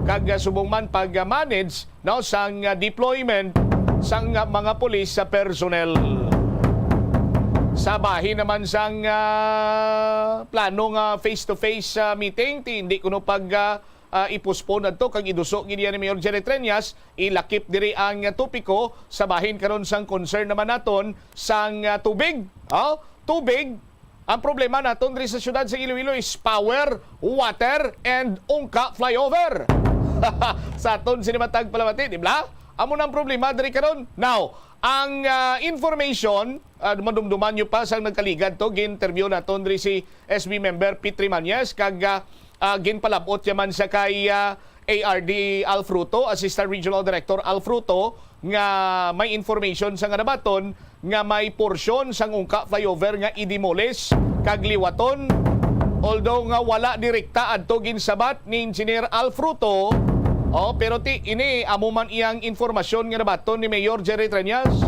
kag, ah, subong man pag-manage, no, sang, ah, deployment sang, ah, mga pulis sa personnel. Sa bahin naman sang, ah, plano nga face-to-face, ah, meeting, ti hindi kuno pag, ah, ah, i-postpone adto kag iduso gid yan ni Mayor Jerry Treñas. Ilakip diri ang topiko sa bahin karon sang concern naman naton sang, ah, tubig. Oh, tubig. Ang problema naton diri sa siyudad sa Iloilo is power, water, and ungka flyover. Sa aton sini matag palamati, di ba? Amo na ang problema diri karon. Now, ang, ah, information, ah, madumduman nyo pa sang nagkaligad to, gin-interview naton diri si S B member Petri Mañez, kag, ah, ah, ginpalabot niya man sa kay, ah, A R D Al Fruto, Assistant Regional Director Al Fruto, nga may information sa nga nabaton nga may porsyon sang ungka flyover nga i-demolish kag liwaton, although nga wala direkta adto ginsabat ni Engineer Al Fruto. Oh, pero ti ini amo man iyang informasyon nga nabaton ni Mayor Jerry Treñas.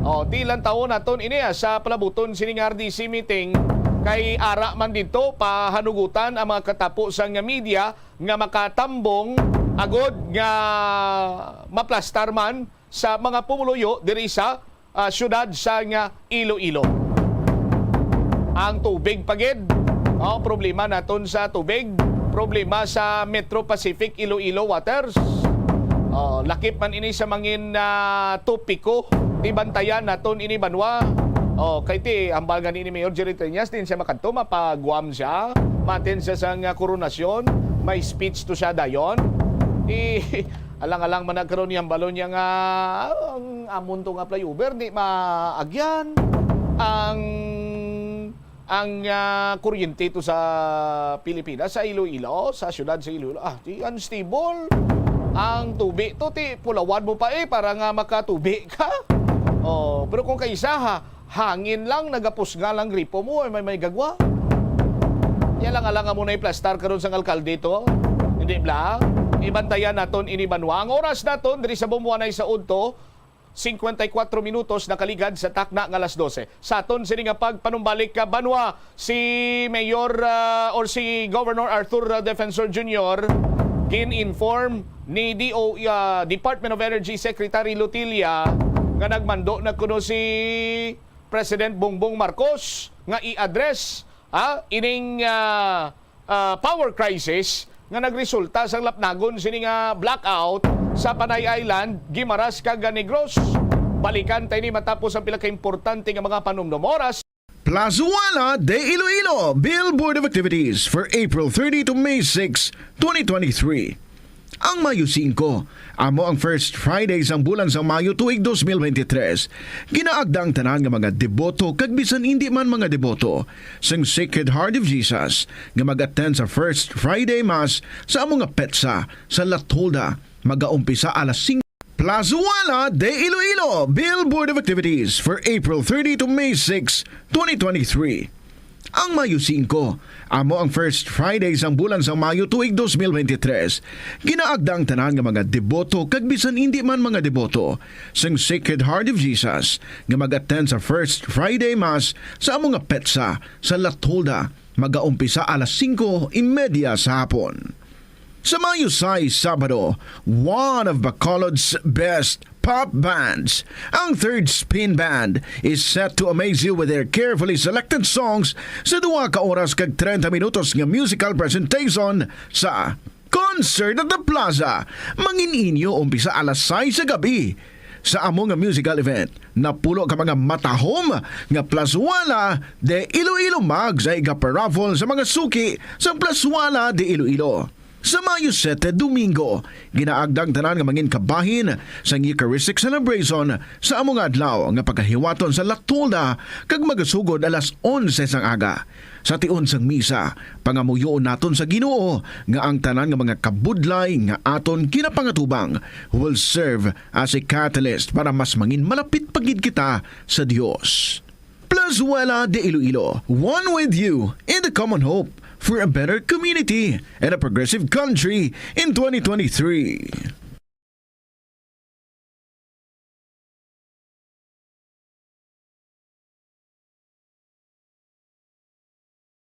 Oh, ti lantawon naton ini, ah, sa palabuton sining R D C meeting, kay ara man didto pahanugutan ang mga katapo sang media nga makatambong agod nga maplastar man sa mga pumuluyo diri sa, ah, siyudad sang, ah, Iloilo. Ang tubig pa gid, oh, problema naton sa tubig, problema sa Metro Pacific Iloilo Waters. Oh, lakip man ini sa mangin, ah, topiko, ti bantayan naton ini banwa. Oh, kay ti hambal gani ni Mayor Jerry Treñas, din siya makadto, mapa-Guam siya, matin siya sang, ah, koronasyon, may speech to siya dayon. Ti alang-alang man nagkaroon niyang balon niya nga ang amon to nga flyover di maagyan ang, ang, ah, kuryente to sa Pilipinas, sa Iloilo, sa siyudad sa Iloilo. Ah, di unstable. Ang tubi to, ti pulawan mo pa, eh, para nga makatubi ka. Oh, pero kung kaisa ha, hangin lang, nagapusnga lang gripo mo, ay may, may gagwa. Yan lang, alang mo na iplastar karon sang alkalde to. Hindi bla? Ibantayan naton ini banwa. Ang oras naton diri sa Bumbuanay sa udto, cincuenta y cuatro minutos nakaligad sa takna nga alas doce. Sa aton sini nga pagpanumbalik ka banwa, si Mayor, ah, or si Governor Arthur, ah, Defensor Junior gin-inform ni D O, ah, Department of Energy Secretary Lotilla nga nagmando na kuno si President Bongbong Marcos nga i-address, ah, ining, ah, ah, power crisis nga nagresulta sang lapnagon sini nga blackout sa Panay Island, Guimaras kag Negros. Balikan ta ini matapos ang pila ka importante nga mga panumdom. Oras. Plazuela de Iloilo, Bill Board of Activities for April thirty to May six, twenty twenty-three. Ang Mayo singko, amo ang first Friday sang bulan sang Mayo tuig dos mil bente-tres. Ginaagda ang tanan nga mga deboto kag bisan indi man mga deboto sang Sacred Heart of Jesus nga mag-attend sa First Friday Mass sa amo nga petsa sa La Tolda. Magaumpisa alas singko. Plazuela de Iloilo, Bill Board of Activities for April thirty to May six, twenty twenty-three. Ang Mayo singko, amo ang first Friday sang bulan sang Mayo tuig dos mil bente tres. Ginaagda ang tanan nga mga deboto kag bisan indi man mga deboto sang Sacred Heart of Jesus nga mag-attend sa first Friday Mass sa amo nga petsa sa La Tolda, magaumpisa alas singko y media sa hapon. Sa Mayo sais, Sabado, one of Bacolod's best pop bands, ang Third Spin Band, is set to amaze you with their carefully selected songs sa duha ka oras kag treinta minutos nga musical presentation sa Concert at the Plaza. Mangin-inyo umpisa alas sais sa gabi. Sa amo nga musical event, napulo ka mga matahom nga Plazuela de Iloilo Mags ang igaparaffle sa mga suki sa Plazuela de Iloilo. Sa Mayo sete, Domingo, ginaagda ang tanan nga mangin kabahin sang Eucharistic celebration sa amo nga adlaw nga pagahiwaton sa La Tolda kag magasugod alas onse sang aga. Sa tion sang misa, pangamuyoon naton sa Ginoo nga ang tanan nga mga kabudlay nga aton ginapangatubang will serve as a catalyst para mas mangin malapit pa gid kita sa Dios. Plazuela de Iloilo, one with you in the common hope for a better community and a progressive country in twenty twenty-three.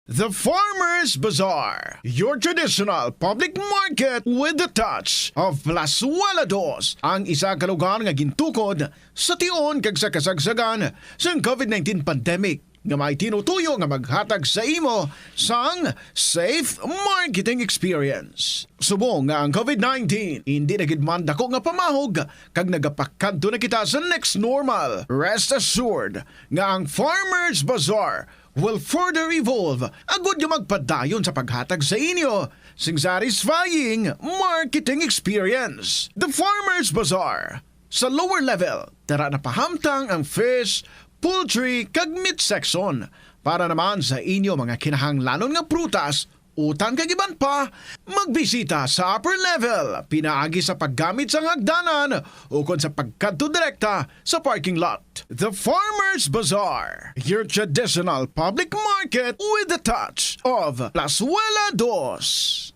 The Farmers Bazaar, your traditional public market with the touch of Plazuela Dos, ang isa ka lugar nga gintukod sa tion kag sa kasagsagan sang covid nineteen pandemic, nga may tinutuyo nga maghatag sa imo sang safe marketing experience. Subong nga ang covid nineteen indi na gid man dako nga pamahog kag nagapakadto na kita sa next normal, rest assured nga ang Farmers Bazaar will further evolve agud nga magpadayon sa paghatag sa inyo sing satisfying marketing experience. The Farmers Bazaar, sa lower level, dara na pahamtang ang fish, poultry, kag meat section. Para naman sa inyo mga kinahanglanon nga prutas, utan kag iban pa, magbisita sa upper level pinaagi sa paggamit sang hagdanan ukon sa pagkadto direkta sa parking lot. The Farmers Bazaar, your traditional public market with the touch of Plazuela Dos.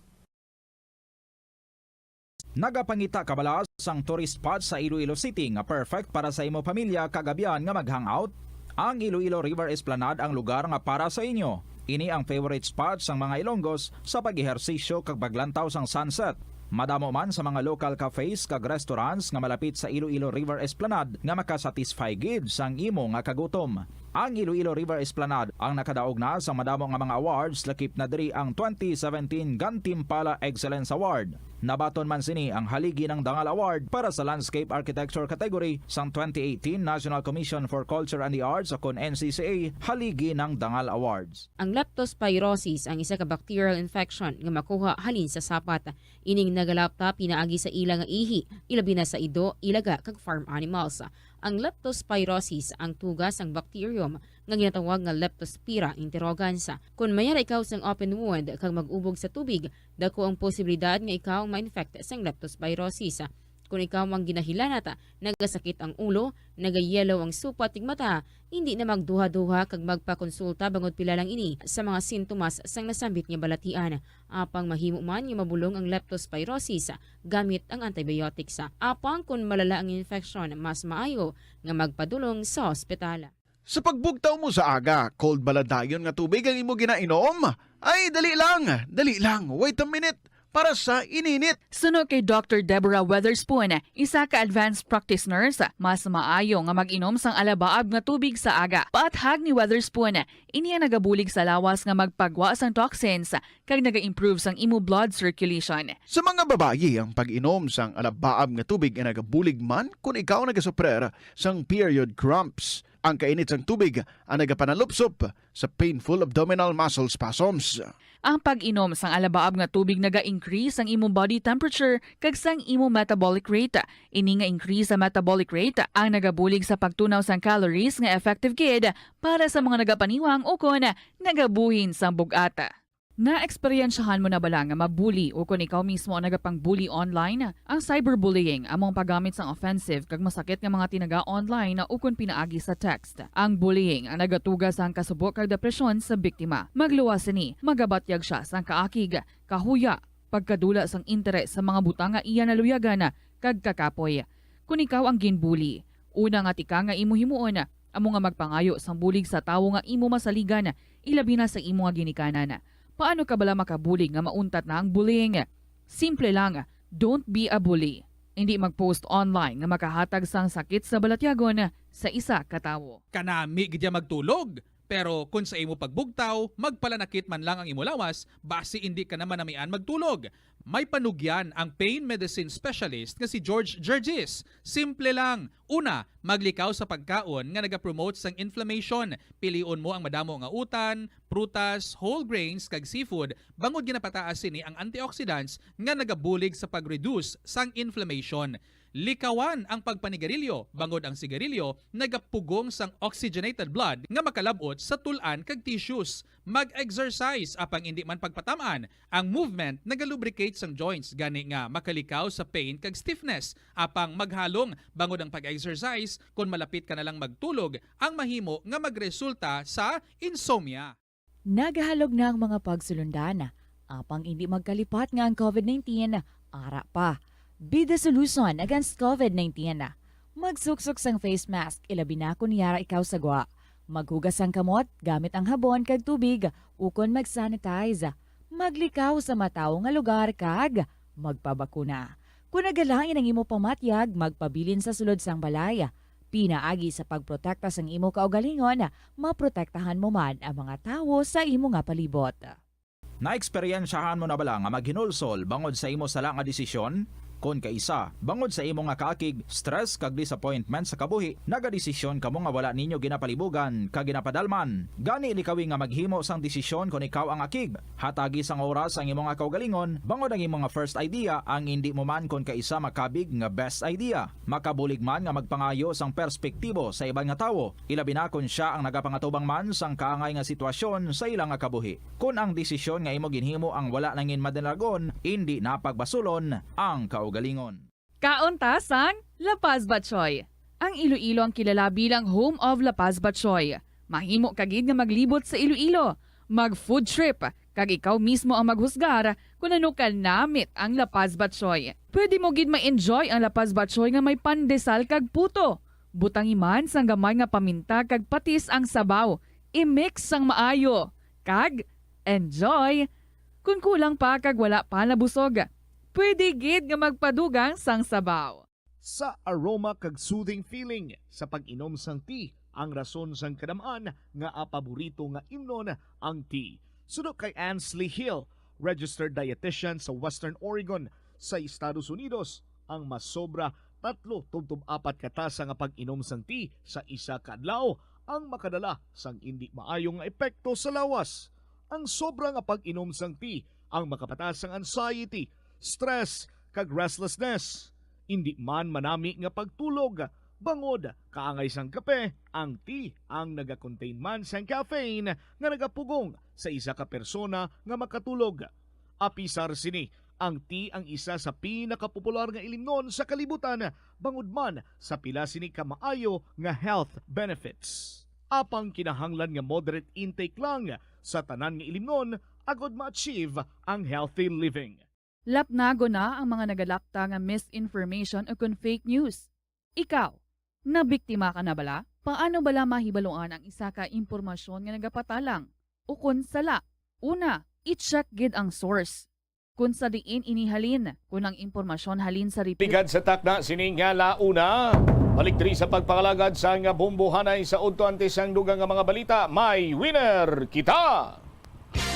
Nagapangita ka bala sang tourist spot sa Iloilo City nga perfect para sa imo pamilya kag abyan nga mag-hangout? Ang Iloilo River Esplanade ang lugar nga para sa inyo. Ini ang favorite spot sang mga Ilonggos sa pag-ehersisyo kag paglantaw sang sunset. Madamo man sa mga local cafes kag restaurants nga malapit sa Iloilo River Esplanade nga makasatisfy gid sang imo nga kagutom. Ang Iloilo River Esplanade ang nakadaog na sa madamo nga mga awards, lakip na diri ang twenty seventeen Gantimpala Excellence Award. Nabaton man sini ang Haligi ng Dangal Award para sa Landscape Architecture category sang twenty eighteen National Commission for Culture and the Arts, o kon N C C A Haligi ng Dangal Awards. Ang leptospirosis ang isa ka bacterial infection nga makuha halin sa sapat. Ining nagalapta pinaagi sa ila nga ihi, ilabi na sa ido, ilaga, kag farm animals. Ang leptospirosis ang tuga sang bacterium nga ginatawag nga Leptospira interrogans. Kon mayara ikaw sang open wound kag mag-ubog sa tubig, dako ang posibilidad nga ikaw ma-infect sang leptospirosis. Kon ikaw ang ginahilanat, nagasakit ang ulo, nagayellow ang supat kag mata, indi na magduha-duha kag magpakonsulta bangod pila lang ini sa mga sintomas sang nasambit nga balatian. Apang mahimo man nga mabulong ang leptospirosis gamit ang antibiotics. Apang kon malala ang infeksyon, mas maayo nga magpadulong sa ospital. Sa pagbugtaw mo sa aga, cold bala dayon nga tubig ang imo ginainom? Ay, dali lang, dali lang, wait a minute, para sa ininit. Suno kay Doctor Deborah Weatherspoon, isa ka advanced practice nurse, mas maayo nga mag-inom sang alabaab nga tubig sa aga. Paathag ni Weatherspoon, ini ang nagabulig sa lawas nga magpagwa sang toxins kag naga-improve sang imo blood circulation. Sa mga babayi, ang pag-inom sang alabaab nga tubig ay nagabulig man kon ikaw nagasuprer sang period cramps. Ang kainit sang tubig ang nagapanalupsop sa painful abdominal muscle spasms. Ang pag-inom sang alabaab nga tubig naga-increase sang imo body temperature kag sang imo metabolic rate. Ini nga increase sa metabolic rate ang nagabulig sa pagtunaw sang calories nga effective gid para sa mga nagapaniwang ukon nagabuhin sang bug-at. Naeksperyensyahan mo na bala nga mabuli o kon ikaw mismo ang nagapang-bully online? Ang cyberbullying amo ang paggamit sang offensive kag masakit nga mga tinaga online o kon pinaagi sa text. Ang bullying ang nagatuga sang kasubo kag depresyon sa biktima. Magluwas sini, magabatyag sia sang kaakig, kahuya, pagkadula sang interes sa mga butang nga iya naluyagan kag kakapoy. Kon ikaw ang ginbuli, una nga tikang nga imo himuon amo nga magpangayo sang bulig sa tawo nga imo masaligan, ilabi na sa imo nga ginikanan. Paano ka bala makabulig nga mauntat na ang bullying? Simple lang, don't be a bully. Indi mag-post online nga makahatag sang sakit sa balatyagon sa isa ka tawo. Kanami gid ya magtulog. Pero kon sa imo pagbugtaw, magpalanakit man lang ang imo lawas, basi indi ka na manamian magtulog. May panugyan ang pain medicine specialist nga si George Gergis. Simple lang. Una, maglikaw sa pagkaon nga nagapromote sang inflammation. Pilion mo ang madamo nga utan, prutas, whole grains, kag seafood, bangod ginapataas sini ang antioxidants nga nagabulig sa pag-reduce sang inflammation. Likawan ang pagpanigarilyo, bangod ang sigarilyo nagapugong sang oxygenated blood nga makalab-ot sa tul-an kag tissues. Mag-exercise, apang indi man pagpatam-an. Ang movement nagalubricate sang joints, gani nga makalikaw sa pain kag stiffness. Apang maghalong, bangod ang pag-exercise, kon malapit ka na lang magtulog, ang mahimo nga magresulta sa insomnia. Nagahalog na ang mga pagsulundan, apang indi magkalipat nga ang covid nineteen ara pa. Be the solution against covid nineteen. Magsuksok sang face mask, ilabi na kon yara ikaw sa gwa. Maghugas sang kamot gamit ang habon kag tubig, ukon mag-sanitize. Maglikaw sa matawo nga lugar kag magpabakuna. Kon nagalain ang imo pamatyag, magpabilin sa sulod sang balay. Pinaagi sa pagprotekta sang imo kaugalingon, maprotektahan mo man ang mga tawo sa imo nga palibot. Naeksperyensyahan mo na bala nga maghinulsol bangod sa imo sala nga desisyon? Kon kaisa, bangod sa imo nga kaakig, stress, kag disappointment sa kabuhi, nagadesisyon kamo nga wala ninyo ginapalibugan kag ginapadalman. Gani, likawi nga maghimo sang desisyon kon ikaw ang akig. Hatagi sang oras ang imo nga kaugalingon, bangod ang imo nga first idea ang indi mo man kon kaisa makabig nga best idea. Makabulig man nga magpangayo sang perspektibo sa iban nga tawo, ilabi na kon sia ang nagapangatubang man sang kaangay nga sitwasyon sa ila nga kabuhi. Kon ang desisyon nga imo ginhimo ang wala nangin madalagon, indi na pagbasulon ang kaugalingon. Kaon ta sang La Paz Batchoy. Ang Iloilo ang kilala bilang home of La Paz Batchoy. Mahimo ka gid nga maglibot sa Iloilo, mag-food trip, kag ikaw mismo ang maghusgar kon ano ka namit ang La Paz Batchoy. Pwede mo gid ma-enjoy ang La Paz Batchoy nga may pandesal kag puto. Butangi man sang gamay nga paminta kag patis ang sabaw. I-mix sang maayo. Kag enjoy! Kon kulang pa kag wala pa nabusog, pwede gid nga magpadugang sang sabaw. Sa aroma kag soothing feeling sa pag-inom sang tea ang rason sang kadam-an nga paborito nga imnon ang tea. Suno kay Ansley Hill, registered dietitian sa Western Oregon sa Estados Unidos, ang masobra tatlo tubtob apat ka tasa nga pag-inom sang tea sa isa ka adlaw ang makadala sang indi maayo nga epekto sa lawas. Ang sobra nga pag-inom sang tea ang makapataas sang anxiety, stress, kag restlessness. Indi man manami nga pagtulog, bangod kaangay sang kape, ang tea ang naga-contain man sang caffeine nga nagapugong sa isa ka persona nga makatulog. Apisar sini, ang tea ang isa sa pinakapopular nga ilimnon sa kalibutan, bangod man sa pila sini ka maayo nga health benefits. Apang kinahanglan nga moderate intake lang sa tanan nga ilimnon agod ma-achieve ang healthy living. Lapnagon na ang mga nagalapta nga misinformation o kon fake news. Ikaw, nabiktima ka na bala? Paano bala mahibaluan ang isa ka impormasyon nga nagapatalang o kon sala? Una, i-check gid ang source. Kon sa diin ini halin, kon ang impormasyon halin sa repeat. Ligad sa takna sini nga launa, balik diri sa pagpangalagad sang bombohanay sa udto antes sang dugang nga mga balita, may winner kita!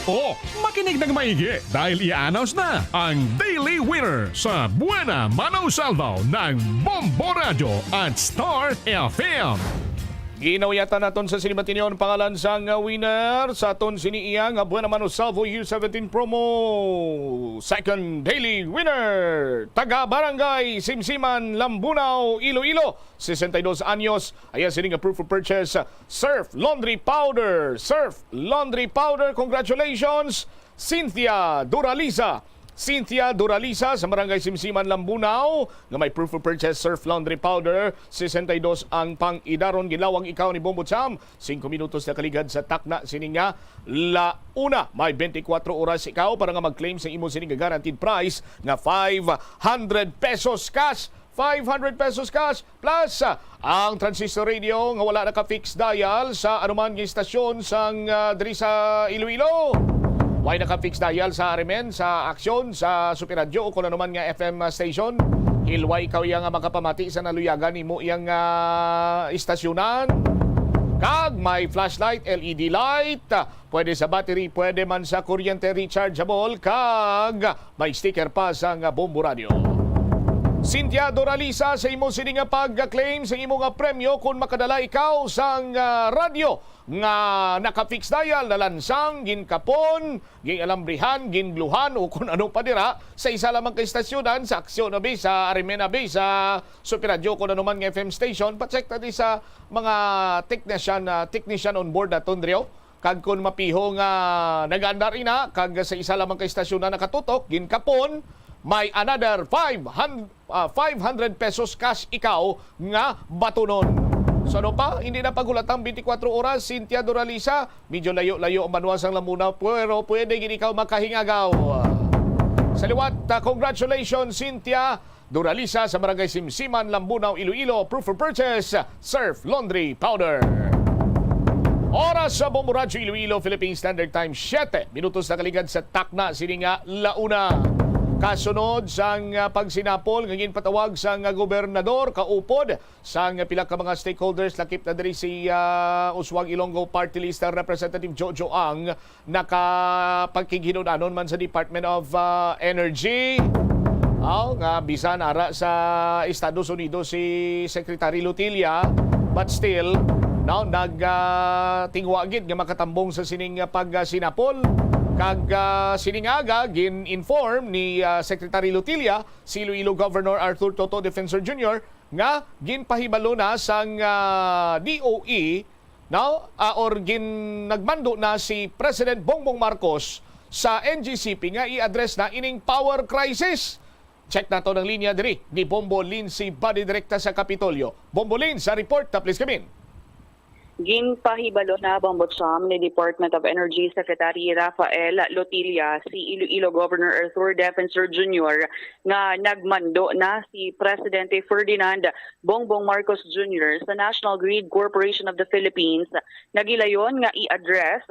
O, makinig ng maigi dahil i-announce na ang Daily Winner sa Buena Mano Salvo ng Bombo Radyo at Star F M. Ginauyatan naton sa sini matinyo ang pangalan sang, uh, winner sa aton sini iya nga Buena Mano Salvo Year seventeen Promo. Second daily winner, taga Barangay Simsiman, Lambunao, Iloilo, sesenta y dos anyos. Ayan sini nga proof of purchase, uh, Surf Laundry Powder. Surf Laundry Powder, congratulations, Cynthia Duraliza. Cynthia Duraliza sa Barangay Simsiman, Lambunao, nga may proof of purchase Surf Laundry Powder, sesenta y dos ang pang-idaron. Ginlawag ikaw ni Bombo Cham, singko minutos na kaligad sa takna sini nga la una. May twenty-four oras ikaw para nga mag-claim sa imo sini nga guaranteed prize nga five hundred pesos cash. Five hundred pesos cash plus, ah, ang transistor radio nga wala naka-fix dial sa anuman nga istasyon sang, ah, diri sa Iloilo. Way naka-fix dial sa Arimen, sa Aksyon, sa Super Radio o kung anuman nga F M station. Hilway ikaw iya nga makapamati sa naluyagan nimo iyang, ah, istasyonan. Kag may flashlight, L E D light, pwede sa battery, pwede man sa kuryente rechargeable, kag may sticker pa sang Bombo Radio. Cynthia Doralisa, sa imo sini nga pag-claim sa imo nga premyo, kung makadala ikaw sang, ah, radyo nga naka-fix dial, nalansang, ginkapon, ginalambrihan, ginbluhan, o kung ano pa dira, sa isa lamang ka istasyonan, sa Aksyon abi, sa Arimen abi, sa Super Radio, kung ano man nga F M station, pa-check na di sa mga technician, ah, technician on board naton, Rio. Kag kung mapiho nga nag-andar ina, kag sa isa lamang ka istasyon na nakatutok, ginkapon, may another five hundred, ah, five hundred pesos cash ikaw nga batunon. So ano pa? Hindi na paghulatang twenty-four oras, Cynthia Doralisa. Medyo layo-layo ang banwa sang Lamuna, pero pwede gid ikaw makahingagaw. Sa liwat, ah, congratulations, Cynthia Doralisa sa Barangay Simsiman, Lambunao, Iloilo. Proof of purchase, Surf Laundry Powder. Oras sa Bombo Radyo Iloilo, Philippine Standard Time, siyete minutos na kaligad sa takna sini nga la una. Kasunod sang, ah, pagsinapol nga ginpatawag sang, ah, gobernador, kaupod sang pila ka mga stakeholders, lakip na diri si, ah, Uswag Ilonggo Party List Representative Jojo Ang, nakapakighinunanon man sa Department of, ah, Energy. Aw, nga bisan ara sa Estados Unidos si Secretary Lotilla, but still, no, nag, ah, tingwa gid nga makatambong sa sining, ah, pagsinapol. Kag, ah, sining aga, gin-inform ni, ah, Secretary Lotilla si Iloilo Governor Arthur Toto Defensor Junior nga ginpahibalo na sang, ah, D O E, no? Ah, or gin-, nagmando na si President Bongbong Marcos sa N G C P nga i-address na ining power crisis. Check nato ang linya diri ni Bombo Lin, si Body Direkta sa Kapitolyo. Bombo Lin, sa report, ta please come in. Ginpahibalo na, Bombo Cham, ni Department of Energy Secretary Rafael Lotilla si Iloilo Governor Arthur Defensor Junior nga nagmando na si Presidente Ferdinand Bongbong Marcos Junior sa National Grid Corporation of the Philippines nga gilayon nga i-address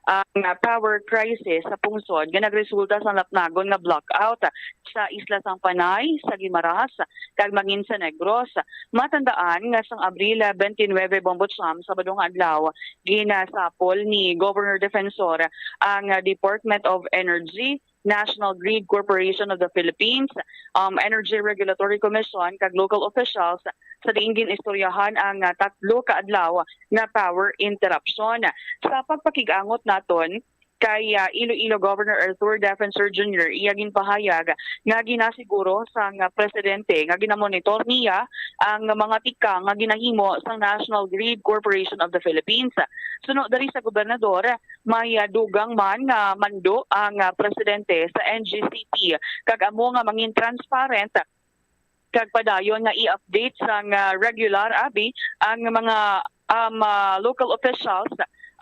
ang power crisis sa pungsod nga nagresulta sa lapnagon nga blackout sa isla sang Panay, sa Guimaras, kag Manginsa Negros. Matandaan nga sang Abril twenty-nine, Bombo Cham, Sabado nga adlaw, ginasapol ni Governor Defensor ang Department of Energy, National Grid Corporation of the Philippines, um, Energy Regulatory Commission, kag local officials sa diin gin-istoryahan ang, ah, tatlo ka adlaw nga power interruption. Sa pagpakig-angot naton kay, ah, Iloilo Governor Arthur Defensor Junior, iya ginpahayag nga ginasiguro sang, ah, presidente nga ginamonitor niya ang mga tikang nga ginahimo sang National Grid Corporation of the Philippines. Suno diri sa gobernador, may, ah, dugang man nga mando ang, ah, presidente sa N G C P, kag amo nga mangin transparent kag padayon nga i-update sang, ah, regular abi ang mga, um, ah, local officials,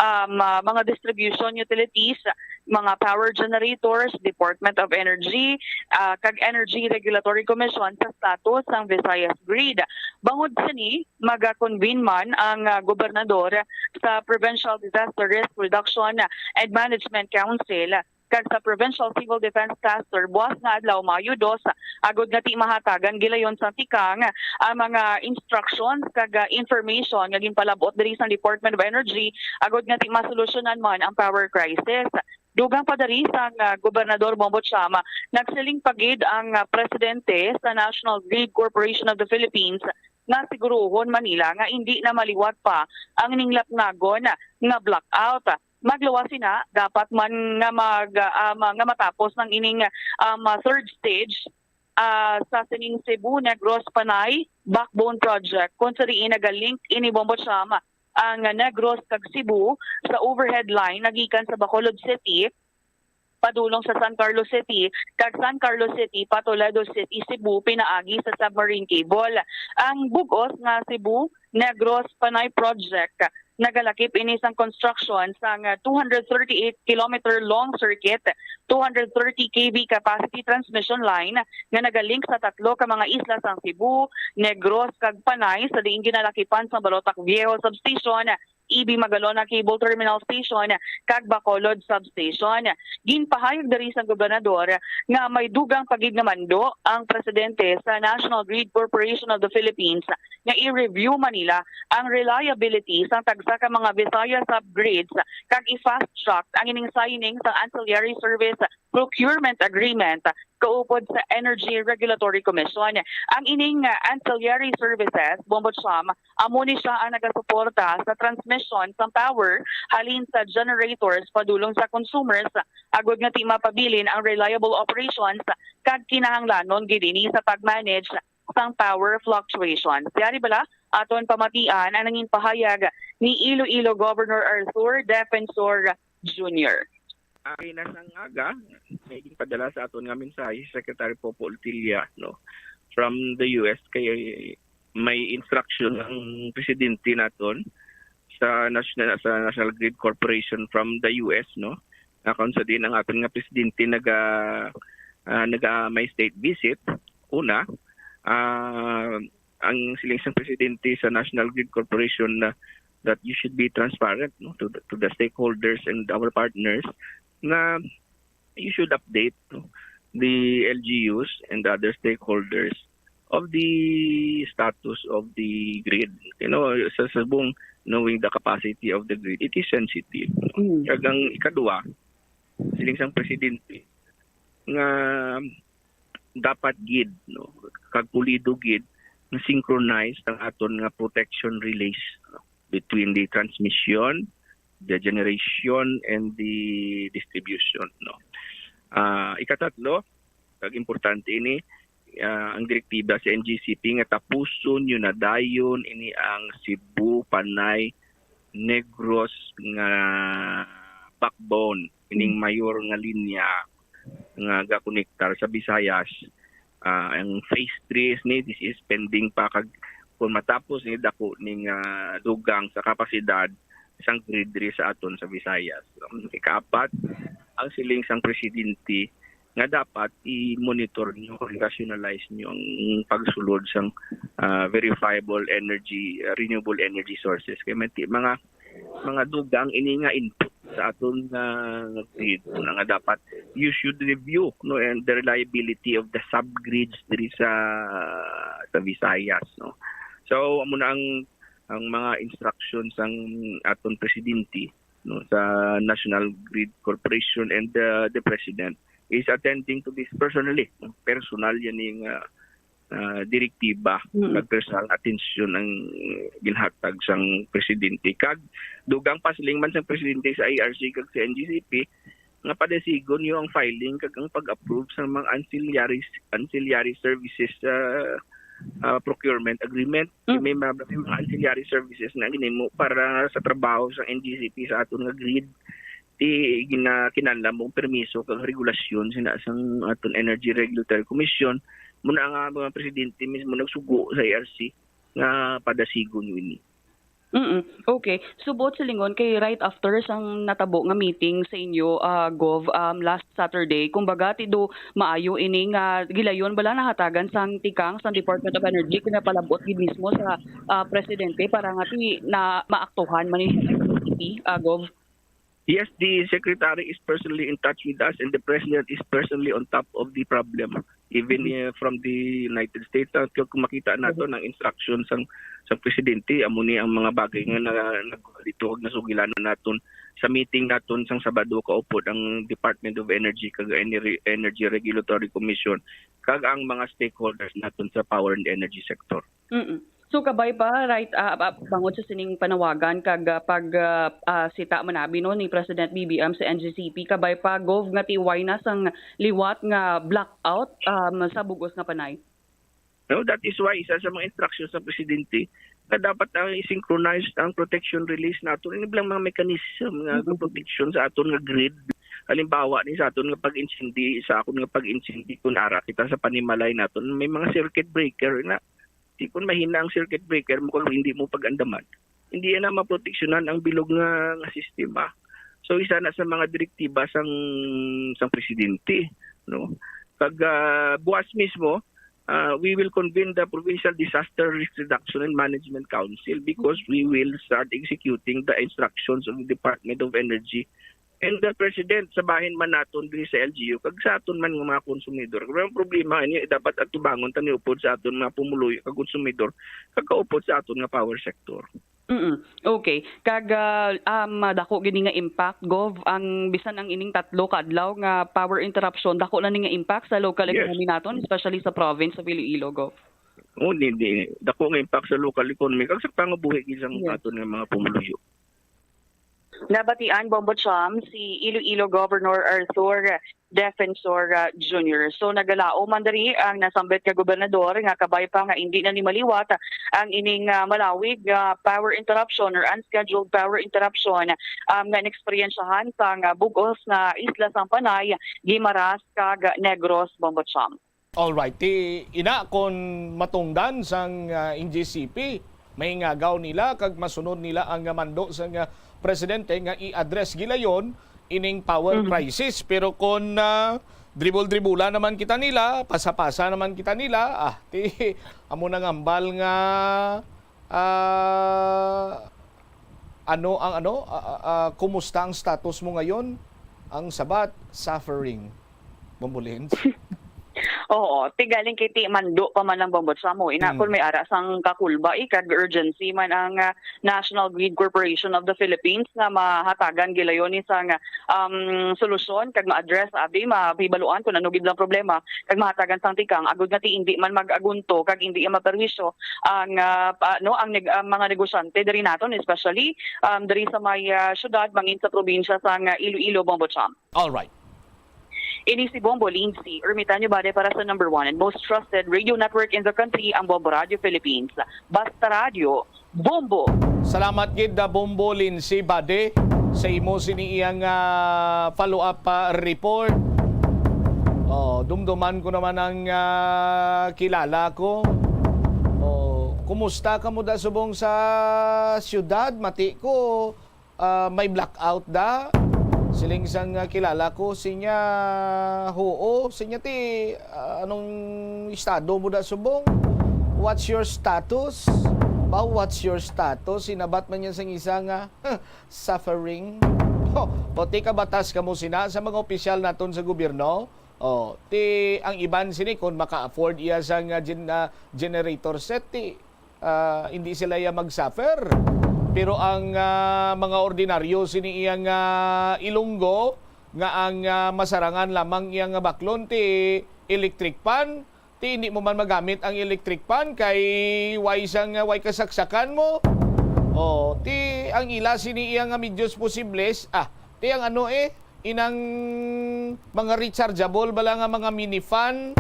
um, ah, mga distribution utilities, mga power generators, Department of Energy, ah, kag Energy Regulatory Commission sa status sang Visayas Grid. Bangod sini, maga-convene man ang, ah, gobernador sa Provincial Disaster Risk Reduction and Management Council kag sa Provincial Civil Defense Cluster buas nga adlaw, Mayo dos, agod nga ti mahatagan gilayon sang tikang ang mga instructions kag, ah, information nga ginpalab-ot diri sang Department of Energy agod nga ti masolusyonan man ang power crisis. Dugang pa diri sang, ah, Gobernador Bombo Cham, nagsiling pa gid ang, ah, presidente sa National Grid Corporation of the Philippines nga siguruhon man nila nga indi na maliwat pa ang ninglapngagon nga blackout. Magluwas sina, dapat man nga mag, ah, ma-, nga matapos ng ining, um, ah, third stage, ah, sa sining Cebu Negros Panay Backbone Project, kung sa diin nagalink ini, Bombo Cham, ang Negros kag Cebu sa overhead line nagikan sa Bacolod City padulong sa San Carlos City, kag San Carlos City pa Toledo City, Cebu, pinaagi sa submarine cable. Ang bug-os nga Cebu Negros Panay Project nagalakip ini sang construction sang two hundred thirty-eight kilometer long circuit, two hundred thirty K V capacity transmission line nga nagalink sa tatlo ka mga isla sang Cebu, Negros, kag Panay, sa diin ginalakipan sang Balotac Viejo Substation, E B Magalona Cable Terminal Station, kag Bacolod Substation. Ginpahayag diri sang gobernador nga may dugang pa gid nga mando ang presidente sa National Grid Corporation of the Philippines nga i-review man nila ang reliability sang tagsa ka mga Visayas subgrids kag i-fast track ang ining signing sang ancillary service procurement agreement kaupod sa Energy Regulatory Commission. Ang ining, ah, ancillary services, Bombo Cham, amo ni siya ang nagasuporta sa transmission sang power halin sa generators padulong sa consumers, agod nga ti mapabilin ang reliable operations kag kinahanglanon gid ini sa pag-manage sang power fluctuations. Yari bala, aton pamatian ang nangin pahayag ni Iloilo Governor Arthur Defensor Junior. Ay, nasang aga, may ginpadala sa aton nga mensahe si Secretary Popo Ultilla, no, from the U S, kay may instruction ang presidente naton sa national, sa National Grid Corporation from the U S, no, na kung sa din ang aton nga presidente naga, ah, naga may state visit. Una, ah, ang siling sang presidente sa National Grid Corporation na that you should be transparent, no, to the, to the stakeholders and our partners, na you should update, no, the L G Us and other stakeholders of the status of the grid. You know, sa subong, knowing the capacity of the grid, it is sensitive. Mm. Kag ang ikadua, siling sang presidente, nga dapat gid, no, kag pulido gid nga synchronized ang aton nga protection relays, no, between the transmission, the generation, and the distribution, no. Ah, ikatatlo, kag importante ini, ah, ang direktiba sa N G C P nga tapuson yun na dayon ini ang Cebu, Panay, Negros nga backbone, ining Mm. mayor nga linya nga gakonektar sa Visayas. Ah, ang phase three ni, this is pending pa, kag kung matapos ni, dako ning, ah, dugang sa kapasidad sang grid diri sa aton sa Visayas. Um, ikaapat, ang siling sang presidente nga dapat i-monitor nyo, i-rationalize nyo ang pagsulod sang, ah, verifiable energy, ah, renewable energy sources. Kay may ti-, mga, mga dugang ini nga input sa aton nga, nga grid, na nga dapat you should review, no, and the reliability of the subgrids diri sa, sa Visayas, no. So, amo na ang, ang mga instructions sang aton presidente, no, sa National Grid Corporation, and the, the president is attending to this personally, no? Personal yan yung, ah, ah, direktiba, Mm. nagpersonal atensyon ang ginhatag sang presidente. Kag dugang pasiling man sang presidente sa I R C kag sa N G C P nga padasigon niyo ang filing kag ang pag-approve sa mga ancillary, ancillary services, ah, ah, procurement agreement. Mm. May mga, may mga ancillary services na ginimo para sa trabaho sa N G C P sa aton nga grid. Ti gina-, kinahanglan mo permiso kag regulasyon sina sang aton Energy Regulatory Commission. Muna nga mga presidente mismo nagsugo sa I R C nga padasigon yun. Mm, okay. So, buot silingon kay right after sang natabo nga meeting sa inyo, ah, Gov, um, last Saturday, kumbaga, ti do maayo ini nga gilayon bala nahatagan sang tikang sang Department of Energy, kung napalabot gid mismo sa, ah, presidente para nga ti na maaktuhan man ni, ah, Gov? Yes, the secretary is personally in touch with us and the president is personally on top of the problem. Even, Mhm. uh, from the United States, uh, kung makita nato Mhm. ang instruction sang, sang presidente, amo ni ang mga bagay nga na, nag-, dito, nasugilanon naton sa meeting naton sang Sabado, kaupod ang Department of Energy kag Ener-, Energy Regulatory Commission kag ang mga stakeholders naton sa power and energy sector. Mm-mm. So, kabay pa, right, ah, ah, bangod sa sining panawagan kag, ah, pag, ah, ah, sita manabi, no, ni President B B M sa N G C P, kabay pa, Gov, nga tiway na sang liwat nga blackout, um, sa bug-os nga panay? No, that is why isa sa mga instructions sa presidente na dapat ang i-synchronize ang protection release nato. Ini bilang mga mechanism nga Mhm. protection sa aton nga grid. Halimbawa ni sa aton nga pag-insindi, sa akon nga pag-insindi, kung ara kita sa panimalay naton, may mga circuit breaker na. Di, kung mahina ang circuit breaker mo, kung hindi mo pag-andaman, hindi na maproteksyonan ang bilog nga, nga sistema. So, isa na sa mga direktiba sang, sang presidente, no? Pag, ah, buwas mismo, ah, we will convene the Provincial Disaster Risk Reduction and Management Council because we will start executing the instructions of the Department of Energy and the President, sa bahin man naton diri sa L G U, kag sa aton man nga mga konsumidor. Pero ang problema, ini dapat atubangon ta ni upod sa aton mga pumuluyo kag konsumidor, kag kaupod sa aton nga power sector. Mm. Okay. Kag, ah, um, dako gid ni nga impact, Gov, ang bisan ang ining tatlo ka adlaw nga power interruption, dako na ni nga impact sa local Yes. economy naton, especially sa province of Iloilo, Gov. O, di, di, dako nga impact sa local economy, kag sa pangabuhi gid sang Yes. aton nga mga pumuluyo. Nabatian, Bombo Cham, si Iloilo Governor Arthur Defensor, uh, Junior. So, nagalaom man diri ang nasambit nga gobernador nga kabay pa nga indi na ni maliwat ang ining, uh, malawig nga power interruption or unscheduled power interruption, um, nga ineksperiensyahan sang, uh, bug-os nga isla sang Panay, Guimaras, kag Negros, Bombo Cham. Alright, ti ina kon matungdan sang, ah, N G C P, maingagaw nila kag masunod nila ang, ah, mando sang, ah, presidente nga i-address gilayon ining power Mhm. crisis. Pero kon, ah, dribol-dribola naman kita nila, pasa-pasa naman kita nila, ah, ti amo nang hambal nga, ah, ano ang ano, ah, ah, ah, kumusta ang status mo ngayon? Ang sabat, suffering. Bombulins. Oo, ti galing kay ti mando pa man ang Bombo Cham, ina, Mm. kung may ara sang kakulba, eh, kag urgency man ang, ah, National Grid Corporation of the Philippines nga mahatagan gilayon ni sang, um, solusyon kag ma-address, abi, mahibaluan kung ano gid lang problema kag mahatagan sang tikang agud nga ti indi man mag-agunto kag indi maperwisyo ang, ah, pa, no, ang neg-, ang mga negosyante diri naton, especially, um, diri sa may, ah, syudad mangin sa probinsya sang, ah, Iloilo, Bombo Cham. Alright. Ini si Bombo Lindsay, ermitanyo bade para sa number one and most trusted radio network in the country, ang Bombo Radio Philippines. Basta Radyo, Bombo! Salamat gid, da Bombo Lindsay Bade, sa imo sini iyang, ah, follow-up, ah, report. Oh, dumduman ko naman ang, ah, kilala ko. Oh, kumusta ka mo da subong sa syudad? Mati ko, ah, may blackout da. Siling sang, ah, kilala ko, sinya, huo, sinya ti, ah, anong estado mo da subong? What's your status? Ba, what's your status? Sinabat man niya sang isa nga, suffering. O, o ti kabatas kamo sina sa mga opisyal naton sa gobyerno. O, ti ang iban sini kung maka-afford iya sang, ah, gen-, ah, generator set, ti, ah, hindi sila iya mag-suffer. Pero ang, ah, mga ordinaryo sini iyang, ah, Ilonggo nga ang, ah, masarangan lamang iyang baklon ti electric fan, ti hindi mo man magamit ang electric fan kay way sang, way kasaksakan mo. O, ti ang ila sini iya nga medios posibles, ah, ti ang ano, eh, inang mga rechargeable bala nga mga mini fan.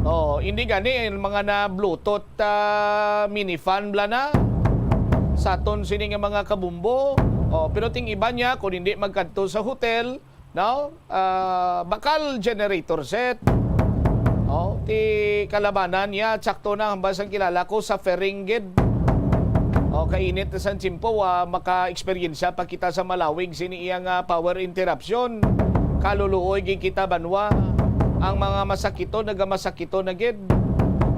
O, hindi gani, eh, mga na Bluetooth, ah, mini fan bala na. Saton sini nga mga kabumbo. O, pero ting iba niya, kung hindi magkadto sa hotel, no? Ah, bakal generator set. O, ti kalabanan niya, tsakto na, hambal sang kilala ko, suffering gid. O, kainit na sang tiyempo, ah, maka-eksperyensya pa kita sa malawig sini iya nga power interruption. Kaluluoy gid kita banwa. Ang mga masakito, nagamasakiton na gid.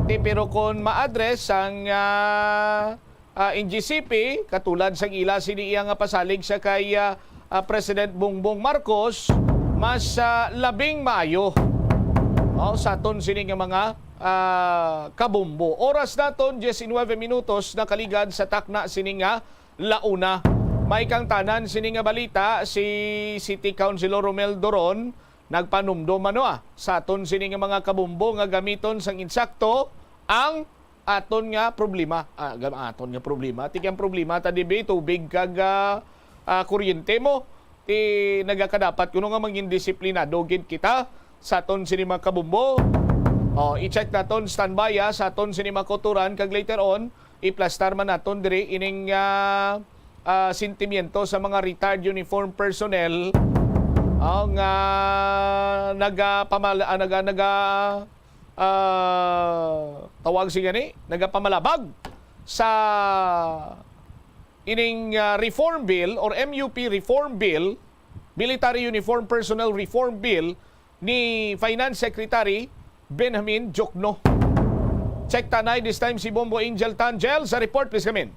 Ti, pero kung ma-address ang, ah, ah, N G C P, katulad sang ila sini iya nga pasalig sa kay, ah, ah, President Bongbong Marcos, mas, ah, labing maayo. O, sa aton sini nga mga, ah, kabumbo. Oras naton, diecinueve minutos, nakaligad sa takna sini nga launa. May kang tanan sini nga balita, si City Councilor Romel Doron nagpanumdom, ano, ah, sa aton sini nga mga kabumbo nga gamiton sang insakto ang aton nga problema. Ah, ga-, aton nga problema. Ti ang problema ta dibi tubig kag, ah, ah, kuryente mo. Ti nagakadapat kuno nga mangin disiplinado gid kita sa aton sini mga kabumbo. Oh, i-check naton, standby, ah, sa aton sini mga kauturan kag later on iplastar man naton diri ining, ah, ah, sentimiento sa mga retired uniform personnel, oh, nga nagapamala-, ah, naga-, naga-, ah, tawag si gani, nagapamalabag sa ining, ah, reform bill or M U P reform bill, Military Uniform Personnel Reform Bill ni Finance Secretary Benjamin Jokno. Check tanay this time si Bombo Angel Tangel sa report, please come in.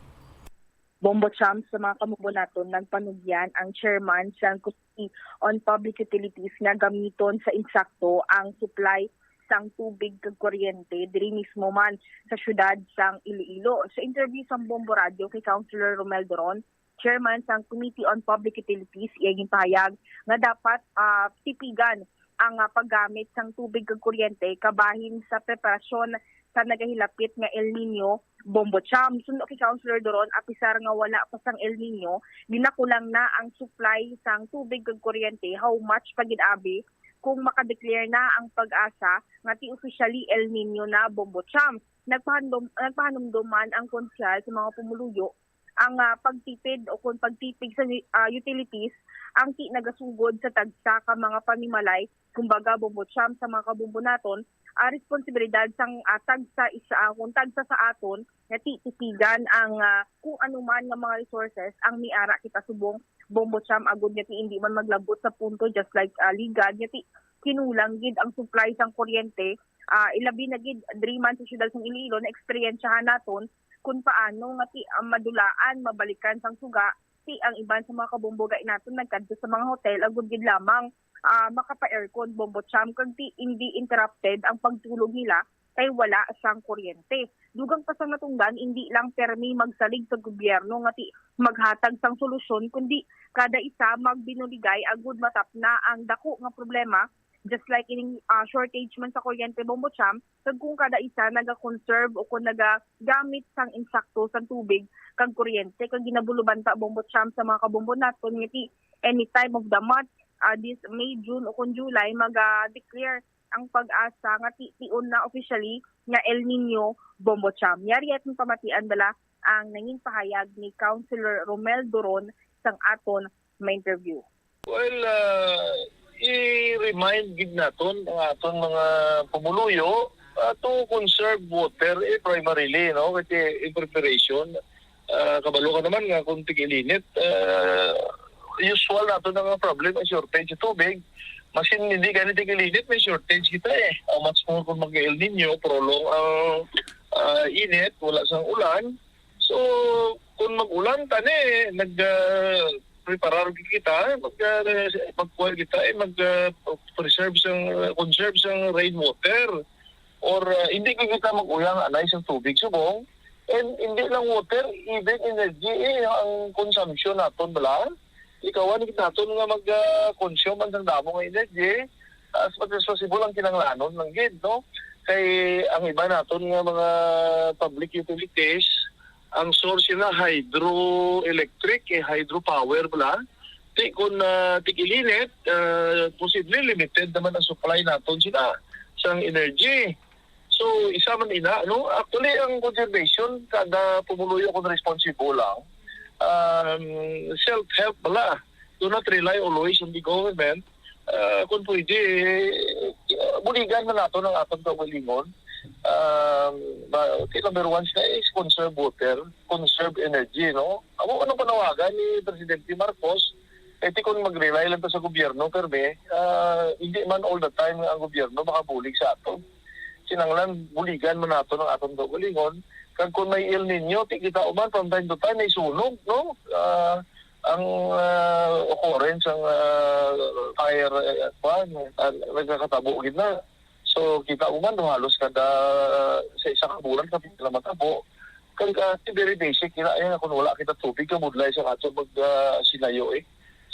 Bombo Champs, sa mga kamubo naton, nagpanugyan ang chairman sang Committee on Public Utilities nga gamiton sa insakto ang supply sang tubig kag kuryente diri mismo man sa syudad sang Iloilo. Sa interview sang Bombo Radio kay Councilor Romel Doron, chairman sang Committee on Public Utilities, iya ginpahayag nga dapat, ah, tipigan ang, ah, paggamit sang tubig kag kuryente kabahin sa preparasyon sa nagahilapit nga El Niño, Bombo Cham. Suno kay Councilor Doron, apisar nga wala pa sang El Niño, ginakulang na ang supply sang tubig kag kuryente. How much pa gid abi kung makadeclare na ang PAGASA nga ti officially El Niño na, Bombo Cham? Nagpahandom, nagpahanumdom man ang konsehal sa mga pumuluyo ang, ah, pagtipid o kon pagtipig sa, ah, utilities ang ti nagasugod sa tagsa ka mga panimalay. Kumbaga, Bombo Cham, sa mga kabombo naton, ah, responsibilidad sang, ah, tagsa isa, ah, kung tagsa sa aton nga ti tipigan ang, ah, kung ano man nga mga resources ang miara kita subong, Bombo Cham, agud nga ti indi man maglabot sa punto just like, ah, Ligad, nga ti kinulang gid ang supply sang kuryente, ah, ilabi na gid diri man sa siyudad sang Iloilo na eksperyensyahan naton kung paano nga ti, ah, madulaan, mabalikan sang suga, ti ang iban sa mga kabombo gani naton nagkadto sa mga hotel agud gid lamang, ah, makapa-aircon, Bombo Cham, kag ti indi interrupted ang pagtulog nila kay wala sang kuryente. Dugang pa sang natungdan, indi lang permi magsalig sa gobyerno nga ti maghatag sang solusyon, kundi kada isa magbinuligay agud matapna ang dako nga problema, just like ining, ah, shortage man sa kuryente, Bombo Cham, kag kung kada isa naga-conserve o kung nagagamit sang insakto sang tubig kag kuryente, kag ginabulubanta, Bombo Cham, sa mga kabombo naton nga ti any time of the month, ah, this May, June o kung July, maga-declare ang PAGASA nga ti-, tion na officially nga El Niño, Bombo Cham. Yari aton pamatian bala ang nangin pahayag ni Councilor Romel Doron sang aton ma-interview. Well, ah, i-remind gid naton ang aton mga pumuluyo, ah, to conserve water, eh, primarily, no? Kasi in preparation, ah, kabalo ka naman nga kung tig-ilinit, ah, usual nato na nga problem ang shortage sa tubig. Masin hindi gani tig-ilinit, may shortage kita, eh. Ang mas more kung mag-El Niño, prolong ang, ah, init, wala sang ulan. So, kung mag-ulan, tani, nag, ah, preparar kita, mag, ah, magkuha kita, eh, mag, ah, preserve sang, conserve sang rainwater. Or, ah, hindi ko kita mag-uyang anay sang tubig subong. And hindi lang water, even energy, eh, ang consumption naton bala. Ikawan kita naton nga mag, ah, consume ang damo nga energy as much as possible ang kinahanglanon lang gid, no? Kay ang iba naton nga mga public utilities, ang source nila hydroelectric, eh, hydropower bala. Ti kun, ah, tig-ilinit, ah, posible limited naman ang supply naton sila sang energy. So, isa man ina, no? Actually, ang conservation, kada pumuluyo kung responsible lang, um, self-help bala. Do not rely always on the government. Ah, kung pwede, ah, buligan man naton ang aton kaugalingon. Um, ba, okay, number one sila is conserve water, conserve energy, no? Amo anong panawagan ni Presidente Marcos, kay ti kung mag-rely lang ta sa gobyerno, permi, ah, hindi man all the time nga ang gobyerno makabulig sa aton. Kinahanglan buligan man naton ang aton kaugalingon. Kag kung may El Niño, ti kita uman from time to time may sunog, no? Ah, ang, ah, occurrence ang, ah, fire, eh, kuwan, ah, nagkakatabo gid na. So, kita mo man, no, halos kada sa isa ka bulan, kapit na matabo. Kag, ah, very basic, ina, eh, kung wala kita tubig, kabudlay sa ato mag, ah, sinayo, eh.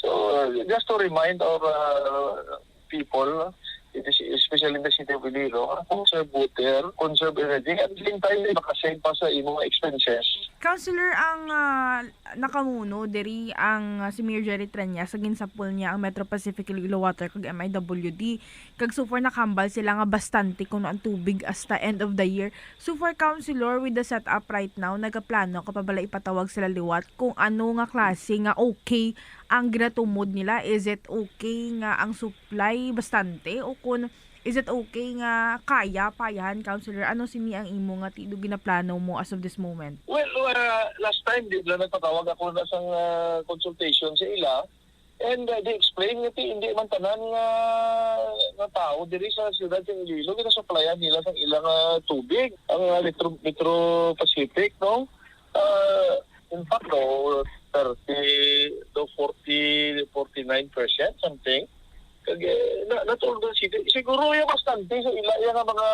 So, ah, just to remind our, ah, people, it is especially in the city of Iloilo, conserve water, conserve energy, at the same time, makasave pa sa imong expenses. Councilor, ang ah, nakamuno diri ang ah, si Mayor Jerry Treñas sa ginsapol niya ang Metro Pacific Iloilo Water kag M I W D. Kag so far nakahambal sila nga bastante kuno ang tubig hasta end of the year. So far, Councilor, with the setup right now, nagaplano ka pa bala ipatawag sila liwat kung ano nga klase nga okay ang ginatumod nila? Is it okay nga ang supply bastante o kung is it okay nga kaya payahan, Councilor? Ano sini ang imo nga tido ginaplano mo as of this moment? Well, uh, last time, di ba, nagpatawag ako na sang uh, consultation sa ila. And uh, they explain nga ti, hindi man tanan nga, nga tao diri sa siyudad sa Iloilo ginasuplayan nila sang ilang uh, tubig ang uh, Metro, Metro Pacific, no? Uh, in fact, no, thirty to forty, forty-nine percent something. Kag eh, na, not all the city. Siguro yung bastante sa ila, yung mga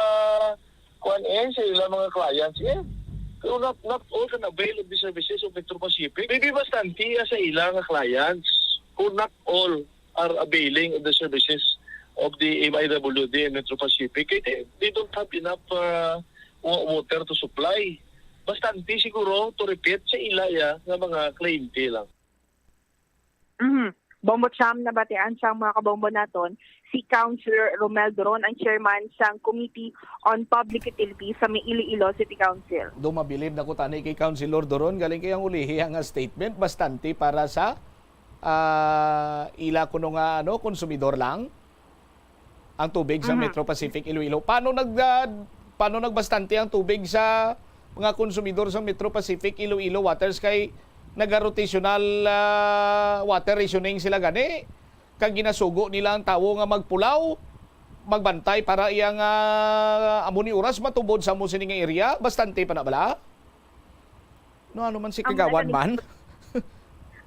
kuan eh, sa ila mga clients eh. Pero not, not all can avail of the services of Metro Pacific. Maybe bastante ah, sa ila nga clients, kung not all are availing of the services of the M I W D and Metro Pacific. Kay they, they don't have enough uh, wa- water to supply. Bastante siguro to repeat sa ila ya nga mga kliyente lang. Mhm. Bombo Cham, nabatian sang mga kabombo naton si Councilor Romel Doron, ang chairman sang Committee on Public Utilities sa may Iloilo City Council. Do mabilib na ko tani kay Councilor Doron, galing kay ang ulihi nga statement bastante para sa ah, ila kuno nga ano, konsumidor lang ang tubig sa Mhm. Metro Pacific Iloilo. Paano nag ah, paano nagbastante ang tubig sa mga konsumidor sa Metro Pacific Iloilo Waters kay naga-rotational ah, water rationing sila gani? Kag ginasugo nila ang tawo nga magpulaw, magbantay para iya nga amo ni oras matubod sa amo sini nga area. Bastante pa na bala? No, ano man si Ang Kagawad nagani- man?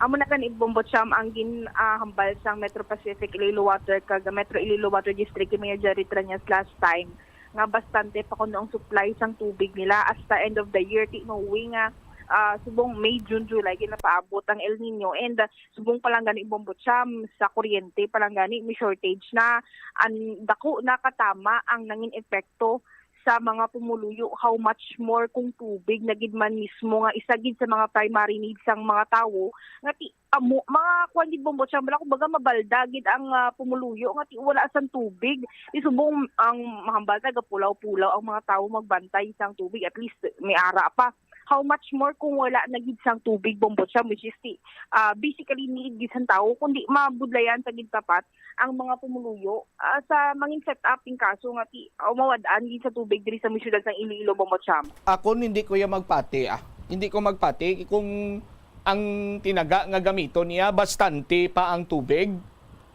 Amo na gani, Bombo Cham, ang ginahambal sang Metro Pacific Iloilo Water kag Metro Iloilo Water District kay Mayor Jerry Treñas last time nga bastante pa kuno ang supply sang tubig nila hasta end of the year. Ti mauwi nga ah, subong May, June, July ginapaabot ang El Nino, and ah, subong pa lang gani, Bombo Cham, sa kuryente pa lang gani may shortage na, ang dako na katama ang nangin epekto sa mga pumuluyo, how much more kung tubig na gid man mismo nga isa gid sa mga primary needs sang mga tawo nga ti amo, mga kuan gid, Bombo Cham, bala, kumbaga mabalda gid ang ah, pumuluyo nga ti wala sang tubig. Ti subong ang mahambal, taga pulaw-pulaw ang mga tawo magbantay sang tubig, at least may ara pa. How much more kung wala na gid sang tubig, Bombo Cham, which is ti ah, basically need gid sang tawo, kundi mabudlayan sa gid tapat ang mga pumuluyo ah, sa mangin set up in kaso nga ti ah, mawad-an gid sa tubig diri sa may siyudad sang Iloilo, Bombo Cham. Akon hindi ko ya magpati ah. Hindi ko magpati kung ang tinaga nga gamiton niya bastante pa ang tubig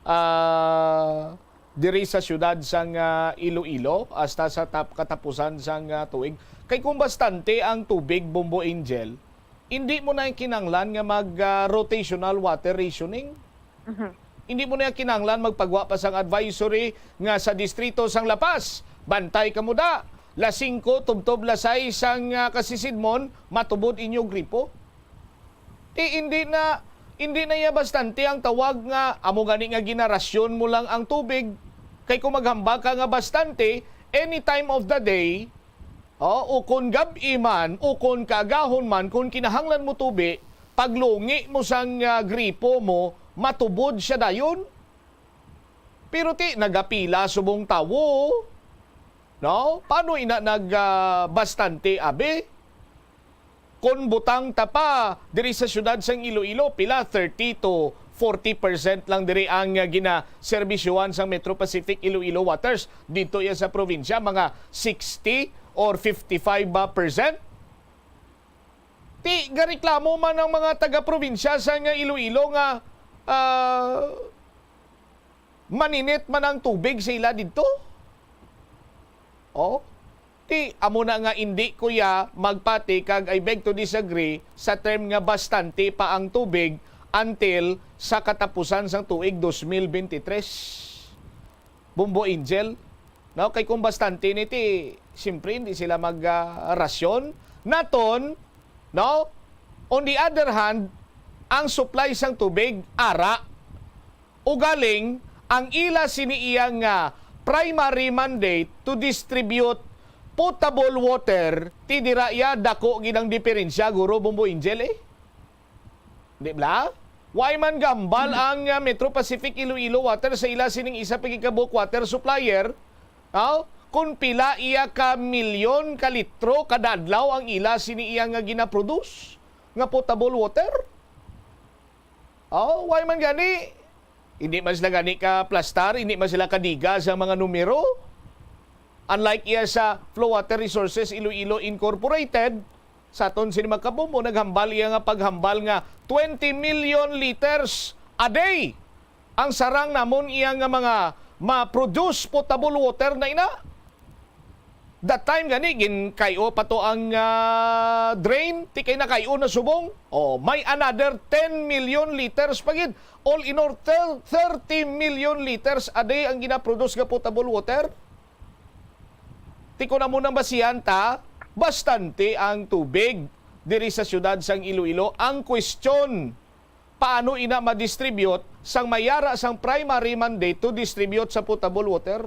ah, diri sa siyudad sang ah, Iloilo hasta sa tap katapusan sang ah, tuig. Kay kung bastante ang tubig, Bombo Angel, hindi mo na kinahanglan nga mag ah, rotational water rationing. Mhm. Hindi mo na kinahanglan magpagwa pa sang advisory nga sa distrito sang La Paz, bantay kamo da. La singko tubtob la sais sang ah, kasisidmon, matubod inyo gripo. Ti hindi na hindi na iya bastante ang tawag nga amo gani nga ginarasyon mo lang ang tubig. Kay kung maghambal ka nga bastante, any time of the day, oh, ukon gab-i man, ukon kaagahon man, kung kinahanglan mo tubi, paglungi mo sang ah, gripo mo, matubod siya dayon. Pero ti nagapila subong tawo, no? Paano ina nag ah, bastante abi? Kon butang ta pa diri sa siyudad sang Iloilo, pila, thirty to forty percent lang diri ang ah, ginaserbisyohan sang Metro Pacific Iloilo Waters. Dito iya sa probinsya, mga sixty or fifty-five ba percent. Ti gareklamo man ang mga taga-probinsya sang Iloilo nga ah, maninit man ang tubig sa ila didto. Oh, ti amo na nga indi ko ya magpati kag I beg to disagree sa term nga bastante pa ang tubig until sa katapusan sang tuig dos mil bente tres. Bombo Angel, no? Kay kung bastante ni ti, siyempre hindi sila mag ah, rasyon. Naton, no? On the other hand, ang supply sang tubig ara. Ugaling ang ila sini iya nga primary mandate to distribute potable water, ti dira iya dako gid ang diferensya, Guro Bombo Angel, eh. Di bala? Why man gahambal ang, ah, Metro Pacific Iloilo Water sa ila sining isa pa gid ka bulk water supplier, aw, kung pila iya ka milyon ka litro kada adlaw ang ila sini iya nga ginaproduce nga potable water? Oh, why man gani? Hindi man sila gani ka plastar, hindi man sila kadiga sa mga numero. Unlike iya sa Flow Water Resources Iloilo Incorporated, sa aton sini mga kabombo, naghambal iya nga paghambal nga twenty million liters a day ang sarang namon iya nga mga ma-produce potable water na ina. That time gani, ginkay-o pa to ang, ah, drain, ti kay nakay-o na subong. Oh, may another ten million liters pa gid. All in all, thir-, thirty million liters a day ang ginaproduce nga potable water. Ti kon amo nang basihan ta, bastante ang tubig diri sa siyudad sang Iloilo. Ang question, paano ina ma-distribute sang may ara sang primary mandate to distribute sa potable water?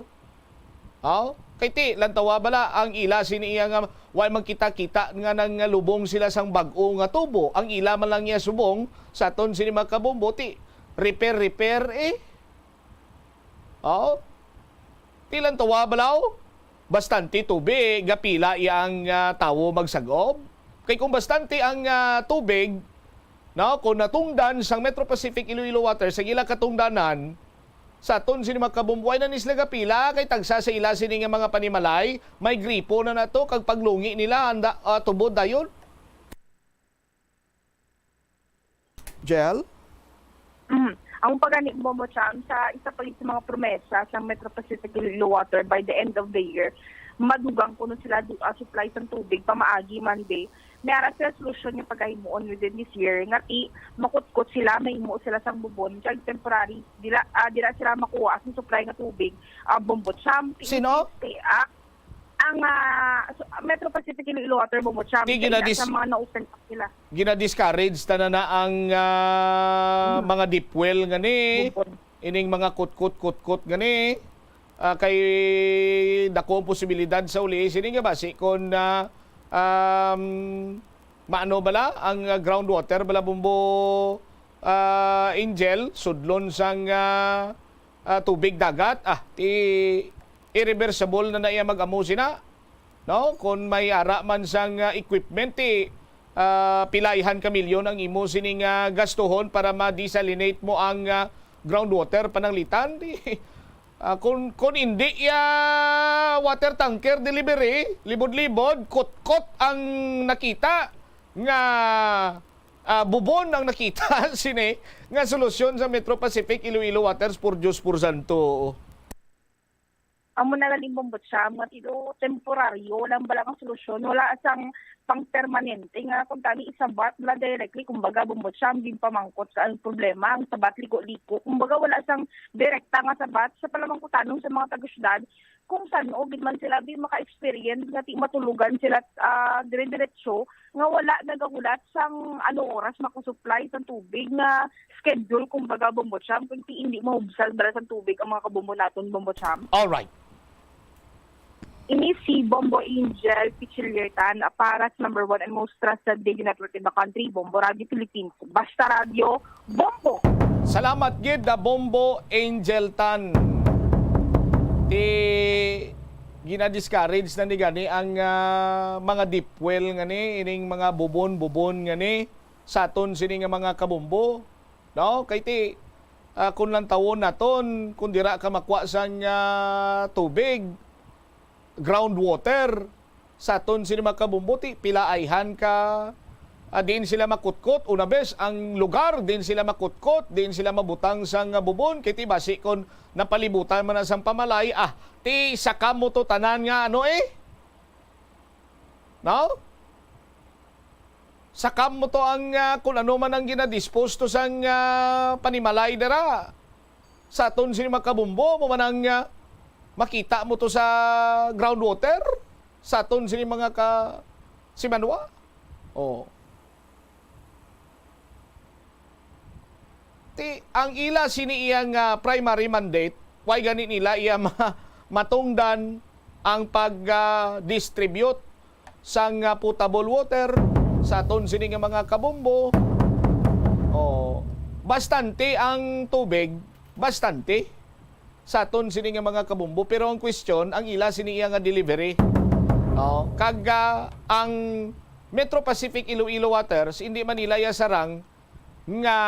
Aw, kay ti, lantawa bala ang ila sini iya nga way magkita-kita nga nangalubong sila sang bag-o nga tubo. Ang ila man lang iya subong sa aton sini mga kabombo, ti, repair, repair, eh. Aw, ti, lantawa bala, oh. Bastante tubig, gapila iya ang, ah, tawo magsag-ob. Kay kung bastante ang, ah, tubig, no, kung natungdan sang Metro Pacific Iloilo Water, sa ila katungdanan, sa aton sini mga kabombo, way na ni sila gapila, kay tagsa sa ila sini nga mga panimalay, may gripo na nato, kag paglungi nila, anda, ah, tubod dayon. Jel? Mm. Ang pagani, Bombo Cham, sa isa pa gid sa mga promesa sa Metro Pacific Iloilo Water, by the end of the year, madugang kuno sila du-, ah, supply sang tubig pamaagi Monday. May ara sila solusyon nga pagahimuon within this year, nga ti makutkot sila, mahimo sila sang bubon, kag temporary, dira, ah, dira sila makuha ang supply nga tubig, ah, Bombo Cham. Ti Sino? Ti, ah, ang, ah, so, Metro Pacific Iloilo Water, Bombo Cham, Ti kay ginadis-, sa mga na-open up nila. Ginadiscourage ta na na ang, ah, Mm. mga deep well nga ni, Bubon. Ining mga kutkot-kutkot nga ni, ah, kay dako ang posibilidad sa uli. Sini nga basi kon, ah, um, maano bala ang, ah, groundwater bala, Bombo, ah, Angel, sudlon sang, ah, ah, tubig dagat, ah, ti irreversible na na iya mag-amo sina, no? Kon may ara man sang, ah, equipment, ti, ah, pilayhan ka milyon ang imo sining, ah, gastuhon para ma-desalinate mo ang, ah, groundwater pananglitan, di, ah, kon, kon hindi iya water tanker delivery, libod-libod, kutkot ang nakita nga, ah, bubon ang nakita sini nga solusyon sa Metro Pacific Iloilo Waters, por Diyos, por Santo. Amo na lang, Bombo Cham, nga ti do temporaryo lang bala ang solusyon. Wala sang pang-permanente nga kung tani isabat bala directly, kumbaga, Bombo Cham, ginpamangkot sa ang problema, ang sabat liko-liko. Kumbaga, wala sang direkta nga sabat sa palamangkutanon sa mga taga-syudad kung san-o gid man sila di maka-experience nga ti matulugan sila, ah, dire-diretso nga wala nagahulat sang ano oras makasupply sang tubig nga schedule, kumbaga, Bombo Cham, kung ti hindi mahubsal bala sang tubig ang mga kabombo naton, Bombo Cham. Alright. Ini si Bombo Angel Pichiliertan, para sa number one and most trusted radio network in the country, Bombo Radio Philippines. Basta Radio, Bombo! Salamat gid, da Bombo Angel Tan. Ti gina-discourage na ni gani ang, ah, mga deep well nga ni, ining mga bubon-bubon nga ni, sa aton sini nga mga kabombo, no? Kay ti, ah, kung lantawon naton, kung dira ka makwa sang, ah, tubig, groundwater, sa aton sini mga kabombo, ti pila ayhan ka, ah, diin sila makutkot, una bes, ang lugar, diin sila makutkot, diin sila mabutang sang, ah, bubon, kay ti basi kon napalibutan man na sang pamalay, ah, ti sakam mo to tanan nga, ano, eh? No? Sakam mo to ang, ah, kung ano man ang ginadispose to sang, ah, panimalay dira. Sa aton sini mga kabombo, mo man ang, ah, makita mo to sa groundwater, sa aton sini mga ka-, simanwa. Oh. Ti, ang ila sini iya nga primary mandate, why gani nila iya ma-, matungdan ang pag-distribute sang, ah, potable water sa aton sini nga mga kabombo. Oh, bastante ang tubig, bastante sa aton sini nga mga kabombo, pero ang question, ang ila sini iya nga delivery. Oh, kag, ah, ang Metro Pacific Iloilo Waters, hindi man nila iya sarang nga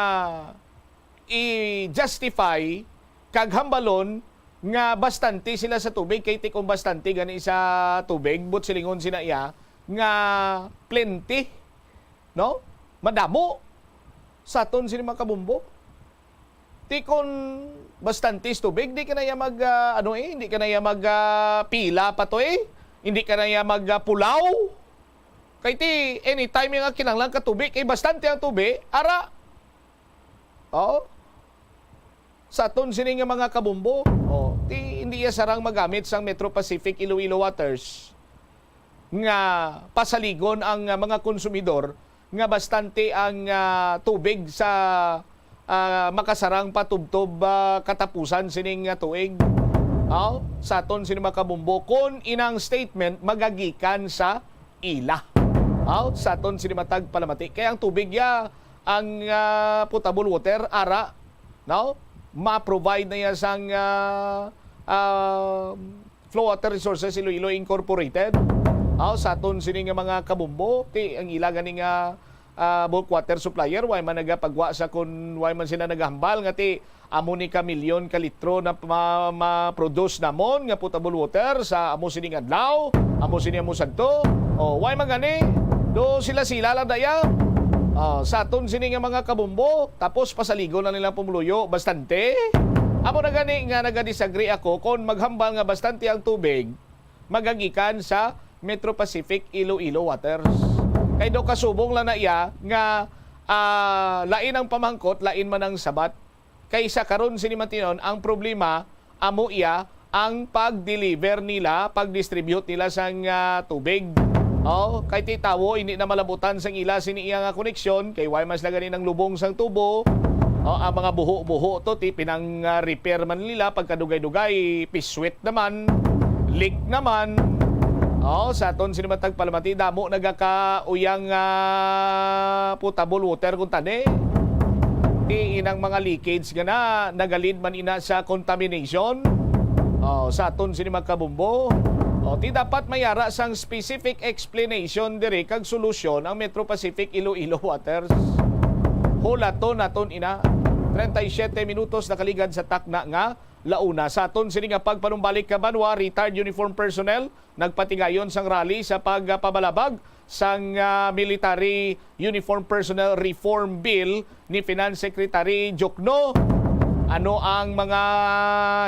i-justify kag hambalon nga bastante sila sa tubig, kay ti kon bastante gani sa tubig, but silingon sina iya nga plenty, no? Madamo sa aton sini mga kabombo. Ti kon bastante sa tubig, di ka na iya mag, ah, ano eh, hindi ka na iya mag, ah, pila pa to eh. Hindi ka na iya mag, ah, pulaw. Kay ti anytime nga kinahanglan ka tubig, kay bastante ang tubig, ara. Oh. Sa aton sini nga mga kabombo, oh, ti hindi iya sarang magamit sang Metro Pacific Iloilo Waters nga pasaligon ang, ah, mga konsumidor nga bastante ang, ah, tubig sa, ah, makasarang patubtob, ah, katapusan sining, ah, tuig. Oh, sa aton sini mga kabombo, kun inang statement magagikan sa ila. Aw, sa aton sini matag palamati. Kay ang tubig ya, ang, ah, potable water, ara, no? Ma-provide na ya sang, ah, ah, Flow Water Resources Iloilo Incorporated. Aw, sa aton sini nga mga kabombo, ti ang ila gani nga, ah, bulk water supplier, way man nagapagwa sa kun way man sila nagahambal nga ti amo ni ka milyon ka litro na ma-, ma-produce namon nga potable water sa amo sining adlaw, amo sini amo sadto. O, way man gani, do sila-sila lang daya. Ah, sa aton sini nga mga kabombo, tapos pasaligon na nilang pumuluyo, bastante. Amo na gani nga nagadisagree ako kon maghambal nga bastante ang tubig magagikan sa Metro Pacific Iloilo Waters. Kay do kasubong lang na iya nga, ah, lain ang pamangkot, lain man ang sabat. Kay sa karon sini matinon, ang problema amo iya ang pag-deliver nila, pag-distribute nila sang, ah, tubig. Oh, kay ti tawo hindi na malabutan sang ila sini iya nga koneksyon, kay way mas lagani nang lubong sang tubo. Oh, ang mga buho-buho to ti pinang, ah, repair man nila pagkadugay-dugay, piswit naman, leak naman. Oh, sa aton sini matag palamati, damo nagakauyang, ah, potable water kung tani. Ti inang mga leakage nga na, nagalid man ina sa contamination. Oh, sa aton sini magkabumbo. Oh, ti dapat may ara sang specific explanation diri kag solusyon ang Metro Pacific Iloilo Waters. Hulaton naton ina. Treinta y siete minutos nakaligad sa takna nga launa. Sa aton sini nga pagpanumbalik ka banwa, retired uniform personnel nagpatigayon sang rally sa pagpabalabag sang, ah, Military Uniform Personnel Reform Bill ni Finance Secretary Diokno. Ano ang mga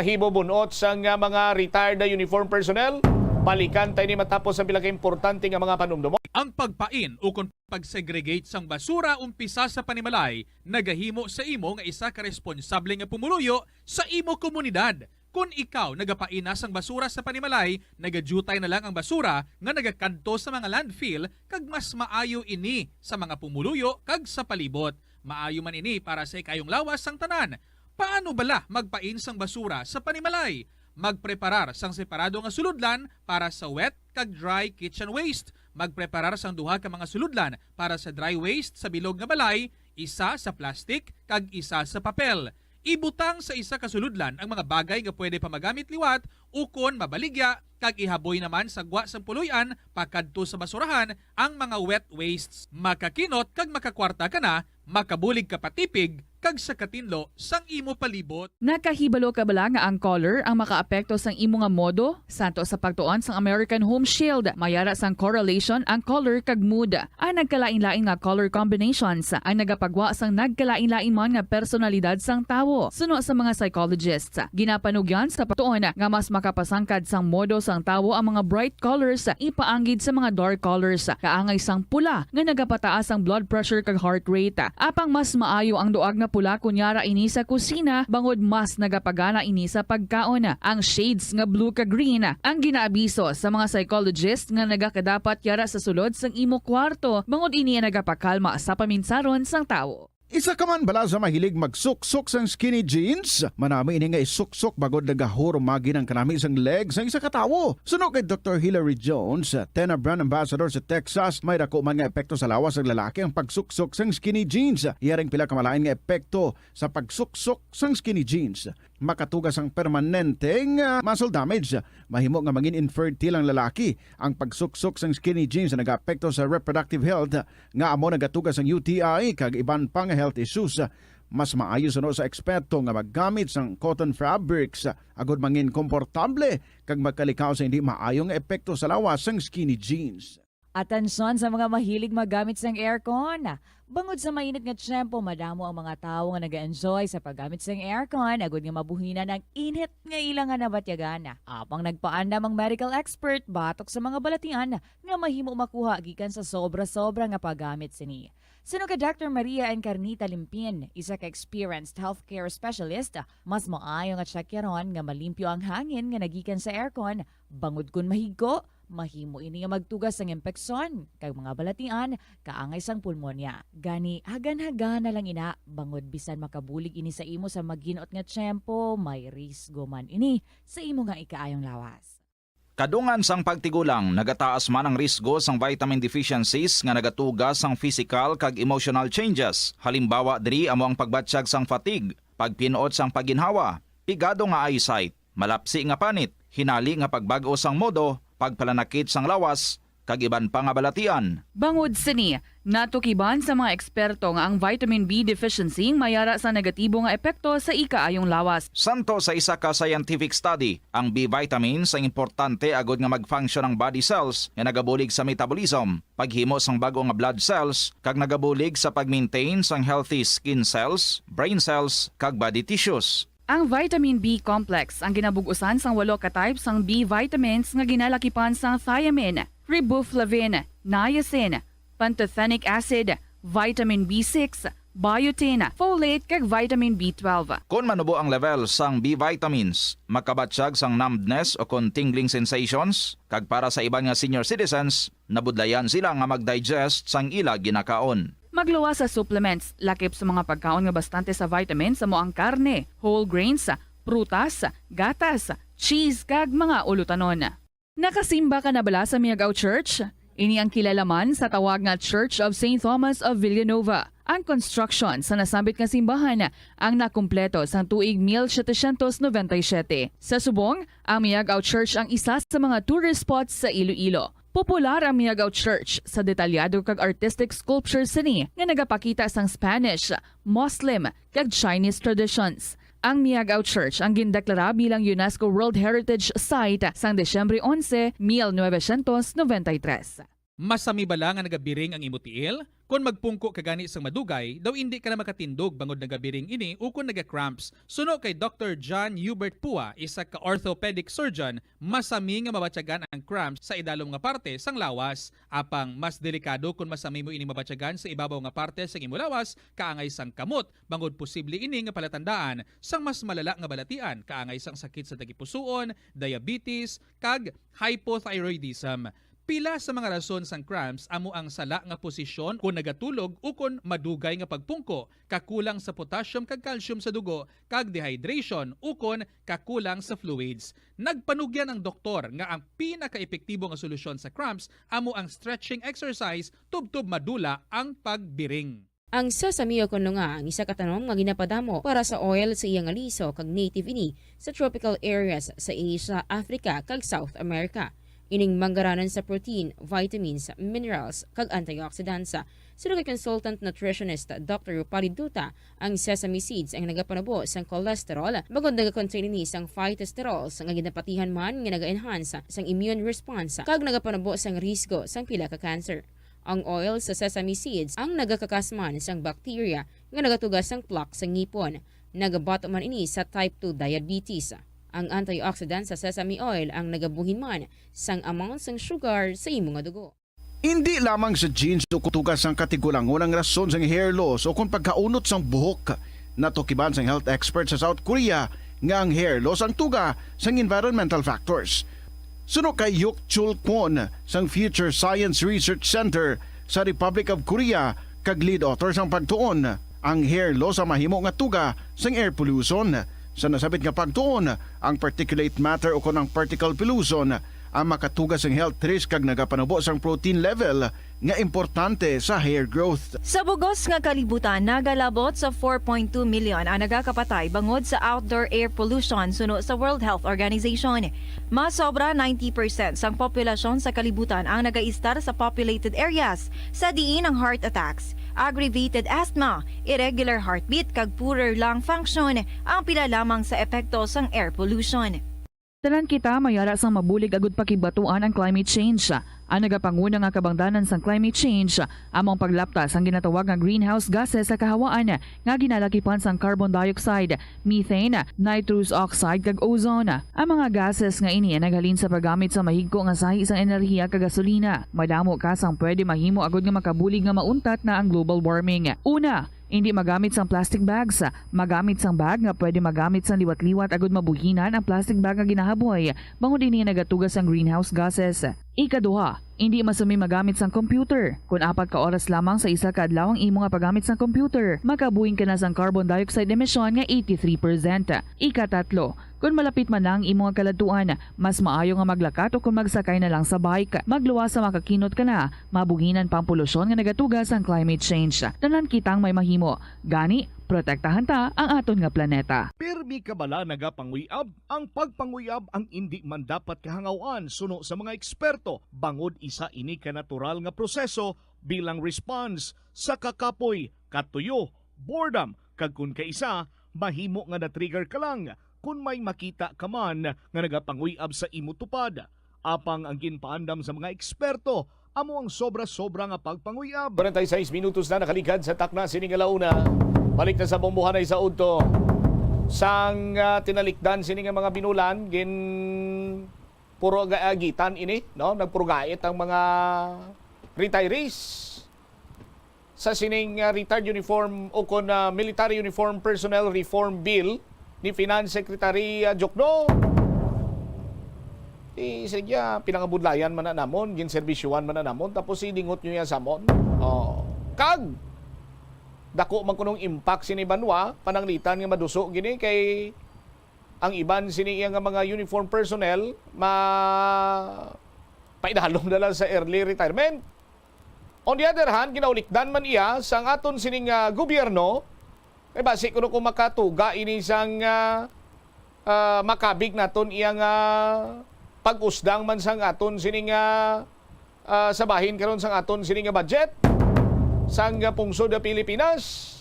hibubun-ot sang, ah, mga retired na uniform personnel? Balikan tayo ni matapos ang pila ka importante nga mga panumdumon. Ang pagpain ukon pag-segregate sang basura umpisa sa panimalay nagahimo sa imo nga isa ka responsable nga pumuluyo sa imo komunidad. Kon ikaw nagapain na sang basura sa panimalay, nagadyutay na lang ang basura nga nagakadto sa mga landfill, kag mas maayo ini sa mga pumuluyo kag sa palibot. Maayo man ini para sa ikayong lawas sang tanan. Paano bala magpain sang basura sa panimalay? Magpreparar sang separado nga sulodlan para sa wet kag dry kitchen waste. Magpreparar sang duha ka mga sulodlan para sa dry waste sa bilog nga balay, isa sa plastic kag isa sa papel. Ibutang sa isa ka sulodlan ang mga bagay nga pwede pa magamit liwat ukon mabaligya, kag ihaboy naman sa gwa sang puloy-an pakadto sa basurahan ang mga wet wastes. Makakinot kag makakwarta ka na, makabulig ka pa tipig kag sa katinlo sang imo palibot. Nakahibalo ka bala nga ang color ang makaapekto sang imo nga modo? Santo sa pagtuon sang American Home Shield, may ara sang correlation ang color kag mood. Ang nagkalain-lain nga color combinations ang nagapagwa sang nagkalain-lain man nga personalidad sang tawo. Suno sa mga psychologists, ginapanugyan sa pagtuon nga mas makapasangkad sang modo sang tawo ang mga bright colors ipaanggid sa mga dark colors, kaangay sang pula nga nagapataas ang blood pressure kag heart rate. Apang mas maayo ang duag nga pula kon yara ini sa kusina, bangod mas nagapagana ini sa pagkaon. Ang shades nga blue kag green ang ginaabiso sa mga psychologist nga nagakadapat yara sa sulod sang imo kwarto, bangod ini ang nagapakalma sa paminsaron sang tawo. Isa ka man bala sa mahilig magsuksok sang skinny jeans? Manami ini nga isuksok bangod nagahurumagi ang kanami sang leg sang isa ka tawo. Suno kay Doktor Hilary Jones, TENA brand ambassador sa Texas, may dako man nga epekto sa lawas sang lalaki ang pagsuksok sang skinny jeans. Iya ring pila ka malain nga epekto sa pagsuksok sang skinny jeans. Makatuga sang permanente nga muscle damage. Mahimo nga mangin infertile ang lalaki. Ang pagsuksok sang skinny jeans nagaapekto sa reproductive health, nga amo nagatuga sang U T I kag iban pa nga health issues. Mas maayo suno sa eksperto nga maggamit sang cotton fabrics agod mangin komportable kag magkalikaw sa hindi maayo nga epekto sa lawas sang skinny jeans. Atensyon sa mga mahilig maggamit sang aircon. Bangod sa mainit nga tiyempo, madamo ang mga tawo nga nag-enjoy sa paggamit sang aircon agud nga mabuhinan ang init nga ila nga nabatyagan. Apang nagpaandam ang medical expert batok sa mga balatian nga mahimo makuha gikan sa sobra-sobra nga paggamit sini. Suno kay Doctor Maria Encarnita Limpin, isa ka experienced healthcare specialist, mas maayo nga tsakyaron nga malimpyo ang hangin nga nagikan sa aircon, bangod kon mahigko, mahimo ini nga magtuga sang impeksyon kag mga balatian kaangay sang pulmonya. Gani, hagan-hagan na lang ina, bangod bisan makabulig ini sa imo sa maginot nga tiyempo, may risgo man ini sa imo nga ikaayong lawas. Kadungan sang pagtigulang, nagataas man ang risgo sang vitamin deficiencies nga nagatuga sang physical kag emotional changes. Halimbawa diri amo ang pagbatyag sang fatigue, pagpinot sang pagginhawa, pigado nga eyesight, malapsi nga panit, hinali nga pagbag-o sang modo, pagpalanakit sang lawas, kag iban pa nga balatian. Bangod sini, natukiban sa mga eksperto nga ang vitamin B deficiency may ara sa negatibo nga epekto sa ikaayong lawas. Santo sa isa ka scientific study, ang B vitamins ang importante agud nga mag-function ang body cells nga nagabulig sa metabolism, paghimo sang bag-o nga blood cells, kag nagabulig sa pag-maintain sang healthy skin cells, brain cells, kag body tissues. Ang vitamin B complex ang ginabug-usan sang walo ka type sang B vitamins nga ginalakipan sang thiamine, riboflavin, niacin, pantothenic acid, vitamin B six, biotin, folate, kag vitamin B twelve. Kon manubo ang level sang B vitamins, makabatyag sang numbness o kon tingling sensations, kag para sa iban nga senior citizens, nabudlayan sila nga mag-digest sang ila ginakaon. Magluwas sa supplements, lakip sa mga pagkaon nga bastante sa vitamins amo ang karne, whole grains, prutas, gatas, cheese, kag mga ulutanon. Nakasimba ka na bala sa Miagao Church? Ini ang kilala man sa tawag nga Church of Saint Thomas of Villanova. Ang construction sa nasambit nga simbahan ang nakumpleto sang tuig mil setecientos noventa y siete. Sa subong, ang Miagao Church ang isa sa mga tourist spots sa Iloilo. Popular ang Miagao Church sa detalyado kag artistic sculpture sini nga nagapakita sang Spanish, Muslim, kag Chinese traditions. Ang Miagao Church ang gindeklara bilang UNESCO World Heritage Site sang Disyembre onse, mil novecientos noventa y tres. Masami bala nga nagabiring ang imo tiil? Kon magpungko ka gani sang madugay, daw indi ka na makatindog bangod nagabiring ini ukon naga-cramps. Suno kay Doktor John Hubert Pua, isa ka orthopedic surgeon, masami nga mabatyagan ang cramps sa idalom nga parte sang lawas. Apang mas delikado kon masami mo ini mabatyagan sa ibabaw nga parte sang imo lawas, kaangay sang kamot, bangod posible ini nga palatandaan sang mas malala nga balatian, kaangay sang sakit sa tagipusoon, diabetes, kag hypothyroidism. Pila sa mga rason sang cramps amo ang sala nga posisyon kon nagatulog ukon madugay nga pagpungko, kakulang sa potassium kag calcium sa dugo, kag dehydration ukon kakulang sa fluids. Nagpanugyan ang doktor nga ang pinakaepektibo nga solusyon sa cramps amo ang stretching exercise tubtob madula ang pagbiring. Ang sesame o kon lunga ang isa ka tanom nga ginapadamo para sa oil sa iya nga liso kag native ini sa tropical areas sa Asia, Africa, kag South America. Ining manggaranon sa protein, vitamins, minerals, kag antioxidants. Suno kay consultant nutritionist Doctor Rupali Duta, ang sesame seeds ang nagapanubo sang cholesterol, bangod nagakontain ini sang phytosterols nga ginapatihan man nga naga-enhance sang immune response kag nagapanubo sang risgo sang pila ka cancer. Ang oil sa sesame seeds ang nagakakasman sang bacteria nga nagatuga sang plaque sa ngipon. Nagabato man ini sa type two diabetes. Ang antioxidant sa sesame oil ang nagabuhin man sang amount sang sugar sa imo nga dugo. Indi lamang sa genes o kutuga sang katigulangon ang rason sang hair loss o kon pagkaunot sang buhok. Natukiban sang health expert sa South Korea nga ang hair loss ang tuga sang environmental factors. Suno kay Hyuk Chul Kwon sang Future Science Research Center sa Republic of Korea kag lead author sang pagtuon, Ang hair loss ang mahimo nga tuga sang air pollution. Sa nasabit nga pagtuon, ang particulate matter o kon ang particle pollution ang makatuga sang health risk kag nagapanabuo sang protein level nga importante sa hair growth. Sa bugos nga kalibutan, nagalabot sa four point two million ang nagakapatay bangod sa outdoor air pollution suno sa World Health Organization. Mas sobra ninety percent sang populasyon sa kalibutan ang nagaistar sa populated areas, sa diin ang heart attacks, aggravated asthma, irregular heartbeat, kag poorer lung function ang pila lamang sa epekto sang air pollution. Tanan kita may ara sang mabulig agud pakigbatuan ang climate change. Ang nagapanguna nga kabangdanan sang climate change amo ang paglapta sang ginatawag nga greenhouse gases sa kahawaan nga ginalakipan sang carbon dioxide, methane, nitrous oxide, kag ozone. Ang mga gases nga ini naghalin sa paggamit sa mahigko nga sahi sang enerhiya kag gasolina. Madamo ka sang pwede mahimo agud nga makabulig nga mauntat na ang global warming. Una, indi magamit sang plastic bags. Magamit sang bag nga pwede magamit sang liwat-liwat agud mabuhinan ang plastic bag nga ginahaboy, bangod ini nagatuga sang greenhouse gases. Ikaduha, indi masumi magamit sang computer. Kon apat ka oras lamang sa isa ka adlaw ang imo nga paggamit sang computer, makabuhing ka na sang carbon dioxide emission nga eighty-three percent. Ikatatlo, kon malapit man na ang imo nga kaladtuan, mas maayo nga maglakat o kon magsakay na lang sa bike. Magluwas sa makakinot ka na, mabuhinan pa ang polusyon nga nagatuga sang climate change. Tanan kitang may mahimo. Gani, protektahan ta ang aton nga planeta. Pirmi ka bala nagapanguyab? Ang pagpanguyab ang indi man dapat kahangawan suno sa mga eksperto, bangod isa ini ka natural nga proseso bilang response sa kakapoy, katuyo, boredom, kag kon kaisa, mahimo nga na-trigger ka lang kon may makita ka man nga nagapanguyab sa imo tupad. Apang ang ginpaandam sa mga eksperto amo ang sobra-sobra nga pagpanguyab. Forty-six minutos na nakaligad sa takna sini nga launa. Balik na sa bombohanay sa udto. Sang, ah, tinalikdan sini nga mga binulan, gin puro ga-, agitan ini, no? Nagpurugait ang mga retirees sa sining, ah, Retired Uniform o kon, ah, Military Uniform Personnel Reform Bill ni Finance Secretary, ah, Jokno. Di, sige, ah, pinangabudlayan man na namon, ginserbisyuhan man na namon, tapos idingot nyo yan sa amon. Oh. Kag, dako man kunong impact sini banwa, pananglitan nga maduso gini kay ang iban sini iya nga mga uniform personnel, ma-, paidalom na lang sa early retirement. On the other hand, ginaulikdan man iya sang aton sining, ah, gobyerno, kay basi kuno kung makatuga ini sang, ah, ah, makabig naton iya nga pag-usdang man sang aton sining, ah, ah, sa bahin karon sang aton sining nga budget sang, ah, pungsod nga Pilipinas.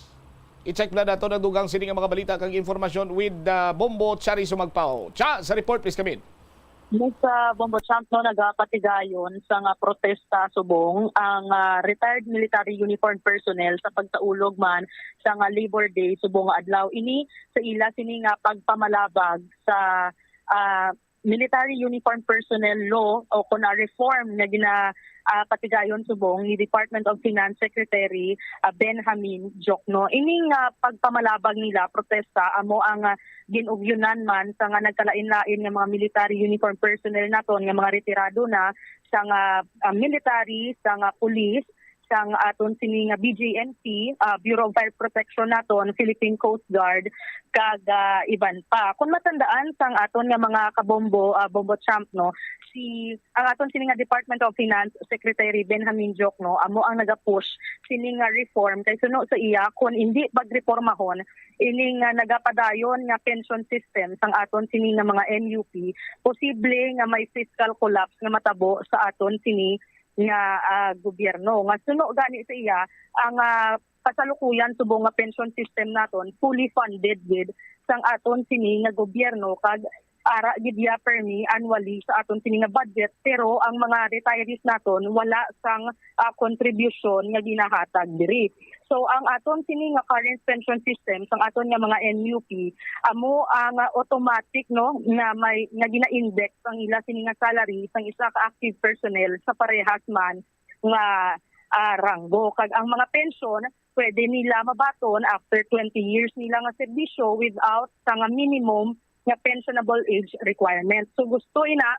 I-check na nato ang dugang sini nga mga balita kag informasyon with, ah, Bombo Chari Sumagpao. Cha, sa report, please come in. Miss, ah, Bombo Champ, no, nagapatigayon sa nga protesta subong ang, ah, retired military uniform personnel sa pagsaulog man sa nga Labor Day subong nga adlaw ini sa ila sini nga pagpamalabag sa, ah, military uniform personnel law o kon, ah, reform nga gina, ah, patigayon subong ni Department of Finance Secretary, ah, Benjamin Jokno. Ining, ah, pagpamalabag nila, protesta, amo ang, ah, gin-ugyunan man sa nga nagkalain-lain nga mga military uniform personnel naton nga mga retirado na sa nga, ah, military, sa nga police, sang aton sini nga B J N P, ah, Bureau of Fire Protection naton, Philippine Coast Guard, kag, ah, iban pa. Kung matandaan sang aton nga mga kabombo, ah, Bombo Champ, no, si, ang aton sini nga Department of Finance Secretary Benjamin Jokno, amo ang nagapush sini nga reform kay suno sa iya, kung hindi pagrepormahon ini nga nagapadayon nga pension system sang aton sini nga mga M U P, posible nga may fiscal collapse nga matabo sa aton sini nga, ah, gobyerno. Nga suno gani sa iya, ang, ah, kasalukuyan subong nga pension system naton fully funded gid sang aton sini nga gobyerno, kag ara gid iya permi annually sa aton sini nga budget, pero ang mga retirees naton wala sang, ah, kontribusyon nga ginahatag diri. So, ang aton sini nga current pension system sang aton nga mga M U P, amo ang, ah, automatic, no, nga may, nga gina-index ang ila sini nga salary sang isa ka active personnel sa parehas man nga, ah, ranggo. Kag ang mga pensyon, pwede nila mabaton after twenty years nila nga serbisyo without sa nga minimum nga pensionable age requirement. So, gusto ina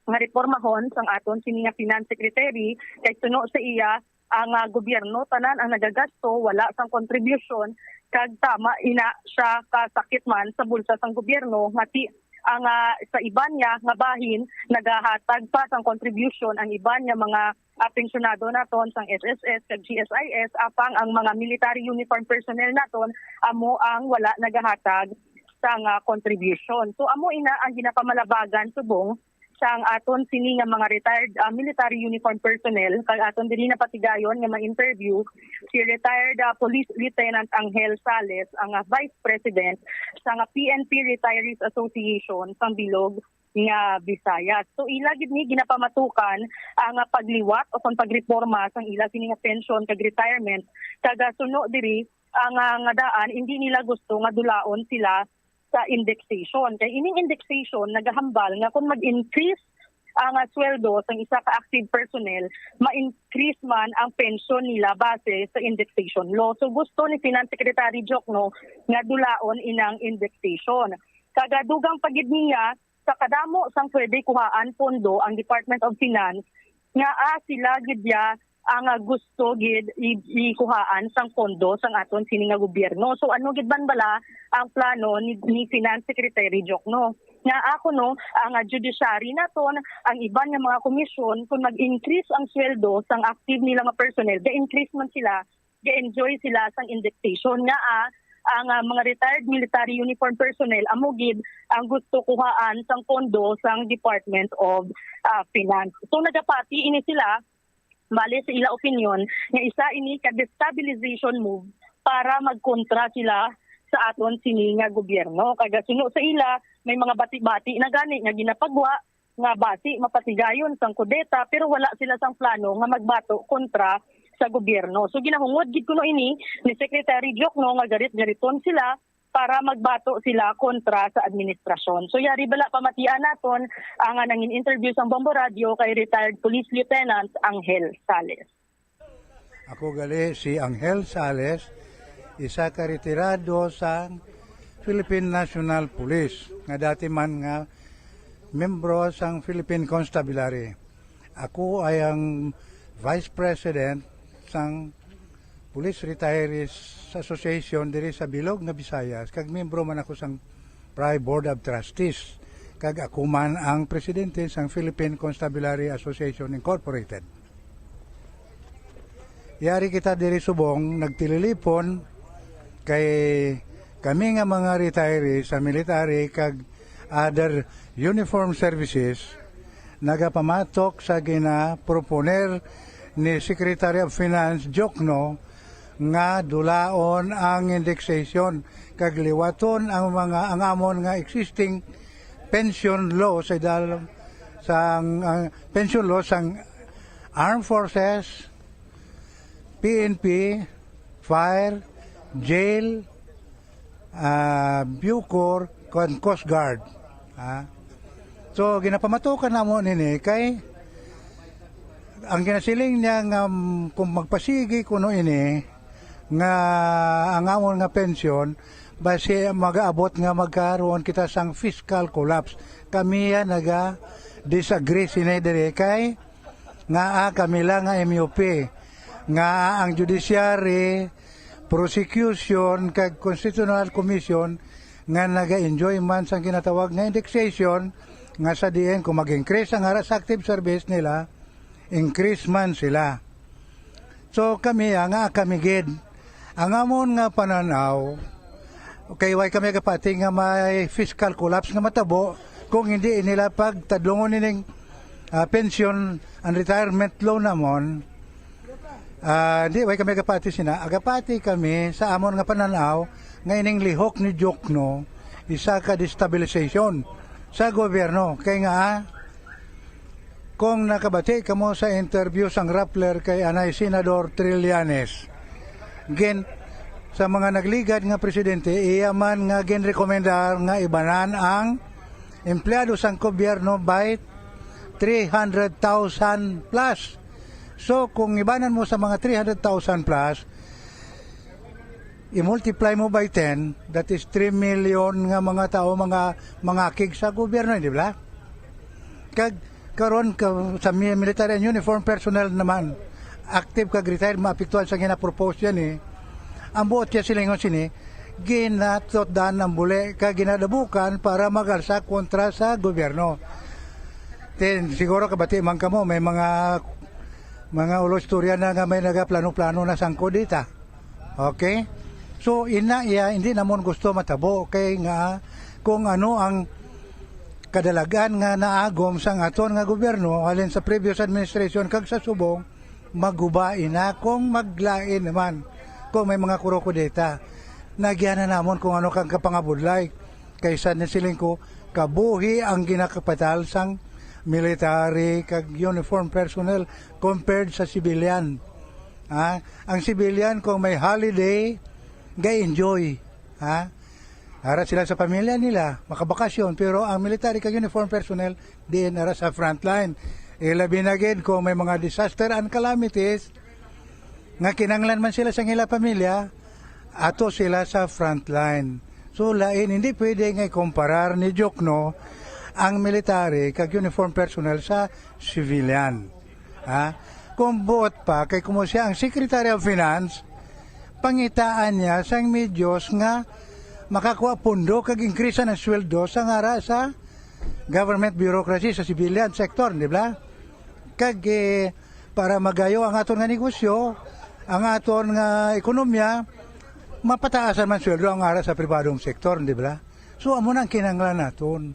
nga reformahon sang aton sini nga Finance Secretary, kay suno sa iya, ang, ah, gobyerno tanan ang nagagasto, wala sang kontribusyon, kag tama ina siya kasakit man sa bulsa sang gobyerno nga ti ang, ah, sa iban niya nga bahin nagahatag pa sang kontribusyon ang iban nga mga, ah, pensyonado naton sang S S S kag G S I S, apang ang mga military uniform personnel naton amo ang wala nagahatag sang, ah, kontribusyon. So amo ina ang ginapamalabagan subong sang aton sini nga mga retired, ah, military uniform personnel, kag aton diri napatigayon nga ma-interview si retired, ah, Police Lieutenant Angel Sales, ang, ah, Vice President sang, ah, P N P Retirees Association sang Bilog nga Visayas. So ila gid ni ginapamatukan ang, ah, pagliwat o kon pagreporma sang ila sini nga pensyon kag retirement, kag, ah, suno diri ang, ah, nga daan hindi nila gusto nga dulaon sila sa indexation. Kay ining indexation nagahambal nga kung mag-increase ang, ah, sweldo sang isa ka active personnel, ma-increase man ang pensyon nila base sa indexation law. So gusto ni Finance Secretary Diokno nga dulaon inang indexation. Kag, ah, dugang pa gid niya, sa kadamo sang pwede kuhaan pondo ang Department of Finance, nga, ah, sila gid ya ang, ah, gusto gid i-, ikuhaan sang pondo sang aton sini nga gobyerno. So ano gid man bala ang plano ni, ni Finance Secretary Diokno? Nga ako, no, ang, ah, judiciary naton, ang iban nga mga komisyon, kung mag-increase ang sweldo sang active nila nga personnel, ga-increase man sila, ga-enjoy sila sang indexation nga, ah, ang, ah, mga retired military uniform personnel amo gid ang gusto kuhaan sang pondo sang Department of, ah, Finance. So nagapati ini sila, bali sa ila opinyon, nga isa ini ka destabilization move para magkontra sila sa aton sini nga gobyerno. Kag suno sa ila, may mga bati-bati na gani nga ginapagwa nga basi mapatigayon sang kudeta, pero wala sila sang plano nga magbato kontra sa gobyerno. So ginahungod gid kuno ini ni Secretary Diokno nga garit-gariton sila para magbato sila kontra sa administrasyon. So yari bala pamatian naton ang, ah, nangin-interview sang Bombo Radio kay retired Police Lieutenant Angel Sales. Ako gali si Angel Sales, isa ka retirado sang Philippine National Police, nga dati man nga membro sang Philippine Constabulary. Ako ay ang Vice President sang Police Retirees Association diri sa Bilog nga Visayas, kag membro man ako sang Pri Board of Trustees, kag ako man ang presidente sang Philippine Constabulary Association Incorporated. Yari kita diri subong nagtililipon kay kami nga mga retiree sa military kag other uniform services nagapamatok sa ginaproponer ni Secretary of Finance Diokno nga dulaon ang indexation kag liwaton ang mga, ang amon nga existing pension law sa idal-, sang, ah, pension law sang Armed Forces, P N P, Fire, Jail, ah, Bucor, kon Coast Guard. Ha? So, ginapamatukan namo nini kay ang ginasiling niya nga, mm, kung magpasigi kuno ini nga ang amon nga pensyon, basi magaabot nga magkaroon kita sang fiscal collapse. Kami ya naga-disagree sini diri kay nga, ah, kami lang nga M U P, nga ang judiciary, prosecution, kag Constitutional Commission nga naga-enjoy man sang ginatawag nga indexation, nga sa diin kung mag-increase ang ara sa active service nila, increase man sila. So kami, ah, nga kami gid, ang amon nga panan-aw, kay way kami gapati nga may fiscal collapse nga matabo kung hindi nila pagtadlungon ining, ah, pension and retirement law namon. Ah, di, way kami agapati sina. Agapati kami sa amon nga panan-aw nga ining lihok ni Diokno isa ka destabilization sa gobyerno. Kay nga, ah, kung nakabati kamo sa interview sang Rappler kay anay Senador Trillanes, gin-, sa mga nagligad nga presidente, iya man nga ginrekomendar nga ibanan ang empleyado sang gobyerno by three hundred thousand plus. So, kung ibanan mo sa mga three hundred thousand plus, i-multiply mo by ten, that is three million nga mga tao, mga, mga akig sa gobyerno, di ba? Kag karon ka, sa mi-, military and uniform personnel naman, active kag retired maapektuhan sa ginapropose yan eh. Ang buot siya silingon sini, ginatutdan ang buli kag ginadabukan para mag-alsa kontra sa gobyerno. Then, siguro kabati man kamo, may mga mga ulo istorya na nga may nagaplano-plano na sangko dita. Okay? So, ina iya, hindi namon gusto matabo kay nga kung ano ang kadalagan nga naagom sang aton nga gobyerno halin sa previous administration kag sa subong, maguba ina kung maglain naman, kung may mga kuroko data. Nagyana namon kung ano kang kapangabudlay. Kaysa ni siling ko, kabuhi ang ginakapital sang military kag uniform personnel compared sa civilian. Ha? Ang civilian, kung may holiday, ga-enjoy. Ha? Ara sila sa pamilya nila, makabakasyon, pero ang military kag uniform personnel, diin ara sa frontline. Ilabi na gid kung may mga disaster and calamities nga kinanglan man sila sa ila pamilya, ato sila sa frontline. So, lain, hindi pwede nga ikumparar ni Jokno ang military kag uniform personnel sa civilian. Ha? Kung buot pa, kay kumo siya ang Secretary of Finance, pangitaan niya sang medios nga makakuha pundo kag increase ang sweldo sa ngara sa government bureaucracy sa civilian sector, di ba? Kag, eh, para magayo ang aton nga negosyo, ang aton nga ekonomiya, mapataasan man sweldo ang ara sa pribadong sektor, di ba? So, amo na ang kinahanglan naton.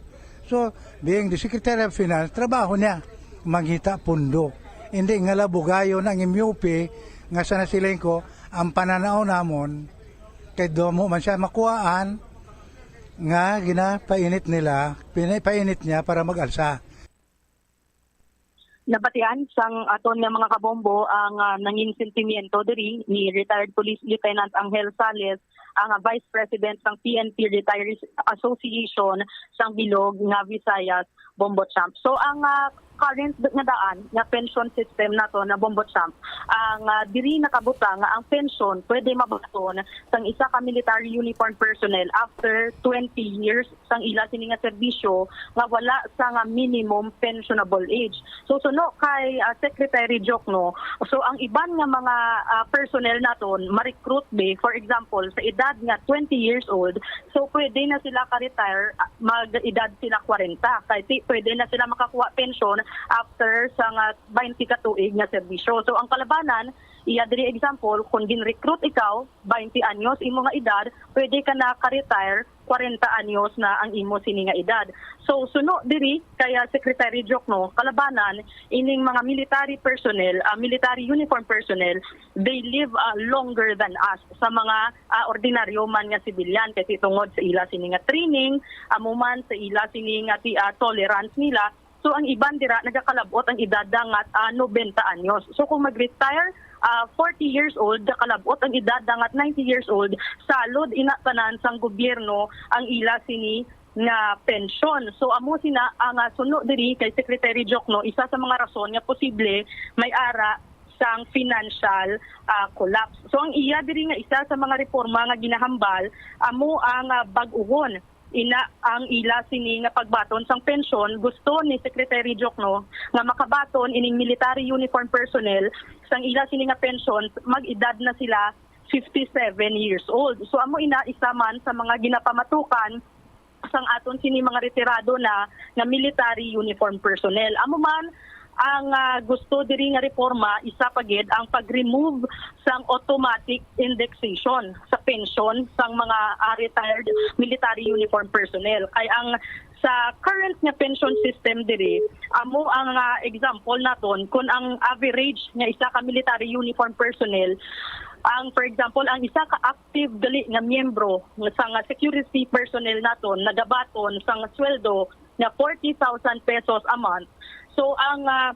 So, being the Secretary of Finance, trabaho niya, mangita pundo. Hindi nga labugayon ang M U P, nga sa nasiling ko, ang pananaw namon, kay damo man siya makuhaan, nga ginapainit nila, pinapainit niya para mag-alsa. Nabatian sang aton nga mga kabombo ang, ah, nangin sentimiento diri ni retired Police Lieutenant Angel Sales, ang, ah, Vice President sang P N P Retirees Association sang bilog nga Visayas, Bombo Champ. So, ang, ah, current nga daan nga pension system nato na Bombo Champ, ang, ah, diri nakabutang nga ang pension pwede mabaton sang isa ka military uniform personnel after twenty years sang ila sini nga serbisyo nga wala sa nga minimum pensionable age. So, suno kay, ah, Secretary Jokno, so ang iban nga mga, ah, personnel naton ma-recruit be, for example, sa edad nga twenty years old, so pwede na sila ka-retire, ah, mag-edad sila kwarenta. Kay ti-, pwede na sila makakuha pensyon after sa nga twenty ka tuig nga serbisyo. So, ang kalabanan, iya diri example, kung gin-recruit ikaw, twenty anyos imo nga edad, pwede ka na ka-retire kwarenta anyos na ang imo sini nga edad. So, suno diri kay, ah, Secretary Jokno, kalabanan ining mga military personnel, ah, military uniform personnel, they live, ah, longer than us sa mga, ah, ordinaryo man nga sibilyan, kay tungod sa ila sini nga training, amo man sa ila sini nga ti-, ah, tolerance nila. So, ang iban dira nagakalab-ot ang edad dangat, ah, nobenta anyos. So, kung mag-retire, ah, forty years old, gakalab-ot ang edad dangat ninety years old, salod ina tanan sang gobyerno ang ila sini nga pensyon. So, amo sina ang, ah, suno diri kay Secretary Jokno, isa sa mga rason nga posible may ara sang financial, ah, collapse. So, ang iya diri nga isa sa mga reforma nga ginahambal amo ang, ah, bag-uhon. Ina ang ila sini nga pagbaton sang pensyon, gusto ni Secretary Jokno nga makabaton ining military uniform personnel sang ila sini nga pensyon mag-edad na sila fifty-seven years old. So, amo ina isa man sa mga ginapamatukan sang aton sini mga retirado na nga military uniform personnel. Amo man ang, ah, gusto diri nga reforma, isa pa gid ang pag-remove sang automatic indexation sa pensyon sang mga, ah, retired military uniform personnel. Kay ang sa current nga pension system diri, amo ang, ah, example naton, kung ang average nga isa ka military uniform personnel, ang, for example, ang isa ka active gali nga miyembro nga sa nga security personnel naton nagabaton sang sweldo nga forty thousand pesos a month. So, ang, ah,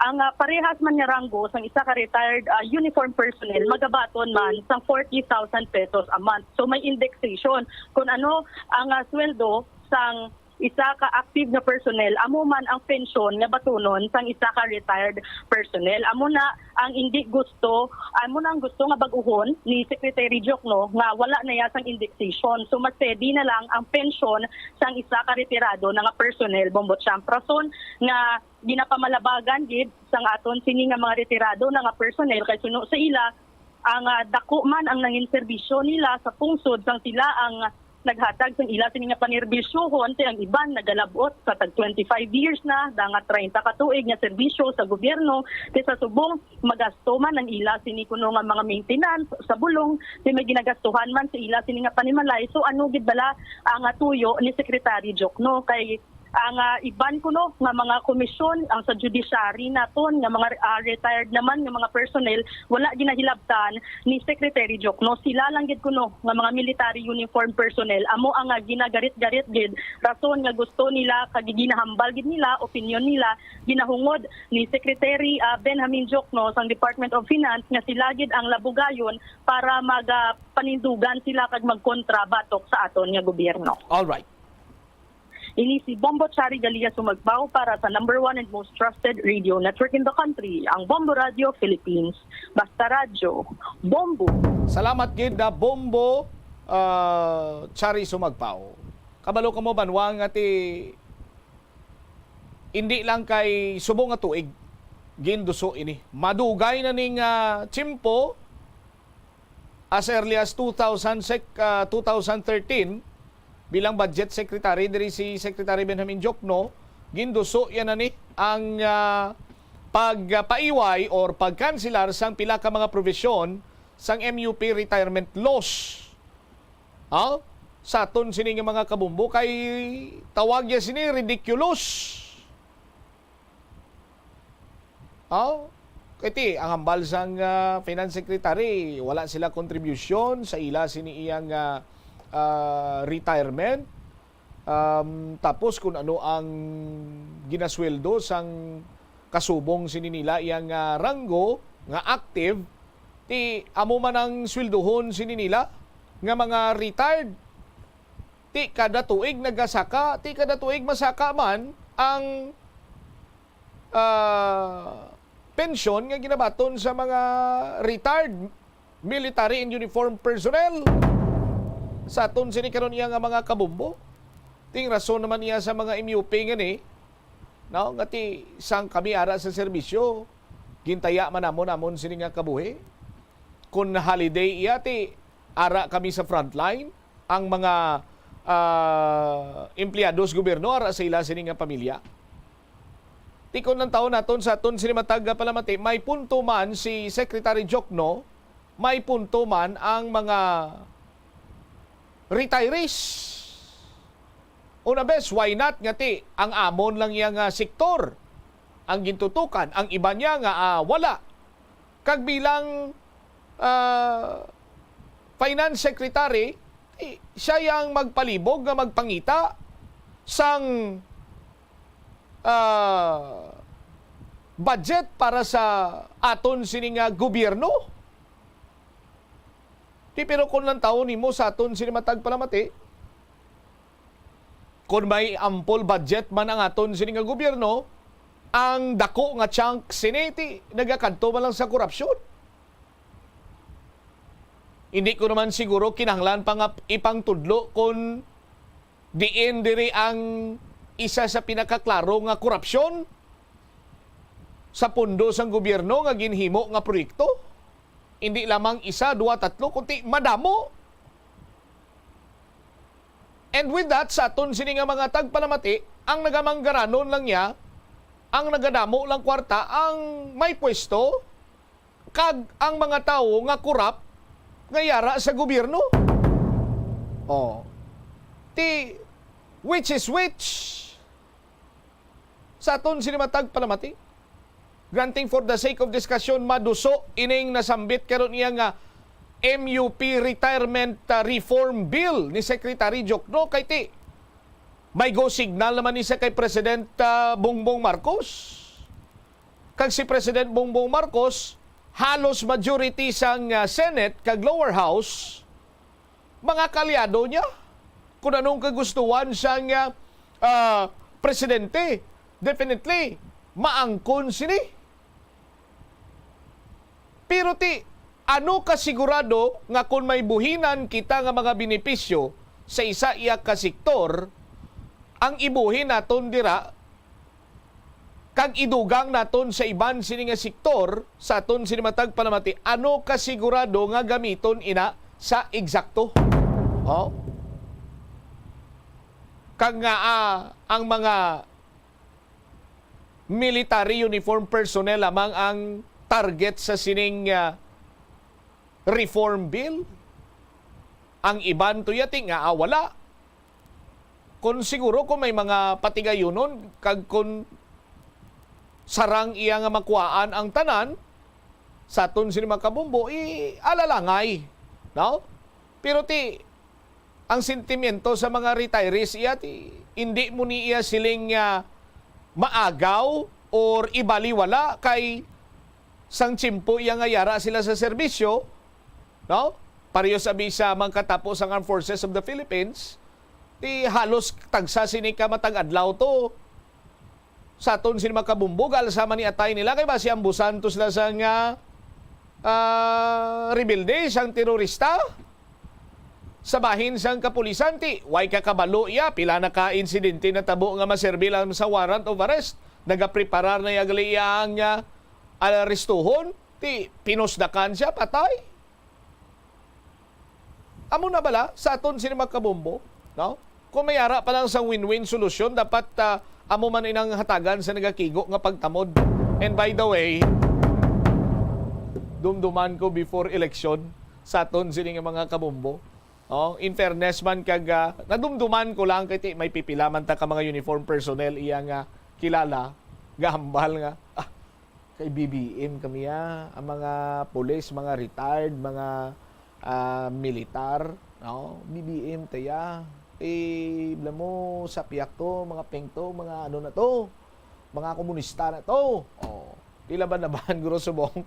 ang, ah, parehas man nga ranggo sang isa ka retired, ah, uniform personnel magabaton man sang forty thousand pesos a month. So, may indexation. Kung ano ang, ah, sweldo sang isa ka active nga personnel, amo man ang pensyon nga batunon sang isa ka retired personnel. Amo na ang indi gusto, amo na ang gusto nga bag-uhon ni Secretary Diokno nga wala na iya sang indexation. So, mas steady na lang ang pensyon sang isa ka retirado na nga personnel, Bombo Champ. Rason nga ginapamalabagan gid sang aton sini nga mga retirado na nga personnel kay suno sa ila, ang, ah, dako man ang nangin serbisyo nila sa pungsod sang sila ang naghatag sang ila sini nga panerbisyohon, ti ang iban nagalabot sa tag twenty-five years na, dangat treinta ka tuig nga serbisyo sa gobyerno, ti sa subong magasto man ang ila sini kuno nga mga maintenance sa bulong, ti may ginagastuhan man sa ila sini nga panimalay. So ano gid bala ang, ah, tuyo ni Secretary Diokno? Kay ang, ah, iban kuno nga mga komisyon, ang sa judiciary naton nga mga, ah, retired naman nga mga personnel, wala ginahilabtan ni Secretary Diokno. Sila lang gid kuno nga mga military uniform personnel amo ang, ah, ginagarit-garit gid, rason nga gusto nila kag ginahambal gid nila, opinyon nila, ginahungod ni Secretary, ah, Benjamin Diokno sang Department of Finance nga sila gid ang labugayon para mag, ah, panindugan sila kag magkontra batok sa aton nga gobyerno. All right. Ini si Bombo Chari Galia Sumagpao para sa number one and most trusted radio network in the country, ang Bombo Radio Philippines. Basta Radyo, Bombo! Salamat gid na Bombo, ah, Chari Sumagpao. Kabalo ka mo, Banwa, nga ti hindi lang kay subong nga tuig ginduso ini. Madugay na ning, ah, tiyempo, as early as two thousand sec-, ah, two thousand thirteen, bilang budget secretary diri si Secretary Benjamin Diokno, ginduso yan na ni ang, ah, pagpaiway or pagkanselar sang pila ka mga provision sang M U P retirement laws. Ha? Sa aton sini nga mga kabombo, kay tawag niya sini ridiculous. Oh, kay ti, ang hambal sang, ah, Finance Secretary, wala sila kontribusyon sa ila sini iyang, ah, ah, retirement. Um, tapos kung ano ang ginasweldo sang kasubong sini nila iyang, ah, ranggo nga active, ti amo man ang sweldohon sini nila nga mga retired. Ti kada tuig nagasaka, ti kada tuig masaka man ang, ah, pensyon nga ginabaton sa mga retired military and uniform personnel. Sa aton sini karon iya nga mga kabombo, ting rason naman niya sa mga M U P ngani, no, nga ti sang kami ara sa serbisyo, gintaya man namon amon sini nga kabuhi. Kun holiday iya, ti ara kami sa frontline, ang mga, ah, empleyado sa gobyerno ara sa ila sini nga pamilya. Ti kon lantawon naton sa aton sini matag palamati, may punto man si Secretary Diokno, may punto man ang mga retirees. Una bes, why not nga ti ang amon lang iya nga sektor ang gintutukan, ang iban niya nga, ah, wala. Kag bilang, ah, finance secretary, eh, siya yang magpalibog nga magpangita sang, ah, budget para sa aton sini nga gobyerno. Ti, pero kung lantawon nimo sa aton sini matag palamati, kung may ample budget man ang aton sini nga gobyerno, ang dako nga chunk sini ti nagakadto man lang sa korupsyon. Hindi ko naman siguro kinahanglan pa nga ipangtudlo kung diin diri ang isa sa pinakaklaro nga korupsyon sa pondo sang gobyerno nga ginhimo nga proyekto. Hindi lamang isa, duha, tatlo, kundi madamo. And with that, sa aton sini nga mga tagpalamati, ang nagamanggaranon lang niya, ang nagadamo lang kwarta, ang may pwesto, kag ang mga tawo nga korap nga yara sa gobyerno. Oh. Ti, which is which? Sa aton sini matag palamati, granting for the sake of discussion, maduso ining nasambit karon niya nga M U P Retirement, ah, Reform Bill ni Secretary Diokno, kay ti may go signal naman ni siya kay President, ah, Bongbong Marcos. Kag si President Bongbong Marcos, halos majority sang, ah, Senate kag lower house, mga kaalyado niya. Kung anong kagustuhan sang, ah, ah, presidente, definitely, maangkon sini. Pero ti, ano ka sigurado nga kon may buhinan kita nga mga benepisyo sa isa iya ka sektor, ang ibuhin naton dira kag idugang naton sa iban sini nga sektor, sa aton sini matag panamati, ano ka sigurado nga gamiton ina sa eksakto? Oh? Kag nga, ah, ang mga military uniform personnel lamang ang target sa sining, ah, reform bill? Ang iban to yati nga, ah, wala. Kung siguro kung may mga patigayunon, kag kung sarang iya nga makuhaan ang tanan, sa aton sini mga kabombo, i-alalangay, no? Pero ti, ang sentimiento sa mga retirees iya ti, hindi mo ni iya siling nga maagaw or ibaliwala kay sang tiyempo iya nga yara sila sa serbisyo, no? Pareho sa bisa magkatapo sang Armed Forces of the Philippines, ti halos tagsa sini ka matag adlaw to sa aton sini mga kabombo, alsa man ni atay nila kay basi ambusan to sila sang, ah, ah, rebelde, sang terorista. Sa bahin sang kapulisan, ti, way ka kabalo iya, pila na ka insidente natabo nga maserbi lang sa warrant of arrest. Nagapreparar na iya gali iya ang, ah, arestuhon, ti, pinusdakan siya, patay. Amo na bala sa aton sini mga kabombo, no? Kung may ara pa lang sa win-win solusyon, dapat, ah, amo man inang hatagan sa nagakigo nga pagtamod. And by the way, dumduman ko before election sa aton sini nga mga kabombo. Oh, in fairness man kag, ah, nadumduman ko lang kay ti may pipila man ta ka mga uniform personnel iya nga kilala, gahambal nga, ah, kay B B M kami, ah, ang mga pulis, mga retired, mga, ah, militar, no? B B M taya. Eh, bala mo, sapyak to, mga pink to, mga ano na to, mga komunista na to. Oh, pila ba naman, grosso bong?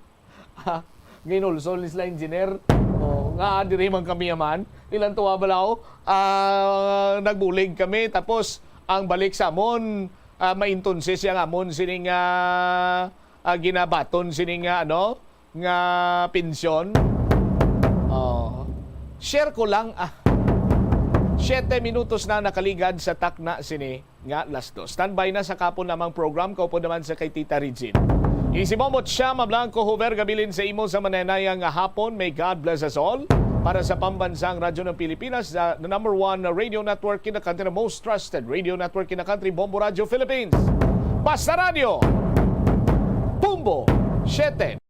Ah, ginulsol ni sila engineer. Oh, nga diri man kami yaman. Ilang tuwa bala, oh, ah, nagbulig kami. Tapos, ang balik sa amon, ah, maintonses yang amon sining, ah, ah, ginabaton sining, ah, ano, nga pensyon. Oh. Share ko lang, ah. Siyete minutos na nakaligad sa takna sini nga las dos. Standby na sa kapon lamang program, kaupod naman sa kay Tita Regine. Ini si Momot Shama Blanco Hover, gabilin sa imo sa mananaya nga hapon. May God bless us all. Para sa Pambansang Radyo ng Pilipinas, the, the number one radio network in the country, the most trusted radio network in the country, Bombo Radio Philippines. Basta Radio, Bombo, siyete.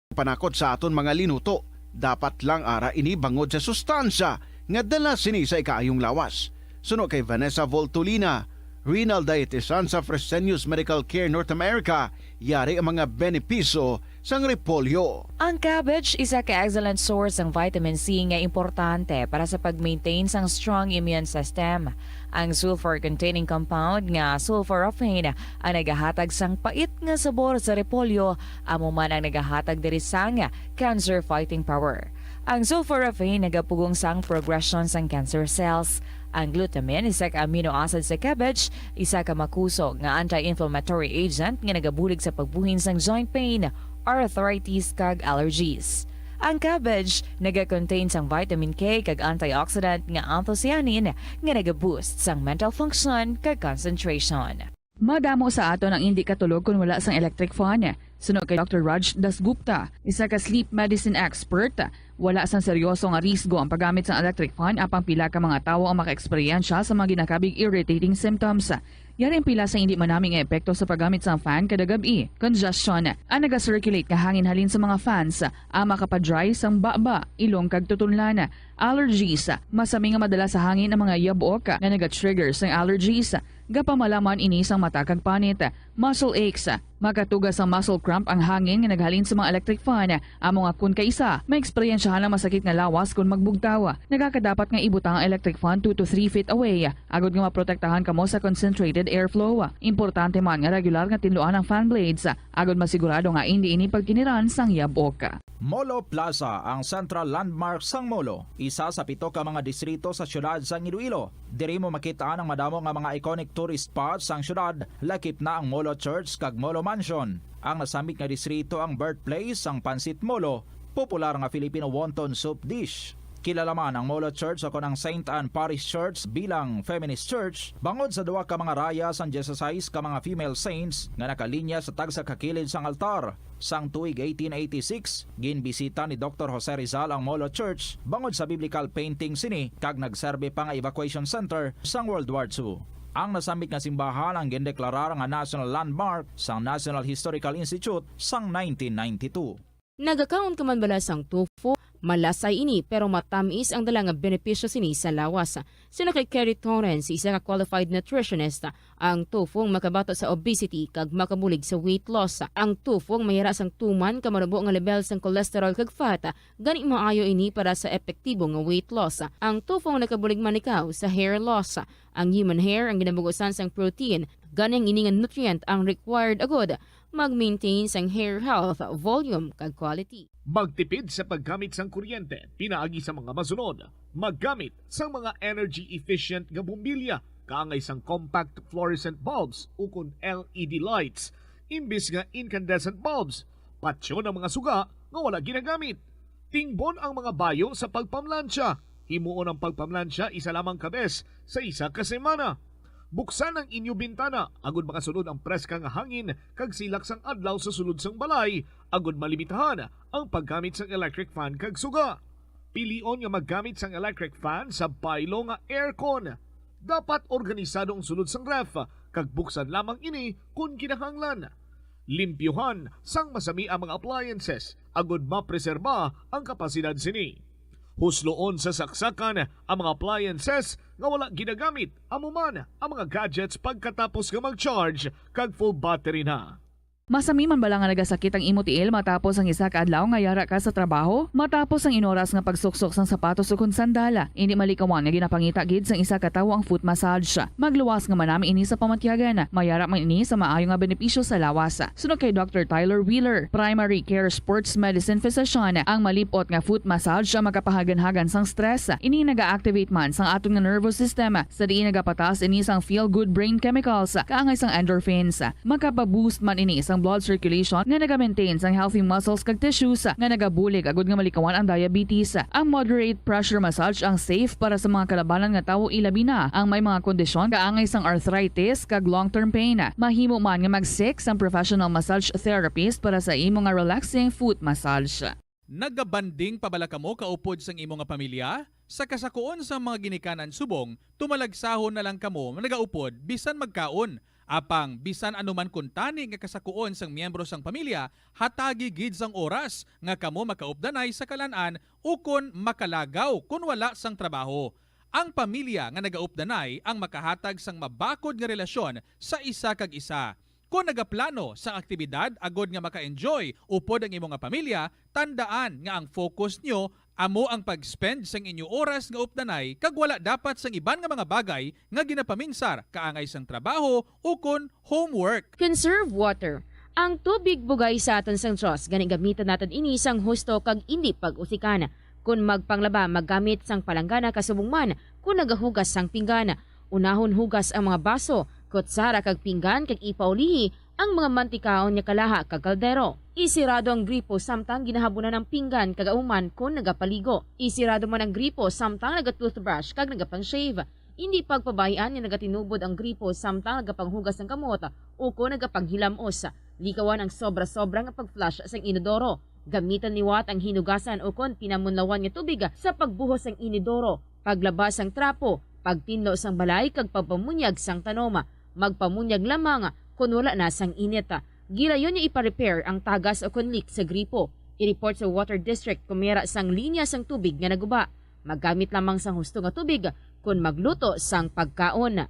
Panakot sa aton mga linuto, dapat lang ara ini bangod sa sustansya nga dala sini sa ikaayong lawas. Suno kay Vanessa Voltolina, renal dietitian sa Fresenius Medical Care North America, yari ang mga benepisyo sang repolyo. Ang cabbage isa ka excellent source sang vitamin C nga importante para sa pag-maintain sang strong immune system. Ang sulfur-containing compound nga sulforaphane ang nagahatag sang pait nga sabor sa repolyo, amo man ang nagahatag diri sang cancer fighting power. Ang sulforaphane nagapugong sang progression sang cancer cells. Ang glutamine, isa ka amino acid sa cabbage, isa ka makusog nga anti-inflammatory agent nga nagabulig sa pagbuhin sang joint pain, arthritis, kag allergies. Ang cabbage naga-contain sang vitamin K kag antioxidant nga anthocyanin nga naga-boost sang mental function kag concentration. Madamo sa aton ang indi katulog kon wala sang electric fan. Suno kay Doctor Raj Dasgupta, isa ka sleep medicine expert, wala sang seryoso nga risgo ang paggamit sang electric fan, apang pila ka mga tawo ang makaeksperyensya sa mga ginakabig irritating symptoms. Yari ang pila sa indi manami nga epekto sa paggamit sang fan kada gab-i: congestion, ang naga-circulate nga hangin halin sa mga fans, ang makapa-dry sang baba, ilong kag tutunlan, allergies, masami nga madala sa hangin ang mga yabok nga naga-trigger sang allergies, gapamalaman ini sang mata kag panit, muscle aches, makatuga sang muscle cramp ang hangin nga naghalin sa mga electric fan, amo nga kon kaisa, maeksperyensyahan ang masakit nga lawas kon magbugtaw. Nagakadapat nga ibutang ang electric fan two to three feet away, agod nga maprotektahan kamo sa concentrated airflow. Importante man nga regular nga tinluan ang fan blades, agod masigurado nga indi ini pagkiniran sang yabok. Molo Plaza, ang central landmark sang Molo, isa sa pito ka mga distrito sa siyudad sang Iloilo. Diri mo makit-an ang madamo nga mga iconic tourist spots sang siyudad, lakip na ang Molo Church kag Molo Mansion. Ang nasambit nga distrito ang birthplace sang Pancit Molo, popular nga Filipino wonton soup dish. Kilala man ang Molo Church o kon ang Saint Anne Parish Church bilang feminist church bangod sa duha ka mga raya sang dieciséis ka mga female saints nga nakalinya sa tagsa ka kilid sang altar. Sang tuig eighteen eighty-six, ginbisita ni Doktor Jose Rizal ang Molo Church bangod sa biblical painting sini kag nagserbi pa nga evacuation center sang World War Two. Ang nasambit nga simbahan ang gindeklarar nga national landmark sang National Historical Institute sang nineteen ninety-two. Nagakaon ka man bala sang tofu? Malasay ini, pero matamis ang dala nga benepisyo sini sa lawas. Suno kay Kerry Torrens, isa ka qualified nutritionist, ang tofu ang makabato sa obesity kag makabulig sa weight loss. Ang tofu ang mayara sang tuman ka manubo nga level sang cholesterol kag fat, gani maayo ini para sa epektibo nga weight loss. Ang tofu ang nakabulig man ikaw sa hair loss. Ang human hair ang ginabugusan sang protein, gani ang ini nga nutrient ang required agud mag-maintain sang hair health, volume, kag quality. Magtipid sa paggamit sang kuryente pinaagi sa mga masunod. Maggamit sang mga energy efficient nga bombilya kaangay sang compact fluorescent bulbs ukon L E D lights imbis nga incandescent bulbs. Patyon ang mga suga nga wala ginagamit. Tingbon ang mga bayo sa pagpamlansya. Himuon ang pagpamlansya isa lamang ka bes sa isa ka semana. Buksan ang inyo bintana agud makasulod ang preska nga hangin kag silak sang adlaw sa sulod sang balay, agud malimitahan ang paggamit sang electric fan kag suga. Pilion nga maggamit sang electric fan sa baylo nga aircon. Dapat organisado ang sulod sang ref kag buksan lamang ini kon kinahanglan. Limpyuhan sang masami ang mga appliances agud mapreserba ang kapasidad sini. Husloon sa saksakan ang mga appliances nga wala ginagamit, amo man ang mga gadgets pagkatapos nga mag-charge kag full battery na. Masami man bala nga nagasakit ang imo tiil matapos ang isa ka adlaw nga yara ka sa trabaho? Matapos ang inoras nga pagsuksok sang sapatos ukon sandal, indi malikawan nga ginapangita gid sang isa ka tawo ang foot massage. Magluwas nga manami ini sa pamatyagan. Mayara man ini sa maayo nga benepisyo sa lawas. Suno kay Doctor Tyler Wheeler, primary care sports medicine physician, ang malip-ot nga foot massage ang makapahaganhagan sang stress. Ini naga-activate man sang aton nga nervous system, sa diin nagapataas ini sang feel-good brain chemicals, kaangay sang endorphins. Makapa-boost man ini sang blood circulation nga naga-maintain sang healthy muscles kag tissues nga nagabulig agud nga malikawan ang diabetes. Ang moderate pressure massage ang safe para sa mga kalabanan nga tawo, ilabi na ang may mga kondisyon kaangay sang arthritis kag long-term pain. Mahimo man nga mag-seek sang professional massage therapist para sa imo nga relaxing foot massage. Nagabanding pa bala kamo kaupod sang imo nga pamilya? Sa kasakuon sang mga ginikanan subong, tumalagsahon na lang kamo nagaupod bisan magkaon. Apang bisan ano man kuntani nga kasakuon sang miyembro sang pamilya, hatagi gid sang oras nga kamo makaupdanay sa kalan-an ukon makalagaw kon wala sang trabaho. Ang pamilya nga nagaupdanay ang makahatag sang mabakod nga relasyon sa isa kag isa. Kon nagaplano sang aktibidad agod nga maka-enjoy upod ang imo nga pamilya, tandaan nga ang focus nyo amo ang pag-spend sang inyo oras nga updanay kag wala dapat sang iban nga mga bagay nga ginapaminsar kaangay sang trabaho ukon homework. Conserve water. Ang tubig bugay sa aton sang Dios, gani gamitan naton ini sang husto kag indi pag-usikan. Kon magpanglaba, maggamit sang palanggana kasubong man kon nagahugas sang pinggan. Unahon hugas ang mga baso, kutsara kag pinggan kag ipaulihi ang mga mantikaon nga kalaha kag kaldero. Isirado ang gripo samtang ginahabunan ang pinggan kag auman kon nagapaligo. Isirado man ang gripo samtang naga-toothbrush kag nagapang-shave. Indi pagpabay-an nga nagatinubod ang gripo samtang nagapanghugas sang kamot ukon nagapanghilamos. Likawan ang sobra-sobra nga pag-flush sang inodoro. Gamitan liwat ang hinugasan ukon pinamunlawan nga tubig sa pagbuhos sang inodoro, paglaba sang trapo, pagtinlo sang balay kag pagpamunyag sang tanom. Magpamunyag lamang kon wala na sang init. Gilayon nga ipa-repair ang tagas ukon leak sa gripo. I-report sa Water District kon may ara sang linya sang tubig nga naguba. Maggamit lamang sang husto nga tubig kon magluto sang pagkaon.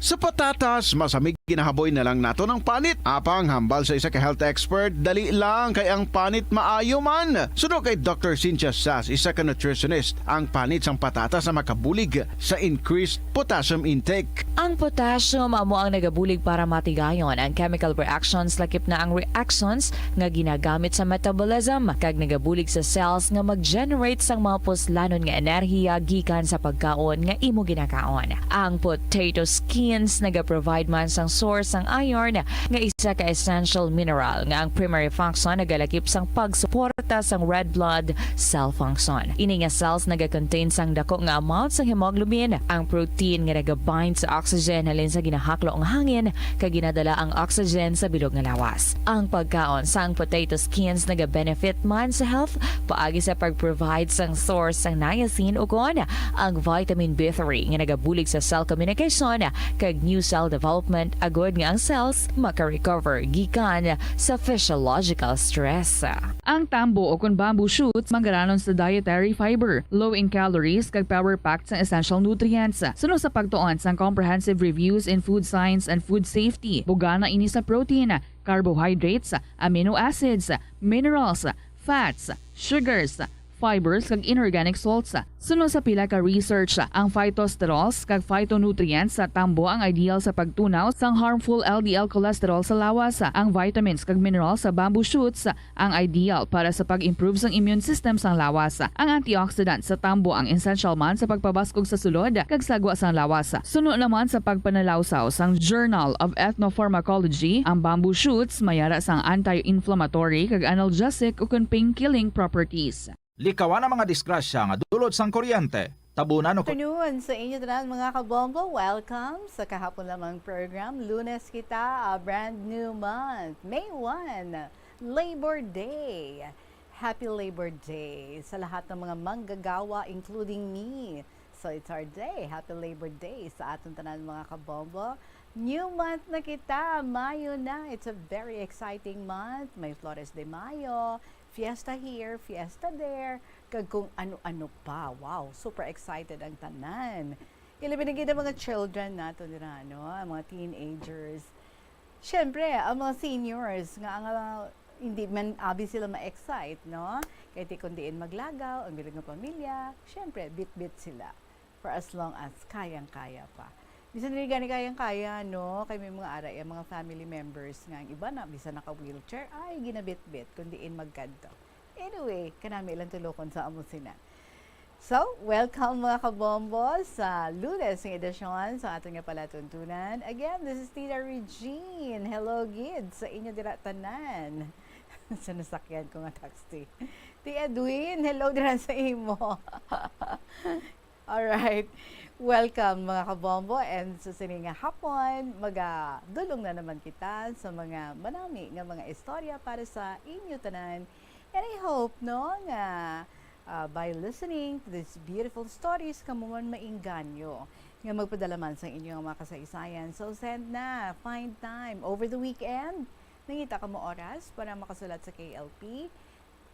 Sa patatas, mas amig ginahaboy na lang naton ang panit. Apang hambal sa isa ka health expert, dali lang kay ang panit maayo man. Suno kay Doctor Cynthia Sass, isa ka nutritionist, ang panit sang patatas ang makabulig sa increased potassium intake. Ang potassium amo ang nagabulig para matigayon ang chemical reactions, lakip na ang reactions nga ginagamit sa metabolism, kag nagabulig sa cells nga mag-generate sang mga puslanon nga enerhiya gikan sa pagkaon nga imo ginakaon. Ang potato skins nagaprovide man sang source sang iron, nga isa ka essential mineral nga ang primary function nagalakip sang pagsuporta sang red blood cell function. Ini nga cells nagakontain sang dako nga amount sang hemoglobin, ang protein nga nagabind sa oxygen halin sa ginahaklo nga hangin kag ginadala ang oxygen sa bilog nga lawas. Ang pagkaon sang potato skins nagabenefit man sa health paagi sa pag-provide sang source sang niacin ukon ang vitamin B three nga nagabulig sa cell communication kag new cell development, agod nga ang cells maka-recover gikan sa physiological stress. Ang tambo o kon bamboo shoots manggaranon sa dietary fiber, low in calories, kag power-packed sang essential nutrients. Suno sa pagtuon sang Comprehensive Reviews in Food Science and Food Safety, bugana ini sa protein, carbohydrates, amino acids, minerals, fats, sugars, fibers, kag inorganic salts. Suno sa pila ka research, ang phytosterols kag phytonutrients sa tambo ang ideal sa pagtunaw sang harmful L D L cholesterol sa lawas. Ang vitamins kag minerals sa bamboo shoots ang ideal para sa pag-improve sang immune system sang lawas. Ang antioxidant sa tambo ang essential man sa pagpabaskog sa sulod kag sagwa sang lawas. Suno naman sa pagpanalawsaw sang Journal of Ethnopharmacology, ang bamboo shoots may ara sang anti-inflammatory kag analgesic ukon pain-killing properties. Likawan ang mga disgrasya nga dulot sang kuryente. Tabunan o Afternoon sa inyo tanan, mga kabombo. Welcome sa Kahapon Lamang program. Lunes kita, a brand new month. May one, Labor Day. Happy Labor Day sa lahat ng mga manggagawa, including me. So, it's our day. Happy Labor Day sa aton tanan, mga kabombo. New month na kita, Mayo na. It's a very exciting month. May Flores de Mayo, fiesta here, fiesta there, kag kung ano-ano pa. Wow, super excited ang tanan. Ilabi na gid ang mga children nato dira, no? Ang mga teenagers. Siyempre, ang mga seniors nga ang, ah, hindi man abi sila ma-excite, no? Kay ti kung diin maglagaw ang bilog nga pamilya, siyempre, bit-bit sila for as long as kayang-kaya pa. Bisan dili gani kayang-kaya, no? Kay may mga ara, ang mga family members nga ang iba na, bisan naka-wheelchair, ay, ginabitbit kung diin magkadto. Anyway, kanami lang tulokon sa amo sina. So, welcome, mga kabombo, sa Lunes nga edisyon sa aton nga palatuntunan. Again, this is Tita Regine. Hello, gid, sa inyo dira tanan. Sa nasakyan ko nga taxi. Ti Edwin, hello dira sa imo. Alright. Welcome, mga kabombo, and sa sini nga hapon, magadulong na naman kita sa mga manami nga mga istorya para sa inyo tanan. And I hope, no, nga, ah, by listening to these beautiful stories, kamo man maingganyo nga magpadala man sa inyo nga mga kasaysayan. So send na, find time over the weekend. Nangita kamo oras para makasulat sa K L P?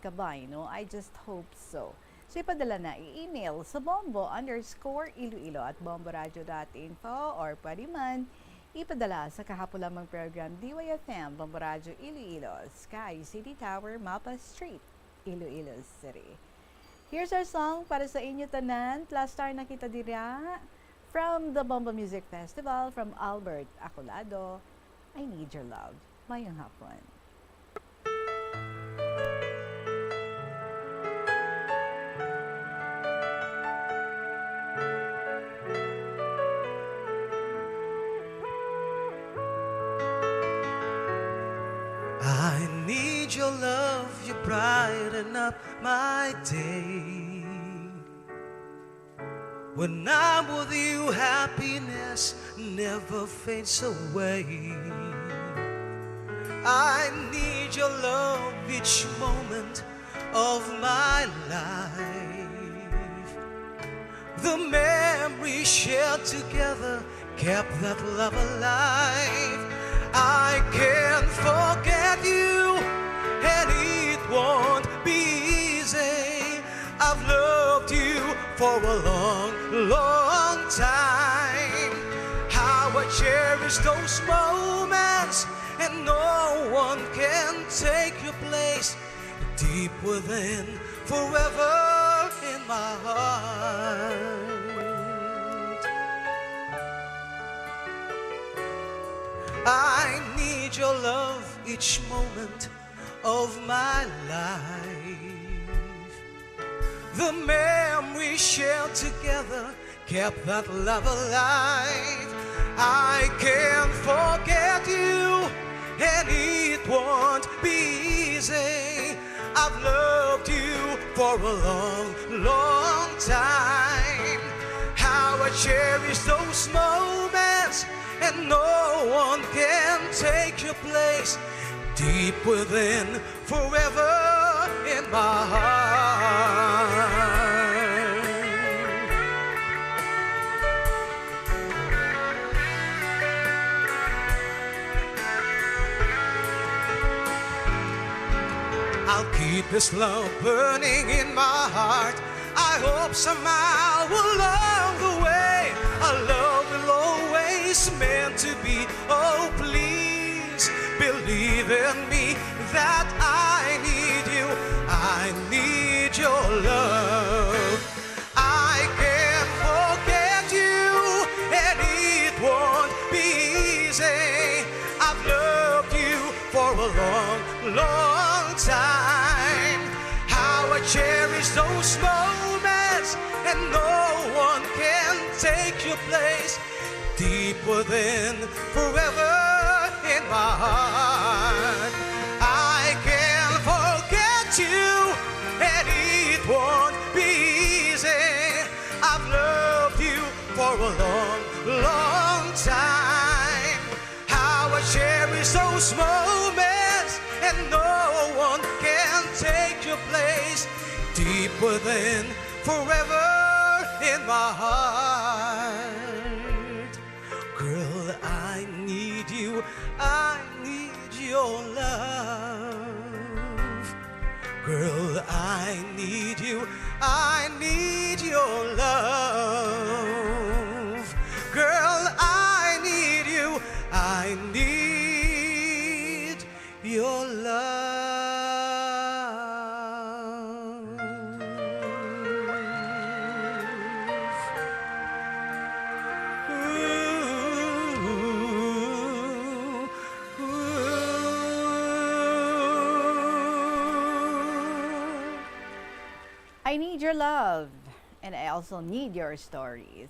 Kabay, no? I just hope so. So, ipadala na, i-email sa bombo underscore iloilo at bomboradio dot info, or pwede man ipadala sa kahapon lamang program, D Y F M, Bombo Radio Iloilo, Sky City Tower, Mapa Street, Iloilo City. Here's our song para sa inyo tanan. Plus star na kita dira. From the Bombo Music Festival, from Albert Acolado, I Need Your Love. Mayong hapon. I need your love, you brighten up my day. When I'm with you, happiness never fades away. I need your love each moment of my life. The memories shared together kept that love alive. I can't forget you, and it won't be easy. I've loved you for a long, long time. How I one can take your place deep within, forever in my heart. I need your love each moment of my life. The memories shared together kept that love alive. I can't forget you, and it won't be easy. I've loved you for a long, long time. How I cherish those moments, and no one can take your place. Deep within, forever in my heart. I'll keep this love burning in my heart. I hope somehow along the way, our love will always meant to be. Oh, please believe in me that I need you. I need your love. I can't forget you, and it won't be easy. I've loved you for a long, long time. How I cherish those moments, and no one can take your place. Deep within, forever in my heart. I can't forget you, and it won't be easy. I've loved you for a long, long time. How I cherish those moments, and no one can take your place. Deep within, forever in my heart. Girl, I need you, I need your love. Girl, I need you, I need your love. Girl, I need you, I need your love. Ooh, ooh. I need your love, and I also need your stories.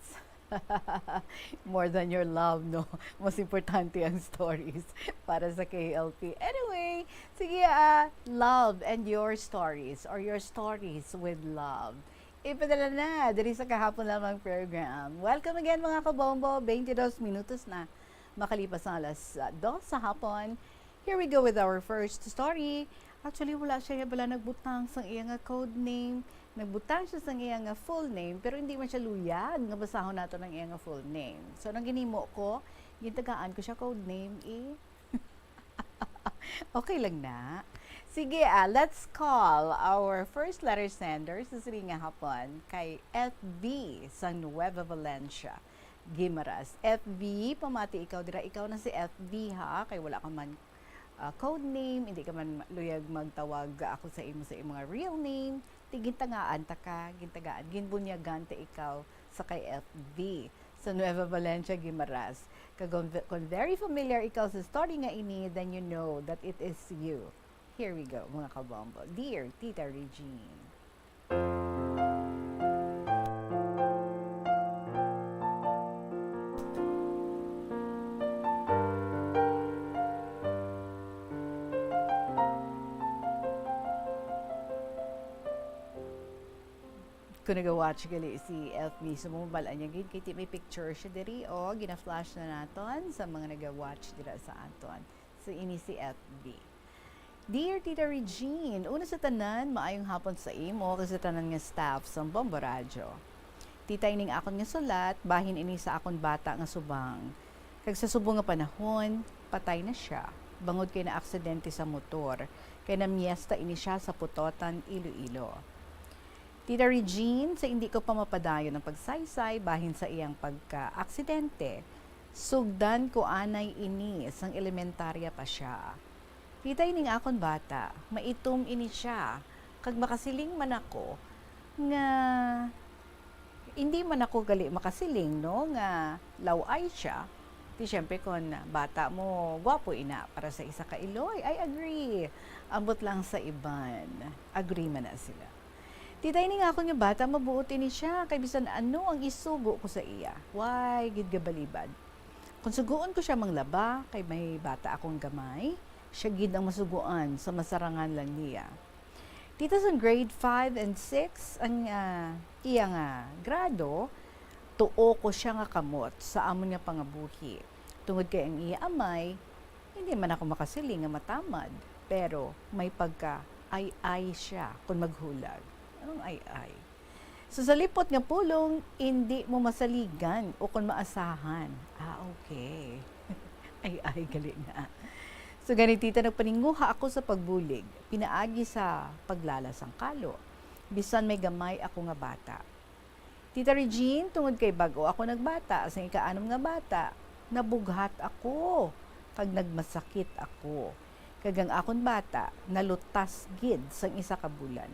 More than your love, no? Mas importante ang stories para sa K L P. Anyway, sige, ah, love and your stories, or your stories with love. Ipadala na diri sa Kahapon Lamang program. Welcome again, mga kabombo. Twenty-two minutos na makalipas ang alas, ah, dos sa hapon. Here we go with our first story. Actually, wala siya bala nagbutang sang iya nga code name. Nagbutang siya sang iya nga full name, pero hindi man siya luyag nga basahon nato ang iya nga full name. So, nang ginimo ko, gintagaan ko siya code name, eh. Okay lang na. Sige, ah, let's call our first letter sender sa sini nga hapon kay F V sa Nueva Valencia, Guimaras. F V, pamati ikaw dira. Ikaw na si F V, ha, kay wala ka man, ah, code name, hindi ka man luyag magtawag ako sa imo sa imong real name. Ti gintagaan ta ka, gintagaan, ginbunyagan ta ikaw sa kay F V sa Nueva Valencia, Guimaras. Kag kon ve-, kon very familiar ikaw sa story nga ini, then you know that it is you. Here we go, mga kabombo. Dear Tita Regine. Kung naga-watch gali si F V, so mabal-an niya gid kay ti may picture siya diri, o, gina-flash na naton sa mga naga-watch dira sa aton. So, ini si F V. Dear Tita Regine, una sa tanan, maayong hapon sa imo kag sa tanan nga staff sang Bombo Radyo. Tita, ining akon nga sulat, bahin ini sa akon bata nga subang. Kag sa subong nga panahon, patay na sia, bangod kay naaksidente sa motor, kay namiesta ini sia sa Pototan, Iloilo. Tita Regine, sa indi ko pa mapadayon ang pagsaysay bahin sa iyang pagka-aksidente, sugdan ko anay ini sang elementarya pa sia. Tita, ining akon bata, maitom ini siya, kag makasiling man ako nga, hindi man ako gali makasiling, no, nga law-ay siya. Di, syempre, kon bata mo, gwapo ina para sa isa ka iloy. I agree. Ambot lang sa iban, agree man na sila. Tita, ining akon nga bata, mabuot ini siya, kay bisan ano ang isugo ko sa iya, way gid gabalibad. Kon suguon ko siya manglaba, kay may bata akong gamay, siya gid ang masuguan sa masarangan lang niya. Tita, sang grade five and six ang, ah, iya nga grado, tuo ko siya nga kamot sa amon nga pangabuhi. Tungod kay ang iya amay, hindi man ako makasiling nga matamad, pero may pagka-ay-ay siya kon maghulag. Anong ay-ay? So, sa lipot nga pulong, indi mo masaligan o kon maasahan. Ah, okay. Ay-ay, gali nga. So, gani, tita, nagpaninguha ako sa pagbulig, pinaagi sa paglala sang kalo, bisan may gamay ako nga bata. Tita Regine, tungod kay bag-o ako nagbata sang ikaanom nga bata, nabughat ako kag nagmasakit ako, kag ang akon bata nalutas gid sang isa ka bulan.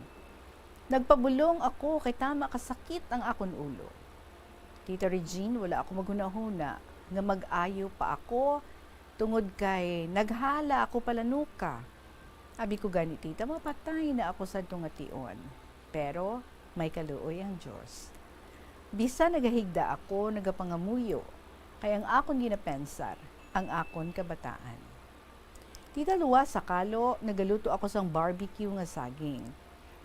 Nagpabulong ako kay tama ka sakit ang akon ulo. Tita Regine, wala ako maghunahuna nga mag-ayo pa ako, tungod kay naghala ako palanuka. Abi ko gani, tita, mapatay na ako sadto nga tion. Pero may kaluoy ang Dios. Bisan nagahigda ako, nagapangamuyo, kay ang akon ginapensar ang akon kabataan. Tita, luwas sa kalo, nagaluto ako sang barbecue nga saging.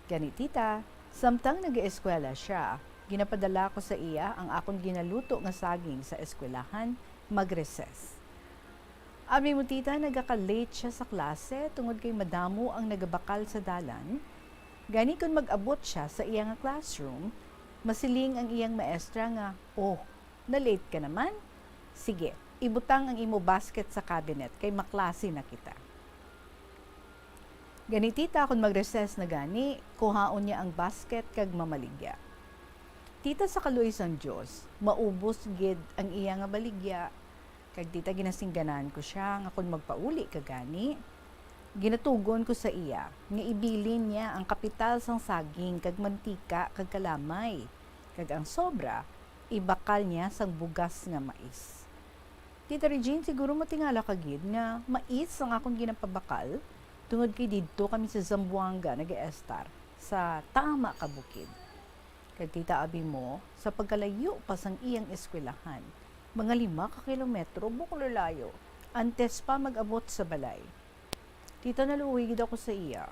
Gani, tita, samtang nagaeskwela siya, ginapadala ko sa iya ang akon ginaluto nga saging sa eskwelahan, mag-recess. Abi mo, tita, nagaka-late siya sa klase tungod kay madamo ang nagabakal sa dalan. Gani, kon mag-abot siya sa iya nga classroom, masiling ang iyang maestra nga, "Oh, na-late ka naman? Sige, ibutang ang imo basket sa cabinet kay maklase na kita." Gani, tita, kon mag-recess na gani, kuhaon niya ang basket kag mamaligya. Tita, sa kaluoy sang Dios, maubos gid ang iya nga baligya, kag, tita, ginasingganan ko sia nga kon magpauli ka gani, ginatugon ko sa iya nga ibilin niya ang kapital sang saging kag mantika kag kalamay, kag ang sobra ibakal niya sang bugas nga mais. Tita Regine, siguro matingala ka gid nga mais ang akon ginapabakal, tungod kay didto kami sa Zamboanga nagaestar, sa tama ka bukid. Kag, tita, abi mo, sa pagkalayo pa sang iyang eskwelahan, mga lima ka kilometro, bukol layo, antes pa mag-abot sa balay. Tita, naluoy gid ako sa iya.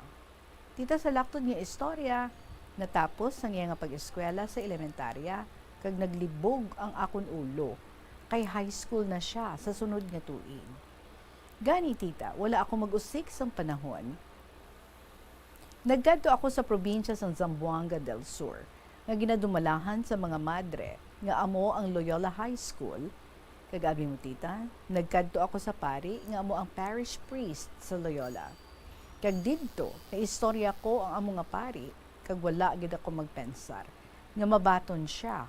Tita, sa laktod nga istorya, natapos ang iya nga pag-eskwela sa elementarya, kag naglibog ang akon ulo, kay high school na sia sa sunod nga tuig. Gani, tita, wala ako mag-usik sang panahon. Nagkadto ako sa probinsya sang Zamboanga del Sur, nga ginadumalahan sa mga madre, nga amo ang Loyola High School, kag, abi mo, tita, nagkadto ako sa pari nga amo ang parish priest sa Loyola. Kag didto, naistorya ko ang amo nga pari, kag wala gid ako magpensar nga mabaton sia.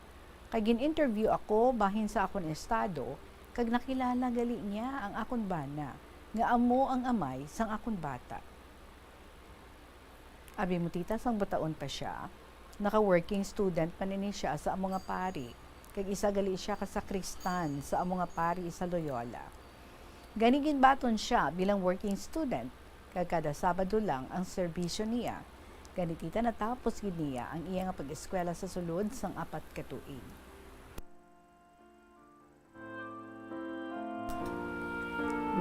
Kay gin-interview ako bahin sa akon estado, kag nakilala gali niya ang akon bana, nga amo ang amay sang akon bata. Abi mo, tita, sang bataon pa sia, naka-working student man ini sia sa amo nga pari, kag isa gali sia ka sakristan sa amo nga pari sa Loyola. Gani, ginbaton sia bilang working student, kag kada Sabado lang ang serbisyo niya. Gani, tita, natapos gid niya ang iya nga pag-eskwela sa sulod sang apat ka tuig.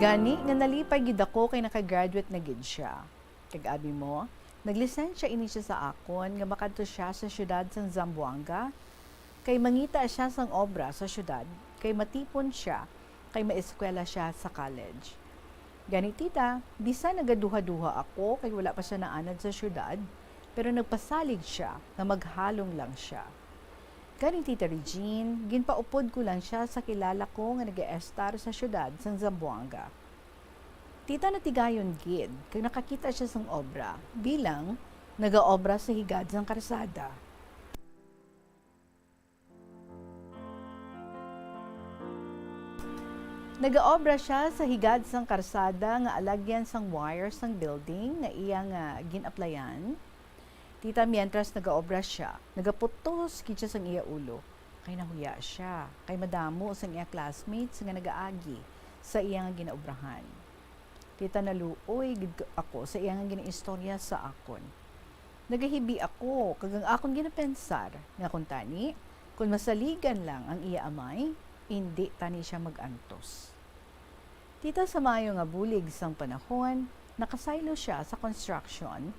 Gani nga nalipay gid ako kay naka-graduate na gid sia. Kag abi mo, naglisensya ini sia sa akon nga makadto sia sa siyudad sang Zamboanga, kay mangita sia sang obra sa siyudad, kay matipon sia, kay maeskwela sia sa college. Gani, tita, bisan nagaduha-duha ako kay wala pa sia naanad sa siyudad, pero nagpasalig sia nga maghalong lang sia. Gani, Tita Regine, ginpaupod ko lang sia sa kilala ko nga nagaestar sa siyudad sang Zamboanga. Tita, natigayon gid kag nakakita sia sang obra bilang nagaobra sa higad sang karsada. Nagaobra sia sa higad sang karsada nga alagyan sang wire sang building nga iya nga gin-aplayan. Tita, mientras nagaobra sia, nagaputos gid sia sang iya ulo, kay nahuya sia, kay madamo sang iya classmates nga nagaagi sa iya nga ginaobrahan. Tita, naluoy gid ako sa iya nga ginaistorya sa akon. Nagahibi ako, kag ang akon ginapensar nga kuntani, kon masaligan lang ang iya amay, indi tani sia mag-antos. Tita, sa maayo nga bulig sang panahon, nakasaylo sia sa construction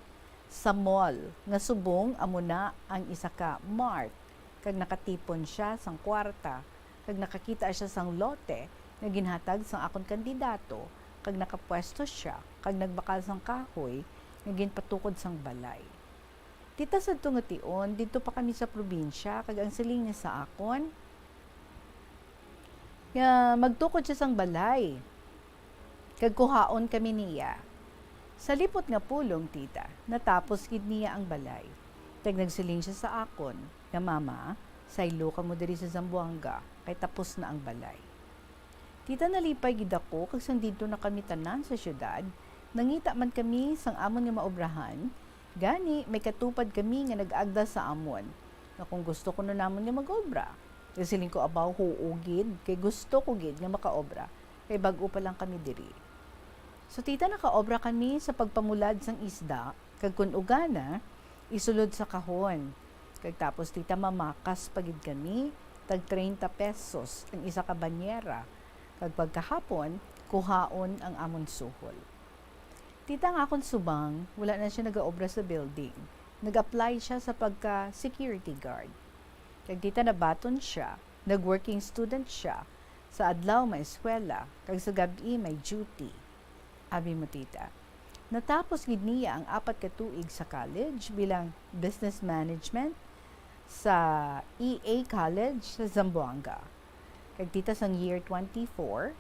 sa mall nga subong amo na ang isa ka mart, kag nakatipon sia sang kwarta, kag nakakita sia sang lote nga ginhatag sang akon kandidato, kag nakapwesto sia kag nagbakal sang kahoy nga ginpatukod sang balay. Tita, sadto nga tion, didto pa kami sa probinsya, kag ang siling niya sa akon nga magtukod siya sang balay, kag kuhaon kami niya. Sa lipot nga pulong, tita, natapos gid niya ang balay. Kag nagsiling sia sa akon nga, "Mama, saylo kamo diri sa Zamboanga, kay tapos na ang balay." Tita, nalipay gid ako, kag sang didto na kami tanan sa siyudad, nangita man kami sang amon nga maobrahan, gani may katupad kami nga nag-agda sa amon, nga kung gusto kuno namon nga mag-obra. Nagsiling ko, "Abaw, huo gid, kay gusto ko gid nga makaobra, kay bag-o pa lang kami diri." So, tita, nakaobra kami sa pagpamulad sang isda, kag kun ugana, isulod sa kahon. Kag tapos, tita, mamakas pa gid kami, tag treinta pesos ang isa ka banyera, kag pagkahapon, kuhaon ang amon suhol. Tita, ang akon subang, wala na sia nagaobra sa building. Nag-apply sia sa pagka-security guard. Kag, tita, nabaton sia, nag-working student sia, sa adlaw maeskwela, kag sa gab-i may duty. Abi mo, tita, natapos gid niya ang apat ka tuig sa college bilang business management sa E A College sa Zamboanga. Kag, tita, sang year twenty-four,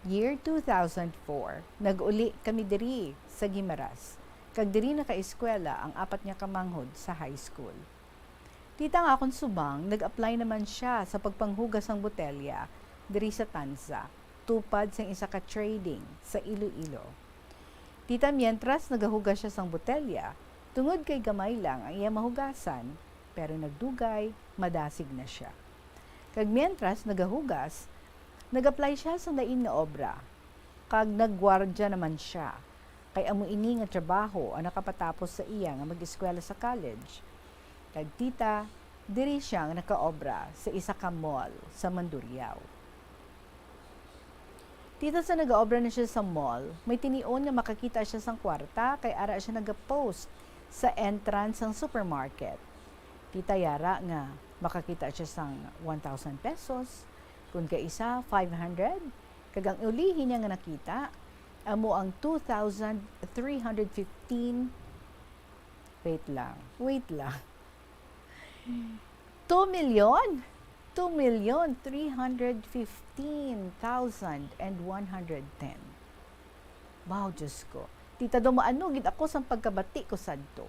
year two thousand four, nag-uli kami diri sa Guimaras, kag diri nakaeskwela ang apat niya ka manghod sa high school. Tita, ang akon subang, nag-apply naman sia sa pagpanghugas sang botelya diri sa Tanza, tupad sang isa ka trading sa Iloilo. Tita, mientras nagahugas sia sang botelya, tungod kay gamay lang ang iya mahugasan, pero nagdugay, madasig na sia. Kag mientras nagahugas, nag-apply sia sa lain nga obra, kag naggwardya naman sia, kay amo ini nga trabaho ang nakapatapos sa iya nga mag-eskwela sa college. Kag, tita, diri sia nga nakaobra sa isa ka mall sa Mandurriao. Tita, sa nagaobra na sia sa mall, may tinion nga makakita sia sang kwarta kay ara sia nagapost sa entrance sang supermarket. Tita, yara nga makakita sia sang one thousand pesos, kun kaisa, five hundred, kag ang ulihi niya nga nakita amo ang two thousand three hundred fifteen. Wait lang, wait lang. Two million? Two million three hundred fifteen thousand and one hundred ten. Wow, Diyos ko. Tita, daw maano gid ako sang pagkabati ko sadto.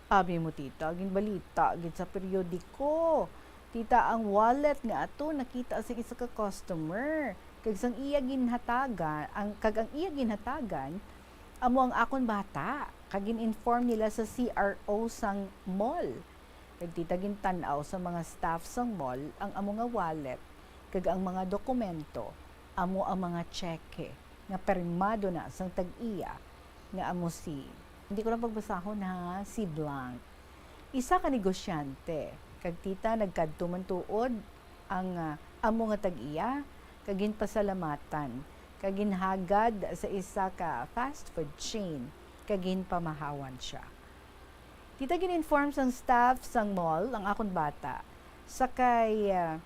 Abi mo, tita, ginbalita gid sa periodiko, tita, ang wallet nga ato nakita sa isa ka customer. Kag sang iya ginhatagan, ang, kag ang iya ginhatagan, amo ang akon bata. Kag gin-inform nila sa C R O sang mall. Kag, tita, gintan-aw sa mga staff sang mall ang amo nga wallet, kag ang mga dokumento, amo ang mga tseke nga pirmado na sang tag-iya, nga amo si, hindi ko lang pagbasahon, ha, si Blank. Isa ka negosyante, kag, tita, nagkadto man tuod ang, ah, amo nga tag-iya, kag ginpasalamatan, kag ginhagad sa isa ka fast food chain, kag ginpamahawan sia. Tita, gin-inform sang staff sang mall ang akon bata sa kay, ah,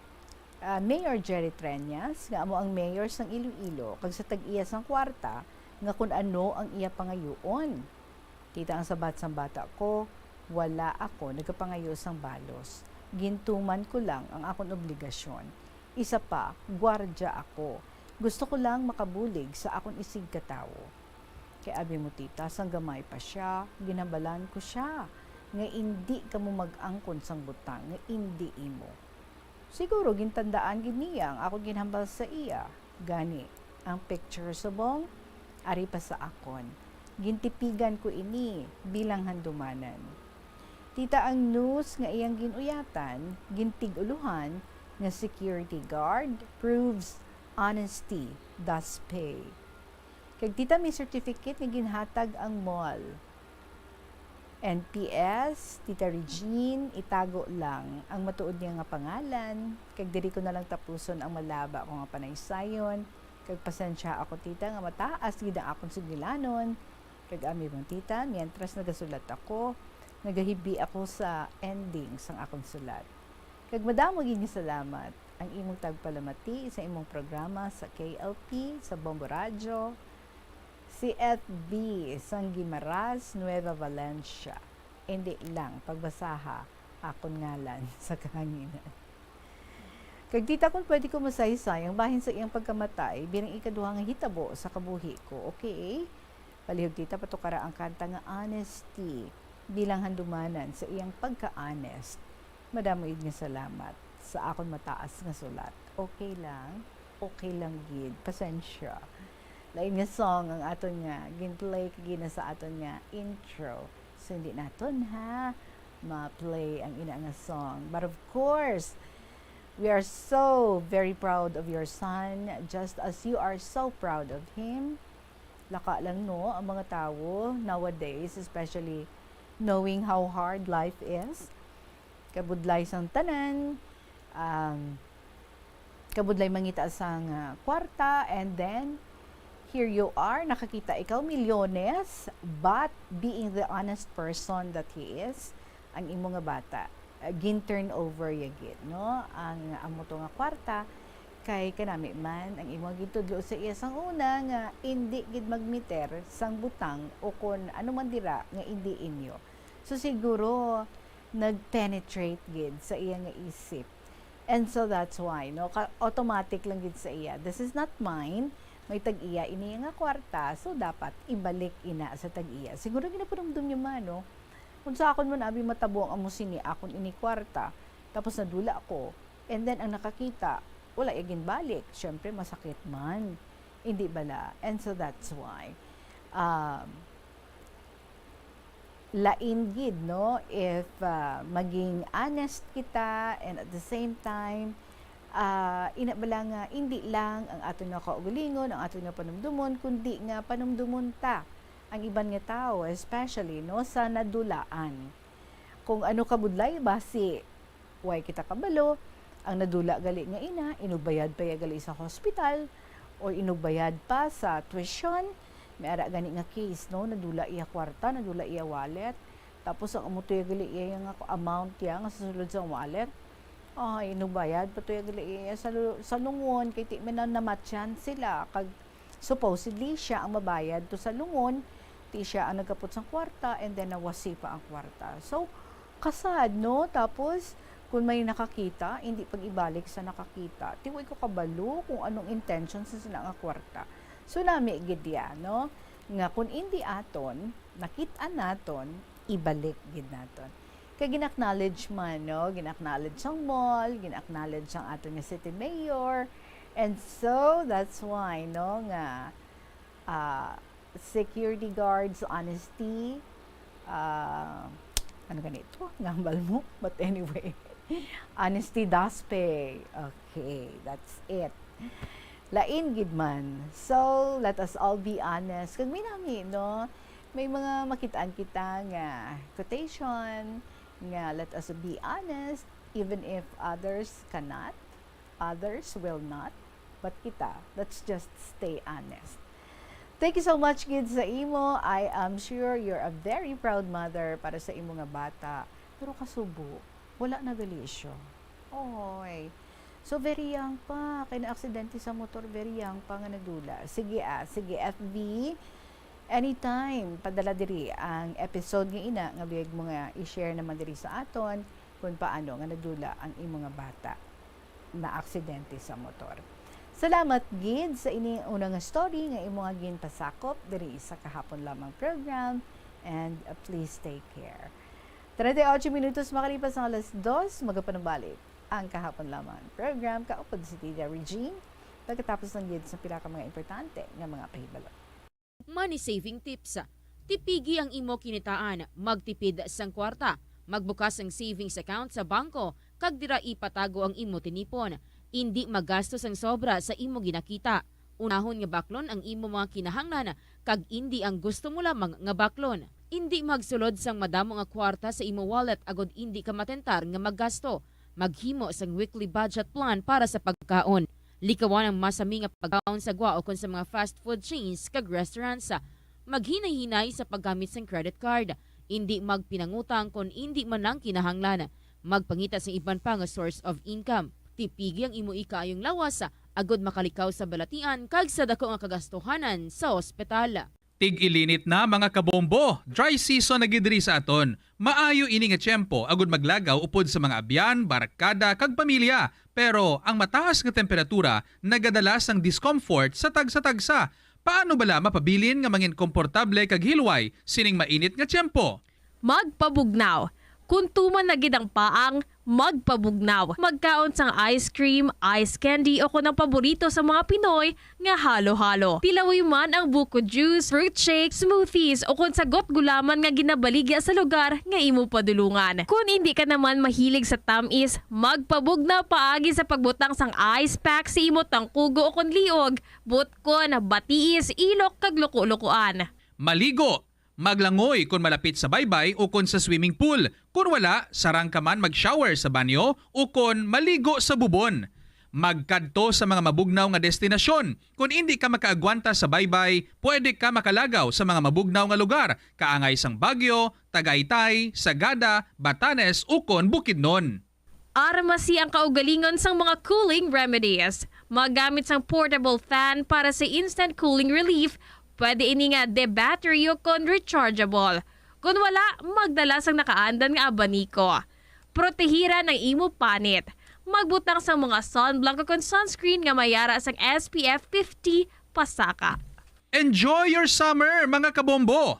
ah, Mayor Jerry Treñas, nga amo ang mayor sang Iloilo, kag sa tag-iya sang kwarta, nga kun ano ang iya pangayoon. Tita, ang sabat sang bata ko, wala ako nagapangayo sang balos. Gintuman ko lang ang akon obligasyon. Isa pa, gwardya ako. Gusto ko lang makabulig sa akon isigkatawo. Kay abi mo, tita, sang gamay pa sia, ginhambalan ko sia nga indi kamo mag-angkon sang butang nga indi imo. Siguro gintandaan gid niya ang akon ginhambal sa iya. Gani, ang picture subong ari pa sa akon. Gintipigan ko ini bilang handumanan. Tita, ang news nga iyang gin-uyatan, gintig-ulohan nga security guard proves honesty does pay. Kag tita, may certificate nga ginhatag ang mall. N P S, Tita Regine, itago lang ang matuod niya nga pangalan, kag diri ko na lang tapuson ang malaba ko nga panaysayon, kag pasensya ako, tita, nga mataas gid ang akon sugilanon, kag ami bang tita, mientras nagasulat ako, nagahibi ako sa ending sang akon sulat. Kag madamo gid nga salamat ang imong tagpalamati sa imong programa sa K L P, sa Bombo Radyo, C F B sang Guimaras, Nueva Valencia. Indi lang pagbasaha akon ngalan sa kahanginan. Kag tita, kung pwede ko masaysay ang bahin sa iyang pagkamatay bilang ikaduha nga hitabo sa kabuhi ko, okay? Palihog tita, patukara ang kanta nga Honesty bilang handumanan sa iyang pagka-honest. Madamo gid nga salamat sa akon mataas nga sulat. Okay lang? Okay lang gid. Pasensya. Lain nga song ang aton nga gin-play kag gina sa aton nga intro. So, hindi naton, ha, ma-play ang ina nga song. But of course, we are so very proud of your son, just as you are so proud of him. Laka lang, no, ang mga tawo nowadays, especially knowing how hard life is. Kabudlay sang tanan, um, kabudlay mangita sang, ah, kwarta, and then, here you are, nakakita ikaw milyones, but being the honest person that he is, ang imo nga bata, ah, gin-turn over ya gid, no? Ang, ang amo to nga kwarta, kay kanami man, ang imo gintudlo sa iya sang una nga indi gid magmeter sang butang o kon ano man dira nga indi inyo. So, siguro, nag-penetrate gid sa iya nga isip. And so that's why, no, ka-, automatic lang gid sa iya, "This is not mine." May tag-iya ini nga kwarta, so dapat ibalik ina sa tag-iya. Siguro ginapanumdum niya man, no? Kung sa akon man, abi, matabo ang amo sini, akon ini kwarta, tapos nadula ko, and then ang nakakita, wala iya ginbalik. Siyempre, masakit man. Hindi bala? And so that's why, um, lain gid, no? If, ah, maging honest kita, and at the same time, ah, ina bala nga, indi lang ang aton nga kaugalingon, ang aton nga panumdumon, kundi nga panumdumon ta ang iban nga tawo, especially, no, sa nadulaan. Kung ano kabudlay, basi way kita kabalo, ang nadula gali nga ina, inugbayad pa iya gali sa hospital, o inugbayad pa sa tuition. May ara gani nga case, no? Nadula iya kwarta, nadula iya wallet. Tapos ang amo to iya gali iya nga amount iya nga sa sulod sa wallet. Ay, inugbayad pa to iya gali iya sa lu-, sa lungon, kay ti man na namatyan sila. Kag supposedly, siya ang mabayad to sa lungon, ti siya ang nagkapot sang kwarta, and then nawasi pa ang kwarta. So, kasad, no? Tapos, kung may nakakita, hindi pag-ibalik sa nakakita. Ti way ko kabalo kung anong intention sa sila nga kwarta. So, nami gid ya, no? Nga kung hindi aton, nakit-an naton, ibalik gid naton. Kay gin-acknowledge man, no? Gin-acknowledge ang mall, gin-acknowledge ang aton nga city mayor. And so, that's why, no, nga, ah, security guards, honesty, ah, ano ganito? Ngambal mo? But anyway, honesty does pay. Okay, that's it. Lain gid man. So, let us all be honest. Kag may nami, no? May mga makitaan kita nga quotation nga, "Let us be honest, even if others cannot, others will not, but kita, let's just stay honest." Thank you so much gid sa imo. I am sure you're a very proud mother para sa imo nga bata. Pero kasubo, wala na gali siya. Oy. So, very young pa. Kay naaksidente sa motor, very young pa nga nadula. Sige, ah. Sige, F V. Anytime, padala diri ang episode nga ina nga biyag mo nga i-share naman diri sa aton kung paano nga nadula ang imo nga bata na aksidente sa motor. Salamat gid sa ini una nga story nga imo nga ginpasakop diri sa Kahapon Lamang program, and, uh, please take care. Treinta y ocho minutos makalipas ang alas dos, magapanubalik ang Kahapon Lamang program. Kaupod si Tita Regine. Pagkatapos ng gid sa pila ka mga importante nga mga pahibalo. Money saving tips. Tipigi ang imo kinitaan, magtipid sang kwarta, magbukas sang savings account sa bangko, kag dira ipatago ang imo tinipon. Indi magasto sang sobra sa imo ginakita. Unahon nga baklon ang imo mga kinahanglan, kag indi ang gusto mo lamang nga baklon. Indi magsulod sang madamo nga kwarta sa imo wallet agod indi ka matentar nga maggasto. Maghimo sang weekly budget plan para sa pagkaon. Likawan ang masami nga pagkaon sa gwa ukon sa mga fast food chains kag restaurants. Maghinay-hinay sa paggamit sang credit card. Indi magpinangutang kon indi man lang kinahanglan. Magpangita sa iban pa nga source of income. Tipigi ang imo ikaayong lawas agod makalikaw sa balatian kag sa dako nga kagastuhanan sa ospital. Tig-ilinit na, mga kabombo! Dry season na gid diri sa aton. Maayo ini nga tiyempo agud maglagaw upod sa mga abyan, barkada, kag pamilya. Pero ang mataas nga temperatura nagadala sang discomfort sa tagsa-tagsa. Paano bala mapabilin nga mangin komportable kag hilway sining mainit nga tiyempo? Magpabugnaw. Kon tuman na gid ang paang, magpabugnaw. Magkaon sang ice cream, ice candy, o kon ang paborito sa mga Pinoy nga halo-halo. Tilawi man ang buko juice, fruit shake, smoothies, o kon sagot gulaman nga ginabaligya sa lugar nga imo padulungan. Kon indi ka naman mahilig sa tamis, magpabugnaw paagi sa pagbutang sang ice pack sa imo tangkugo o kon liog, butkon, batiis, ilok, kag luko-lukoan. Maligo. Maglangoy kon malapit sa baybay ukon sa swimming pool. Kon wala, sarang ka man mag-shower sa banyo ukon maligo sa bubon. Magkadto sa mga mabugnaw nga destinasyon. Kon indi ka makaagwanta sa baybay, pwede ka makalagaw sa mga mabugnaw nga lugar, kaangay sang Baguio, Tagaytay, Sagada, Batanes, ukon Bukidnon. Armasi ang kaugalingon sang mga cooling remedies. Magamit sang portable fan para sa instant cooling relief. Pwede ini nga de-battery ukon rechargeable. Kon wala, magdala sang nakaandan nga abaniko. Protehiran ang imo panit. Magbutang sang mga sunblock ukon sunscreen nga may ara sang S P F fifty pasaka. Enjoy your summer, mga kabombo!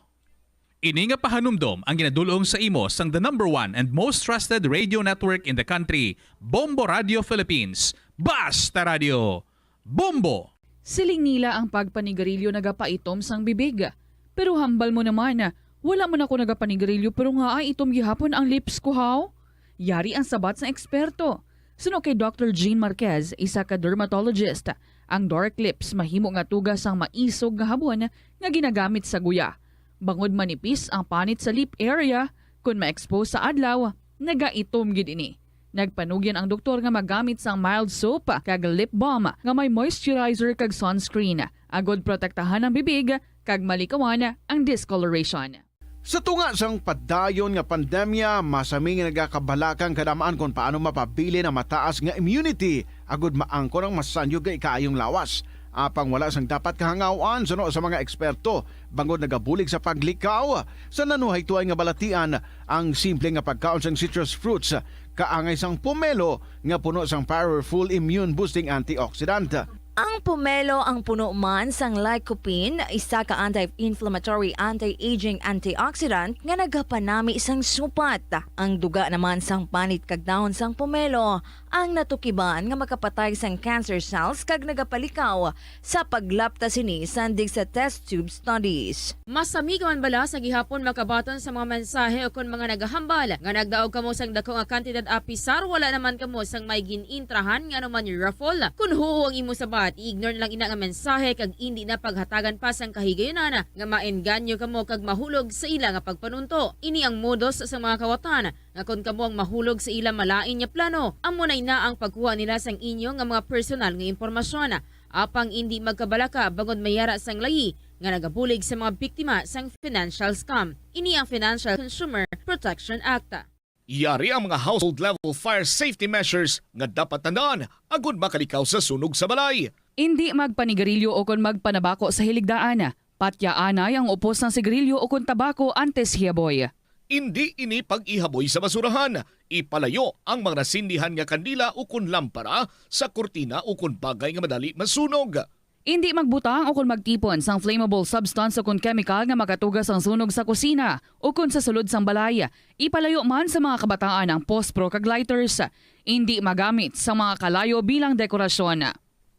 Ini nga pahanumdom ang ginadul-ong sa imo sang the number one and most trusted radio network in the country, Bombo Radio Philippines. Basta Radio Bombo! Siling nila ang pagpanigarilyo nagapaitom sang bibig. Pero hambal mo naman, wala man ako nagapanigarilyo pero nga ay itom gihapon ang lips ko, haw? Yari ang sabat sang eksperto. Suno kay Doctor Jean Marquez, isa ka dermatologist, ang dark lips mahimo nga tuga sang maisog nga habon nga ginagamit sa guya. Bangod manipis ang panit sa lip area, kon ma-expose sa adlaw, nagaitom gid ini. Nagpanugyan ang doktor nga magamit sang mild soap kag lip balm nga may moisturizer kag sunscreen, agod protektahan ang bibig kag malikawan ang discoloration. Sa tunga sang padayon nga pandemya, masami nga nagakabalaka ang kadamaan kon paano mapabilin ang mataas nga immunity agud maangkon ang masanyog nga ikaayong lawas. Apang wala sang dapat kahangaw-an suno sa mga eksperto, bangod nagabulig sa paglikaw sa nanuhaytoay nga balatian ang simple nga pagkaon sang citrus fruits, kaangay sang pomelo nga puno sang powerful immune boosting antioxidant. Ang pomelo ang puno man sang lycopene, isa ka anti-inflammatory, anti-aging antioxidant nga nagapanami sang supat. Ang duga naman sang panit kag dahon sang pomelo ang natukiban nga makapatay sang cancer cells kag nagapalikaw sa paglapta sini sandig sa test tube studies. Masami ka man bala sa gihapon makabaton sa mga mensahe ukon mga nagahambal nga nagdaog kamo sang dako nga kantidad apisar wala naman kamo sang may gin-intrahan nga anuman raffle? Kon huo ang imo sabat, i-ignore na lang ina nga mensahe kag indi na paghatagan pa sang kahigayunan nga maengganyo kamo kag mahulog sa ila nga pagpanunto. Ini ang modus sa mga kawatan nga kon kamo ang mahulog sa ila malain nga plano, amo na ina ang pagkuha nila sang inyo nga mga personal nga impormasyon. Apang indi magkabalaka bangod may ara sang layi nga nagabulig sa mga biktima sang financial scam. Ini ang Financial Consumer Protection Act. Yari ang mga household level fire safety measures nga dapat tandaan agud makalikaw sa sunog sa balay. Indi magpanigarilyo ukon magpanabako sa hiligdaan. Patyaanay ang upos sang sigarilyo ukon tabako antes hiyaboy. Indi ini pag-ihaboy sa basurahan. Ipalayo ang mga nasindihan nga kandila ukon lampara sa kurtina ukon bagay nga madali masunog. Indi magbutang ukon magtipon sang flammable substance ukon chemical nga makatuga sang sunog sa kusina ukon sa sulod sang balay. Ipalayo man sa mga kabataan ang pospro kag lighters. Indi magamit sa mga kalayo bilang dekorasyon.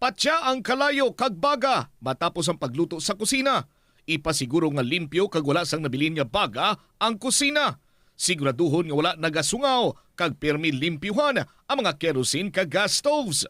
Patya ang kalayo kag baga matapos ang pagluto sa kusina. Ipasiguro nga limpyo kag wala sang nabilin nga baga ang kusina. Siguraduhon nga wala nagasungaw kag pirmi limpyuhan ang mga kerosene kag gas stoves.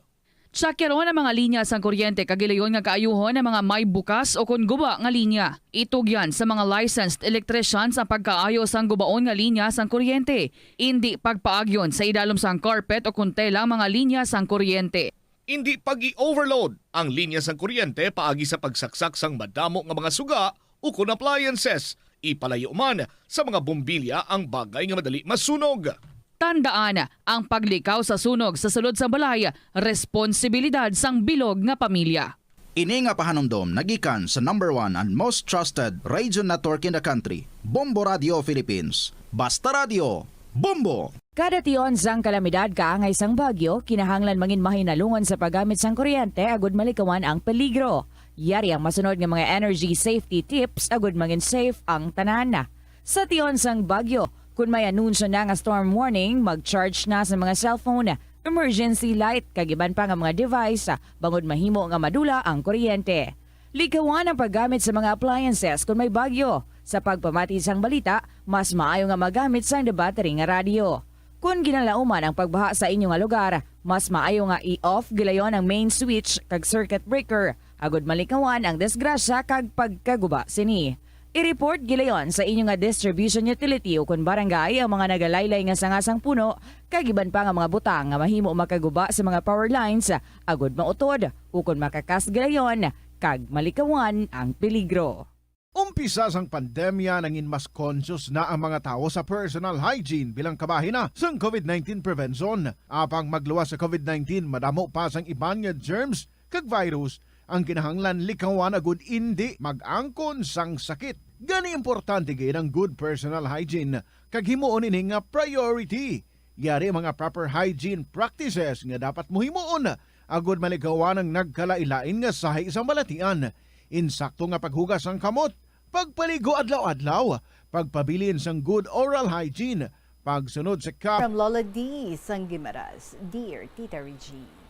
Tsakyaron ang mga linya sang kuryente kag gilayon nga kaayuhon ang mga may bukas o kon guba nga linya. Itugyan sa mga licensed electricians ang pagkaayo sang gubaon nga linya sang kuryente. Indi pagpaagyon sa idalom sang carpet o kon tela ang mga linya sang kuryente. Indi pag-i-overload ang linya sang kuryente paagi sa pagsaksak sang madamo nga mga suga ukon appliances. Ipalayo man sa mga bombilya ang bagay nga madali masunog. Tandaan, ang paglikaw sa sunog sa sulod sang balay, responsibilidad sang bilog nga pamilya. Ini nga pahanumdom nagikan sa number one and most trusted radio network in the country, Bombo Radio Philippines. Basta Radio, Bombo! Kada tion sang kalamidad kaangay sang bagyo, kinahanglan mangin mahinalungan sa paggamit sang kuryente agud malikawan ang peligro. Yari ang masunod nga mga energy safety tips agud mangin safe ang tanan. Sa tion sang bagyo, kun may anunsyo na nga storm warning, mag-charge na sa mga cellphone, emergency light, kag iban pa nga mga device, bangod mahimo nga madula ang kuryente. Likawan ang paggamit sa mga appliances kun may bagyo. Sa pagpamati sang balita, mas maayo nga magamit sang debattery nga radyo. Kon ginalauman ang pagbaha sa inyo nga lugar, mas maayo nga i-off gilayon ang main switch kag circuit breaker, agud malikawan ang disgrasya kag pagkaguba sini. I-report gilayon sa inyo nga distribution utility ukon barangay ang mga nagalaylay nga sanga sang puno kag iban pa nga mga butang nga mahimo makaguba sa mga power lines, agud mautod ukon makakas gilayon kag malikawan ang peligro. Umpisa sang pandemya, nangin mas conscious na ang mga tawo sa personal hygiene bilang kabahin na sang covid nineteen prevention. Apang magluwas sa covid nineteen, madamo pa sang iban nga germs kag virus ang kinahanglan likawan agud indi mag-angkon sang sakit. Gani, importante gid ang good personal hygiene kag himuon ini nga priority. Yari mga proper hygiene practices nga dapat mo himuon agud malikawan ang nagkalain-lain nga sahi sang balatian. Insakto nga paghugas sang kamot, pagpaligo adlaw-adlaw, pagpabilin sang good oral hygiene, pagsunod sa ka- From Lola D sang Guimaras, Dear Tita Regine.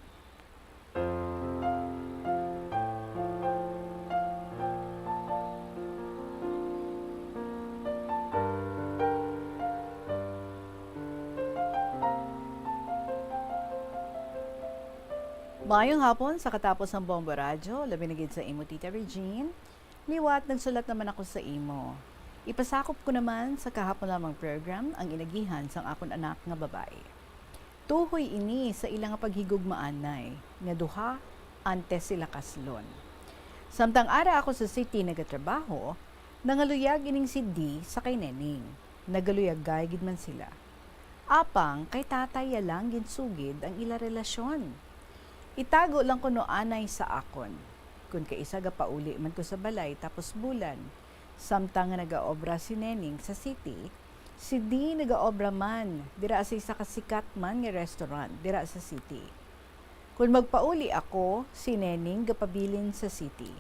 Maayong hapon sa katapos sang Bombo Radyo, labi na gid sa imo, Tita Regine. Liwat, nagsulat naman ako sa imo. Ipasakop ko naman sa kahapon lamang program ang inagihan sang akon anak nga babayi. Tuhoy ini sa ila nga paghigugmaanay nga duha antes sila kaslon. Samtang ara ako sa city nagatrabaho, nangaluyag ining si Dee sa kay Neneng. Nagaluyagay gid man sila. Apang kay tatay ya lang ginsugid ang ila relasyon. Itago lang kuno anay sa akon. Kon kaisa gapauli man ko sa balay tapos bulan, samtang nga nagaobra si Neneng sa city, si Dee nagaobra man dira sa isa ka sikat man nga restaurant dira sa city. Kon magpauli ako, si Neneng gapabilin sa city.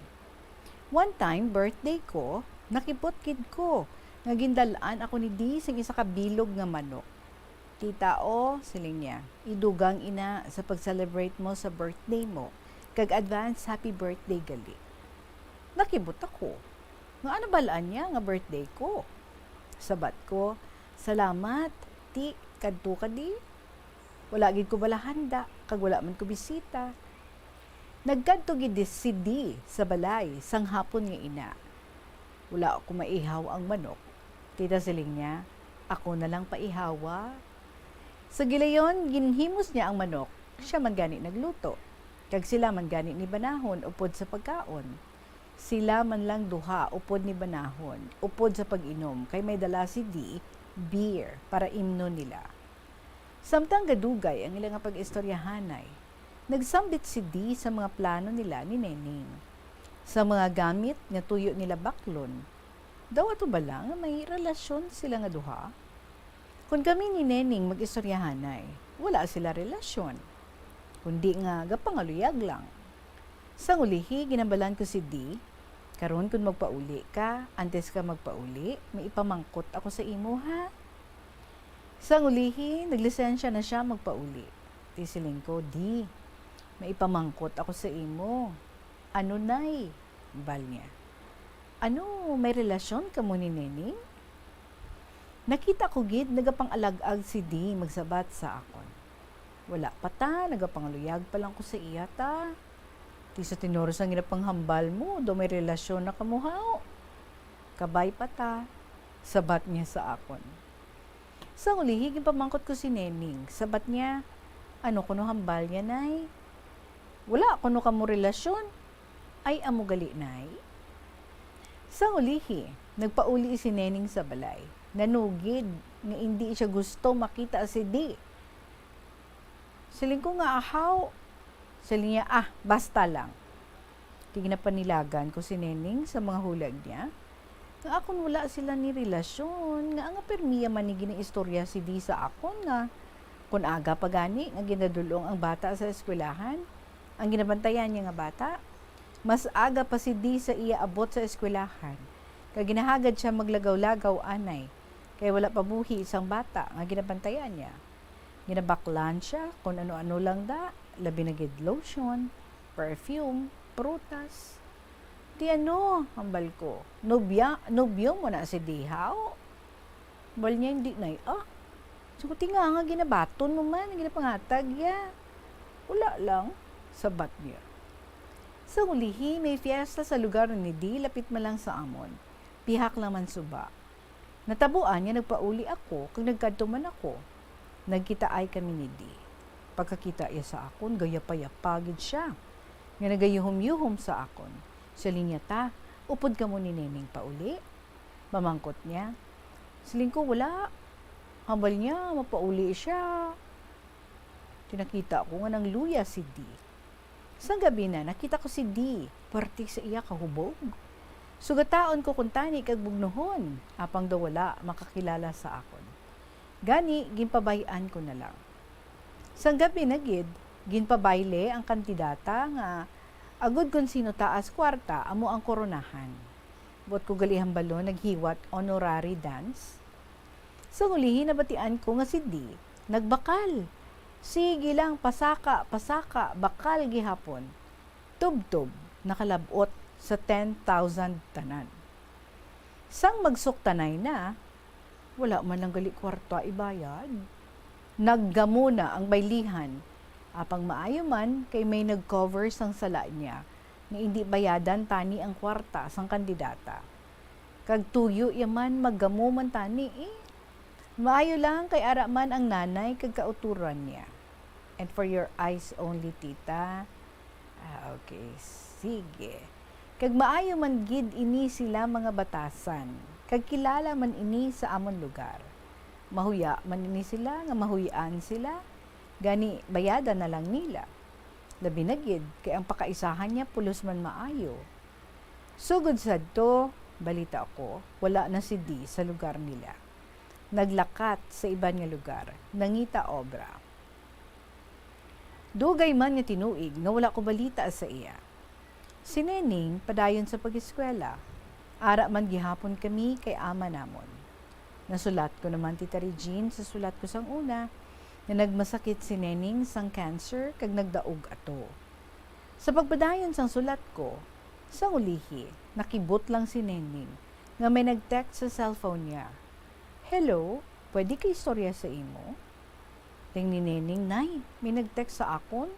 One time, birthday ko, nakibot gid ko nga gindal-an ako ni Dee sing isa ka bilog nga manok. "Tita, o," siling niya, "idugang ina sa pag-celebrate mo sa birthday mo, kag advance happy birthday gali." Nakibot ako. Ngaa nabal-an niya nga birthday ko? Sabat ko, "Salamat, ti, kadto ka di." Wala gid ko bala handa, kag wala man ko bisita. Nagkadto gid si Dee sa balay sang hapon nga ina. Wala ko maihaw ang manok. Tita, siling niya, "Ako na lang paihawa." Sa gilayon, ginhimos niya ang manok. Siya man gani nagluto. Kag sila man gani ni banahon upod sa pagkaon. Sila man lang duha upod ni banahon, upod sa pag-inom, kay may dala si Dee beer para imnon nila. Samtang gadugay ang ila nga pag-istoryahanay, nagsambit si Dee sa mga plano nila ni Neneng. Sa mga gamit nga tuyo nila baklon, daw ato bala nga may relasyon sila nga duha? Kon kami ni Neneng mag-istoryahanay, wala sila relasyon, kundi nga gapangaluyag lang. Sang ulihi, ginhambalan ko si Dee, "Karon kon magpauli ka, antes ka magpauli, may ipamangkot ako sa imo, ha?" Sang ulihi, naglisensya na sia magpauli. Ti siling ko, "Dee, May ipamangkot ako sa imo. Ano, Nay? Hambal niya. Ano, may relasyon kamo ni Neneng? Nakita ko gid nagapang-alag-ag si Di magsabat sa akon. Wala pa ta, nagapangluyag pa lang ko sa iya ta. Ti sa tinor sang ginapanghambal mo, daw may relasyon na kamo, haw? Kabay pa ta, sabat niya sa akon. Sang ulihi, ginpamangkot ko si Neneng. Sabat niya, "Ano kuno hambal niya, Nay?" "Wala kuno kamo relasyon." "Ay, amo gali, Nay." Sang ulihi, nagpauli si Neneng sa balay. Nanugid nga indi siya gusto makita si Di. Siling ko nga, "Ahaw." Siling niya, "Ah, basta lang." Ti ginapanilagan ko si Neneng sa mga hulag niya, nga akon wala sila ni relasyon, nga anga permiya man ni ginaistorya si Di sa akon nga kun aga pa gani nga ginadul-ong ang bata sa eskwelahan, ang ginabantayan niya nga bata, mas aga pa si Di sa iya abot sa eskwelahan, kag ginahagad siya maglagaw-lagaw anay, kay wala pa buhi sang bata nga ginabantayan niya. Ginabaklan siya kon ano-ano lang da, labi na gid lotion, perfume, prutas. "Ti ano," hambal ko, "nobya, nobyo mo na si Di, haw?" Hambal niya, "Hindi, Nay, ah." Sabi ko, "Ti ngaa nga ginabaton mo man, ginapangatag ya?" "Wala lang," sabat niya. Sang ulihi, may fiesta sa lugar ni Di, lapit man lang sa amon. Pihak lang man suba. Natabuan nga nagpauli ako kag nagkadto man ako. Nagkitaay kami ni Di. Pagkakita iya sa akon, gayapa-yapa gid sia, nga nagayuhom-yuhom sa akon. Siling niya, "Ta, upod kamo ni Neneng pauli?" Mamangkot niya. Siling ko, "Wala." Hambal niya, mapauli sia. Ti nakita ko nga nangluya si Di. Sang gabi na, nakita ko si Di, puwerte sa iya kahubog. Sugataon ko kuntani kag bugnohon, apang daw wala makakilala sa akon. Gani, ginpabay-an ko na lang. Sang gabi na gid, ginpabayle ang kandidata nga agod kon sino taas kwarta amo ang koronahan. Buot ko gali hambalon, naghiwat honorary dance. Sang ulihi, nabatian ko nga si Di nagbakal. Sige lang, pasaka, pasaka, bakal gihapon. Tubtob, nakalab-ot sa ten thousand tanan. Sang magsuktanay na, wala man lang gali kwarta ibayad. Naggamo na ang baylihan. Apang maayo man kay may nag-cover sang sala niya nga indi bayadan tani ang kwarta sang kandidata. Kag tuyo ya man, maggamo man tani, eh. Maayo lang kay ara man ang nanay kag kautoran niya. And for your eyes only, tita. Ah, okay. Sige. Kag maayo man gid ini sila mga batasan, kag kilala man ini sa amon lugar. Mahuya man ini sila nga mahuy-an sila, gani bayadan na lang nila. Labi na gid kay ang pakaisahan niya pulos man maayo. Sugod sadto, balita ko, wala na si Di sa lugar nila. Naglakat sa iban nga lugar, nangita obra. Dugay man nga tinuig nga wala ko balita sa iya. Si Neneng padayon sa pag-eskwela. Ara man gihapon kami kay ama namon. Nasulat ko naman, Tita Regine, sa sulat ko sang una, nga nagmasakit si Neneng sang cancer kag nagdaog ato. Sa pagpadayon sang sulat ko, sang ulihi, nakibot lang si Neneng nga may nag-text sa cellphone niya. "Hello, pwede ka istorya sa imo?" Ting ni Neneng, "Nay, may nag-text sa akon,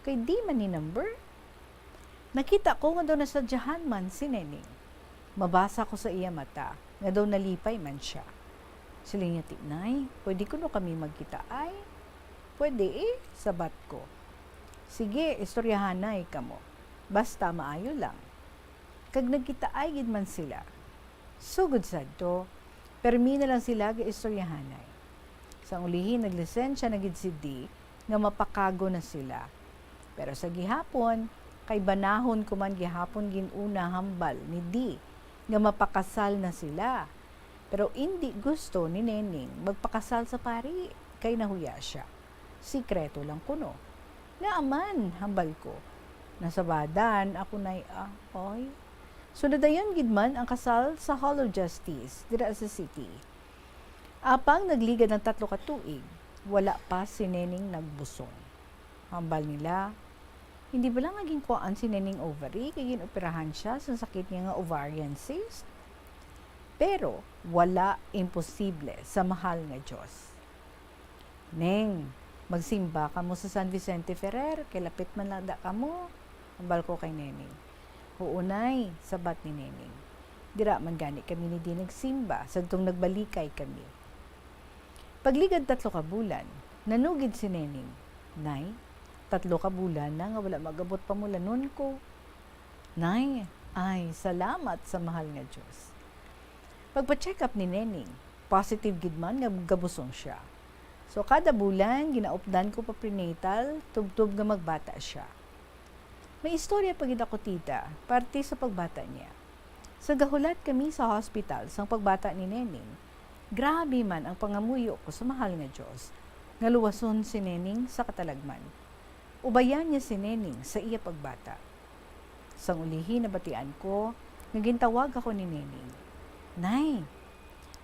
kay Di man ni number." Nakita ko nga daw nasadyahan man si Neneng. Mabasa ko sa iya mata nga daw nalipay man sia. Siling niya, "Ti, Nay, pwede kuno kami magkitaay?" "Pwede, eh," sabat ko. "Sige, istoryahanay kamo. Basta maayo lang." Kag nagkitaay gid man sila. Sugod sadto, permi na lang sila gaistoryahanay. Sang ulihi, naglisensya na gid si Di nga mapakago na sila. Pero sa gihapon, kay banahon ko man gihapon gin-una hambal ni Di nga mapakasal na sila. Pero indi gusto ni Neneng magpakasal sa pari kay nahuya sia. Sikreto lang kuno. "Ngaa man?" hambal ko. "Nasabadan ako, Nay, ah, oy." So, nadayon gid man ang kasal sa Hall of Justice dira sa city. Apang nagligad ang tatlo ka tuig, wala pa si Neneng nagbusong. Hambal nila, Hindi bala nga ginkuhaan si Neneng ovary kay gin-operahan siya sa sakit niya nga ovarian cyst? Pero wala imposible sa mahal nga Dios. "Neng, magsimba kamo sa San Vicente Ferrer, kay lapit man lang da kamo," hambal ko kay Neneng. "Huo, Nay," sabat ni Neneng. Dira man gani kami ni Di nagsimba sadtong nagbalikay kami. Pagligad tatlo ka bulan, nanugid si Neneng, "Nay, tatlo ka bulan na nga wala mag-abot pamulanon ko." Nay, ay, salamat sa mahal nga Dios. Pagpa-check up ni Neneng, positive gid man nga gabusong siya. So, kada bulan, ginaupdan ko pa prenatal, tubtob nga magbata siya. May istorya pa gid ako, tita, parte sa pagbata niya. Sa gahulat kami sa hospital sang pagbata ni Neneng, grabe man ang pangamuyo ko sa mahal nga Dios, nga luwason si Neneng sa katalagman. Ubayan niya si Neneng sa iya pagbata. Sang ulihi nabatian ko nga gintawag ako ni Neneng, "Nay!"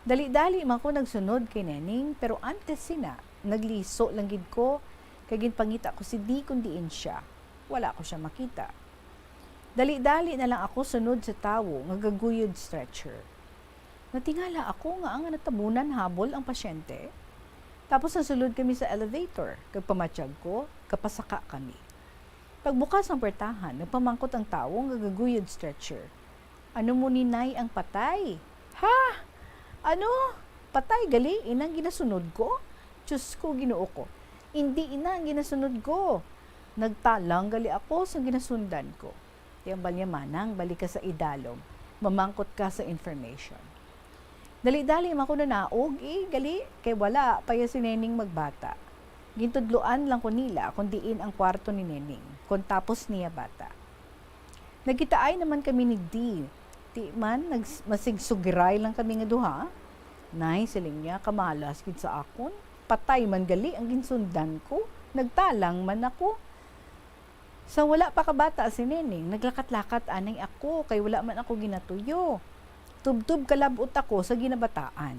Dali-dali man ko nagsunod kay Neneng, pero antes sina, nagliso lang gid ko kay ginpangita ko si Di kon diin siya. Wala ko siya makita. Dali-dali na lang ako sunod sa tawo nga gaguyod stretcher. Natingala ako nga ang natabunan habol ang pasyente. Tapos nasulod kami sa elevator, kag pamatyag ko, kapasaka kami. Pagbukas ang puwertahan, nagpamangkot ang tawo nga gaguyod stretcher, "Ano mo ni, Nay, ang patay?" Ha? Ano? Patay gali inang ginasunod ko? Diyos ko, Ginoo ko, indi ina ang ginasunod ko. Nagtalang gali ako sa ginasundan ko. Ti hambal niya, "Manang, balik ka sa idalom. Mamangkot ka sa information." Dali-dali man ko nanaog, eh, gali, kay wala pa ya si Neneng magbata. Gintudloan lang ko nila kon diin ang kwarto ni Neneng, kon tapos niya bata. Nagkitaay naman kami ni Di. Ti man, nags-, masigsugiray lang kami nga duha. "Nay," siling niya, "kamalas gid sa akon. Patay man gali ang ginsundan ko. Nagtalang man ako." Sa wala pa kabata si Neneng, naglakat-lakat anay ako kay wala man ako ginatuyo. Tubtob kalab-ot ako sa ginabataan.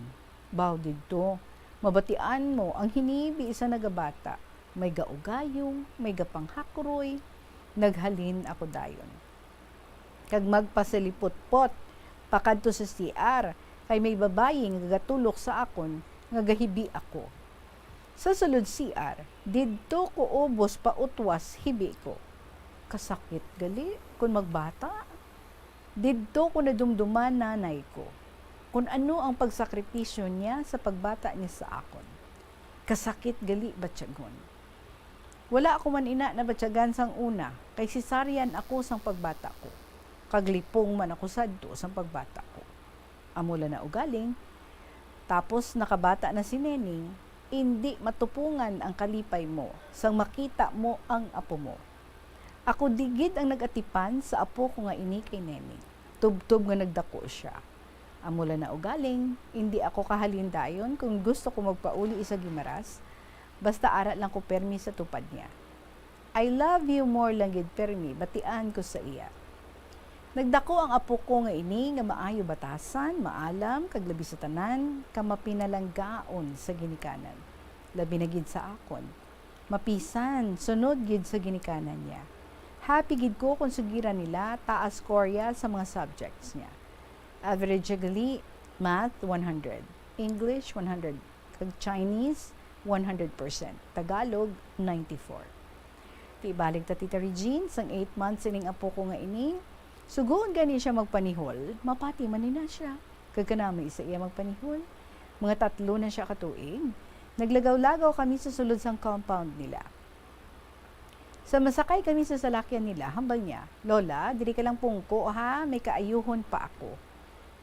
Baw didto, mabatian mo ang hinibi sa nagabata. May gaugayong, may gapanghakroy. Naghalin ako dayon kag magpasilipotpot pakadto sa C R, kay may babayi nga gatulok sa akon nga gahibi ako. Sa sulod C R, didto ko ubos pautwas hibi ko. Kasakit gali kon magbata. Didto ko nadumduman nanay ko kon ano ang pagsakripisyo niya sa pagbata niya sa akon. Kasakit gali batyagon. Wala ko man ina nabatyagan sang una, kay cesarean ako sang pagbata ko, kag lipong man ako sadto sang pagbata ko. Amo lang na ugaling, tapos nakabata na si Neneng, indi matupongan ang kalipay mo sang makita mo ang apo mo. Ako di gid ang nag-atipan sa apo ko nga ini kay Neneng, tubtob nga nagdako sia. Amo lang na ugaling, indi ako kahalin dayon kon gusto ko magpauli sa Guimaras, basta ara lang ko permi sa tupad niya. "I love you more" lang gid permi batian ko sa iya. Nagdako ang apo ko nga ini nga maayo batasan, maalam, kag labi sa tanan, kamapinalanggaon sa ginikanan, labi na gid sa akon. Mapisan, sunod gid sa ginikanan niya. Happy gid ko kon sugiran nila taas Korea sa mga subjects niya. Average siya gali, Math, one hundred, English, one hundred, kag Chinese, one hundred percent, Tagalog, ninety-four. Ti balik ta, Tita Regine, sang eight months sining apo ko nga ini, sugoon gani siya magpanihol, mapati man ni na siya. Kag kanami sa iya magpanihol. Mga tatlo na siya ka tuig. Naglagaw-lagaw kami sa sulod sang compound nila. Sa masakay kami sa salakyan nila, hambal niya, "Lola, diri ka lang pungko, ha? May kaayuhon pa ako."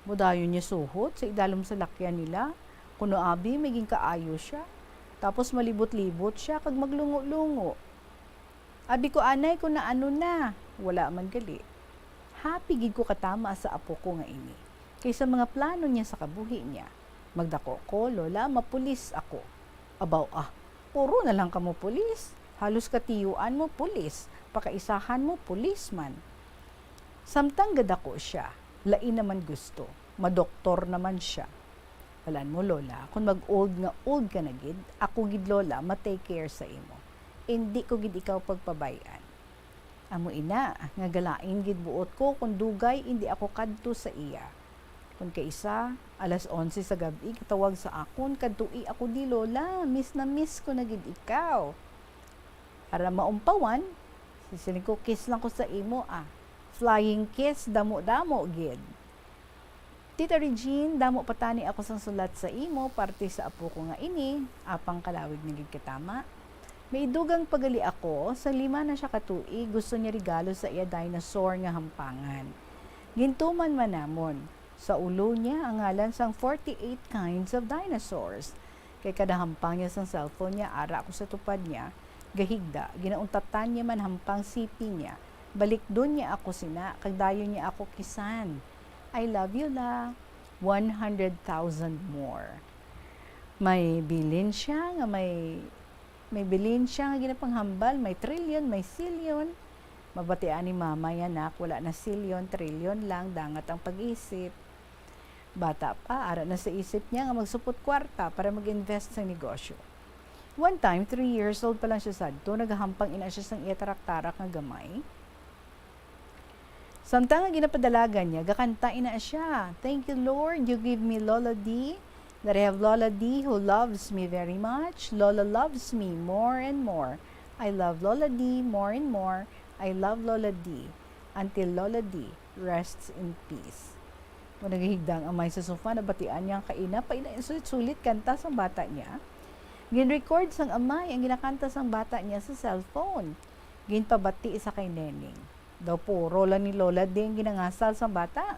Mudayon niya suhot sa idalom salakyan nila. Kuno abi, may ginkaayo siya. Tapos malibot-libot siya kag maglungo-lungo. Abi ko anay kon naano na, wala man gali. Happy gid ko katama sa apo ko nga ini, kay sa mga plano niya sa kabuhi niya, "Magdako ko, Lola, mapulis ako." Abaw, ah, puro na lang kamo pulis. Halos katiyuan mo pulis, pakaisahan mo pulis man. Samtang gadako siya, lain naman gusto, madoktor naman siya. Balaan mo, Lola, kon mag-old nga old ka na gid, ako gid, Lola, ma-take care sa imo. Indi ko gid ikaw pagpabay-an. Amo ina nga galain gid buot ko kon dugay indi ako kadto sa iya. Kon kaisa, alas onse sa gab-i, katawag sa akon, "Kadtoi ako di, Lola. Miss na miss ko na gid ikaw." Para maumpawan, sisiling ko, "Kiss lang ko sa imo, ah. Flying kiss, damo-damo gid." Tita Regine, damo pa tani ako sang sulat sa imo, parte sa apo ko nga ini, apang kalawig na gid katama. May dugang pa gali ako, sa lima na siya ka tuig, gusto niya regalo sa iya dinosaur nga hampangan. Gintuman man namon. Sa ulo niya ang ngalan sang forty-eight kinds of dinosaurs. Kay kada hampang niya sang cellphone niya, ara ako sa tupad niya, gahigda, ginauntatan niya man hampang sipi niya. Balikdon niya ako sina, kag dayon niya ako kisan. "I love you, la." One hundred thousand more. May bilin siya nga may, may bilin siya nga ginapanghambal, may trilyon, may silyon. Mabatian ni mama yan, nak, wala na silyon, trilyon lang, dangat ang pag-isip. Bata pa, ara na sa isip niya nga magsupot kwarta para mag-invest sa negosyo. One time, three years old pa lang siya sadto, nagahampang ina siya sang iya tarak-tarak nga gamay. Samtang nga ginapadalagan niya, gakanta ina siya, "Thank you, Lord, you give me Lola D, that I have Lola D who loves me very much. Lola loves me more and more. I love Lola D more and more. I love Lola D until Lola D rests in peace." Kung nagahigda ang amay sa sofa, nabatian niya ang kaina pa ina sulit-sulit kanta sang bata niya. Gin-record sang amay ang ginakanta sang bata niya sa cellphone. Ginpabati sa kay Neneng. Daw puro lang ni Lola D ang ginangasal sang bata.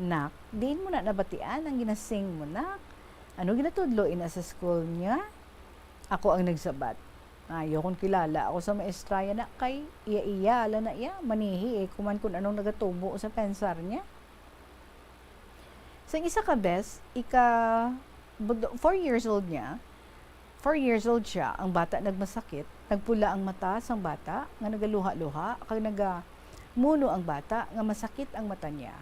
"Nak, diin mo na nabatian ang ginasing mo, nak? Ano ginatudlo ina sa school niya?" Ako ang nagsabat. "Ayaw kon kilala ako sa maestra ya, nak, kay iya-iya lang na iya, manihi eh, kuman kun anong nagatubo sa pensar niya." Sang isa ka bes, ika, bud-, four years old niya, four years old siya, ang bata nagmasakit, nagpula ang mata sang bata, nga nagaluha-luha, kag nagamuno ang bata nga masakit ang mata niya.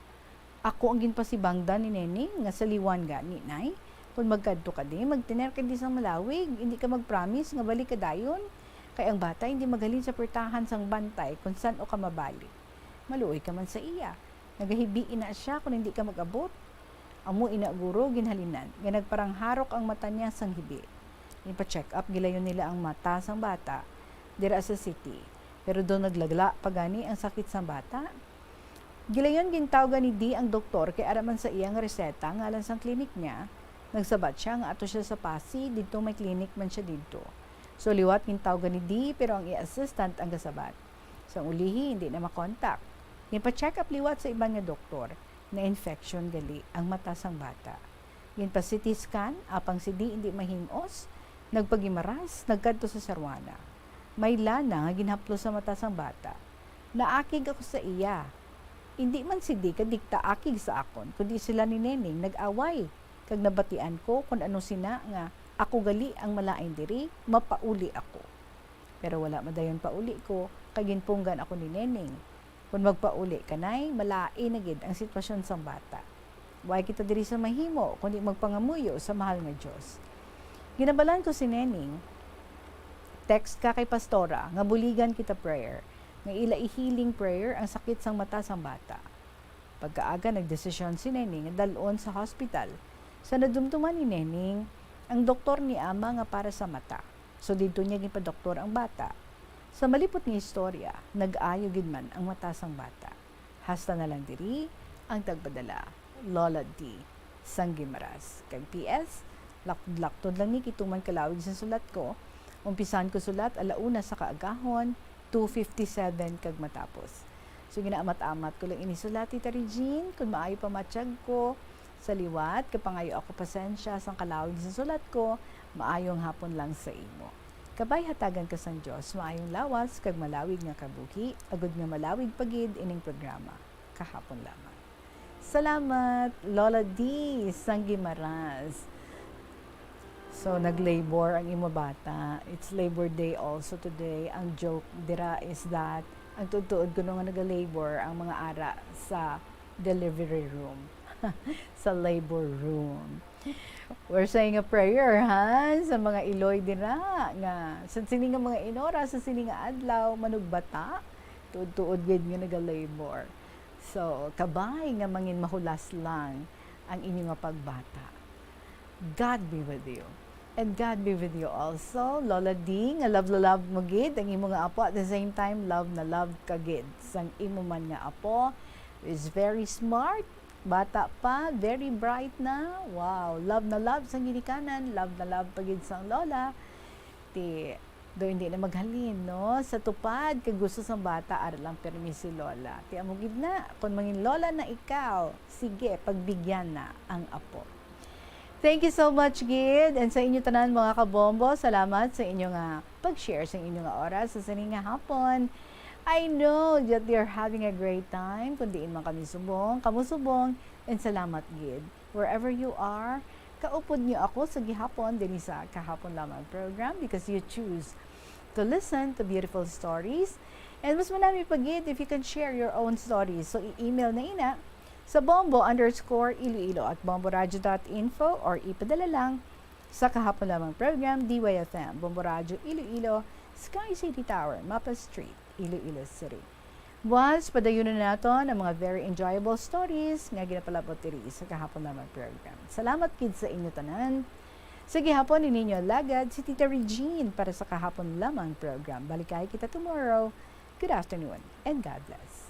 Ako ang ginpasibangdan ni Neneng nga sa liwan gani, Nay. Kon magkadto ka di, magtener ka di sang malawig, indi ka mag-promise nga balik ka dayon, kay ang bata indi maghalin sa pwertahan sang bantay kon san-o ka mabalik. Maluoy ka man sa iya. Nagahibi ina sia kon indi ka mag-abot. Amo ina guro ginhalinan nga nagparangharok ang mata niya sang hibi. Ginpa-check up gilayon nila ang mata sang bata dira sa city, pero daw naglagla pa gani ang sakit sang bata. Gilayon gintawgan ni D ang doktor kay ara man sa iya nga reseta ngalan sang klinik niya. Nagsabat sia nga ato sia sa Passi, didto may klinik man sia didto. So liwat gintawgan ni D, pero ang iya assistant ang gasabat. Sang ulihi, hindi na makontak. Ginpa-check up liwat sa iban nga doktor, na-infection gali ang mata sang bata. Ginpa-C T scan, apang si D hindi mahim-os, nagpagimaras, nagkadto sa Saruana. May lana nga ginhaplos sa mata sang bata. Naakig ako sa iya. Indi man si D kadikta akig sa akon, kundi sila ni Neneng nag-away, kag nabatian ko kon ano sina nga ako gali ang malain diri, mapauli ako. Pero wala madayon pauli ko, kay ginpunggan ako ni Neneng. Kon magpauli ka, Nay, malain na gid ang sitwasyon sang bata. Way kita diri sa mahimo, kundi magpangamuyo sa mahal nga Dios. Ginabalan ko si Neneng, "Text ka kay Pastora nga buligan kita prayer, nga ila i-healing prayer ang sakit sang mata sang bata." Pagkaaga, nagdesisyon si Neneng nga dal-on sa hospital. Sa nadumduman ni Neneng, ang doktor niama nga para sa mata. So, didto niya ginpadoktor ang bata. Sa malipot nga istorya, nag-ayo gid man ang mata sang bata. Hasta na lang diri ang tagpadala, Lola D sang Guimaras. Kag P S, laktod-laktod lang ni kay tuman kalawig sa sulat ko. Umpisan ko sulat ala una sa kaagahon, two fifty-seven kag matapos. So, ginaamat-amat ko lang ini sulat, Tita Regine. Kung maayo pa matyag ko sa liwat, kapangayo ako pasensya sang kalawig sa sulat ko, maayong hapon lang sa imo. Kabay hatagan ka sang Dios, maayong lawas, kag malawig nga kabuhi, agud nga malawig pa gid ining programa. Kahapon lamang. Salamat, Lola D sang Guimaras. So, nag-labor ang imo bata. It's Labor Day also today. Ang joke dira is that ang tuod-tuod kuno nga naga-labor ang mga ara sa delivery room. Sa labor room. We're saying a prayer, ha? Sa mga iloy dira nga sa sini nga mga inora, sa sini nga adlaw, manugbata, Tuod-tuod gid nga naga-labor. So, kabay nga mangin mahulas lang ang inyo nga pagbata. God be with you. And God be with you also, Lola D, nga love na love mo gid ang imo nga apo. At the same time, love na love ka gid sang imo man nga apo. Is very smart, bata pa, very bright na. Wow, love na love sang ginikanan, love na love pa gid sang lola. Ti, do hindi na maghalin, no? Sa tupad, kay gusto sang bata, ara lang pirmi si lola. Ti, amo gid na, kung mangin lola na ikaw, sige, pagbigyan na ang apo. Thank you so much, gid. And sa inyo tanan, mga kabombo, salamat sa inyo nga pag-share sa inyo nga oras sa sini nga hapon. I know that you're having a great time. Kung diin man kami subong, kamo subong, and salamat, gid. Wherever you are, kaupod niyo ako sa gihapon dinhi sa Kahapon Lamang program because you choose to listen to beautiful stories. And mas manami pa gid if you can share your own stories. So, i-email na ina sa bombo underscore iloilo at bomboradio dot info or ipadala lang sa Kahapon Lamang program, D Y F M, Bombo Radyo Iloilo, Sky City Tower, Mapa Street, Iloilo City. Buwas, padayunon naton ang mga very enjoyable stories nga ginapalabot diri sa Kahapon Lamang program. Salamat gid sa inyo tanan. Sa gihapon, ini inyo alagad, si Tita Regine para sa Kahapon Lamang program. Balikay kita tomorrow. Good afternoon and God bless.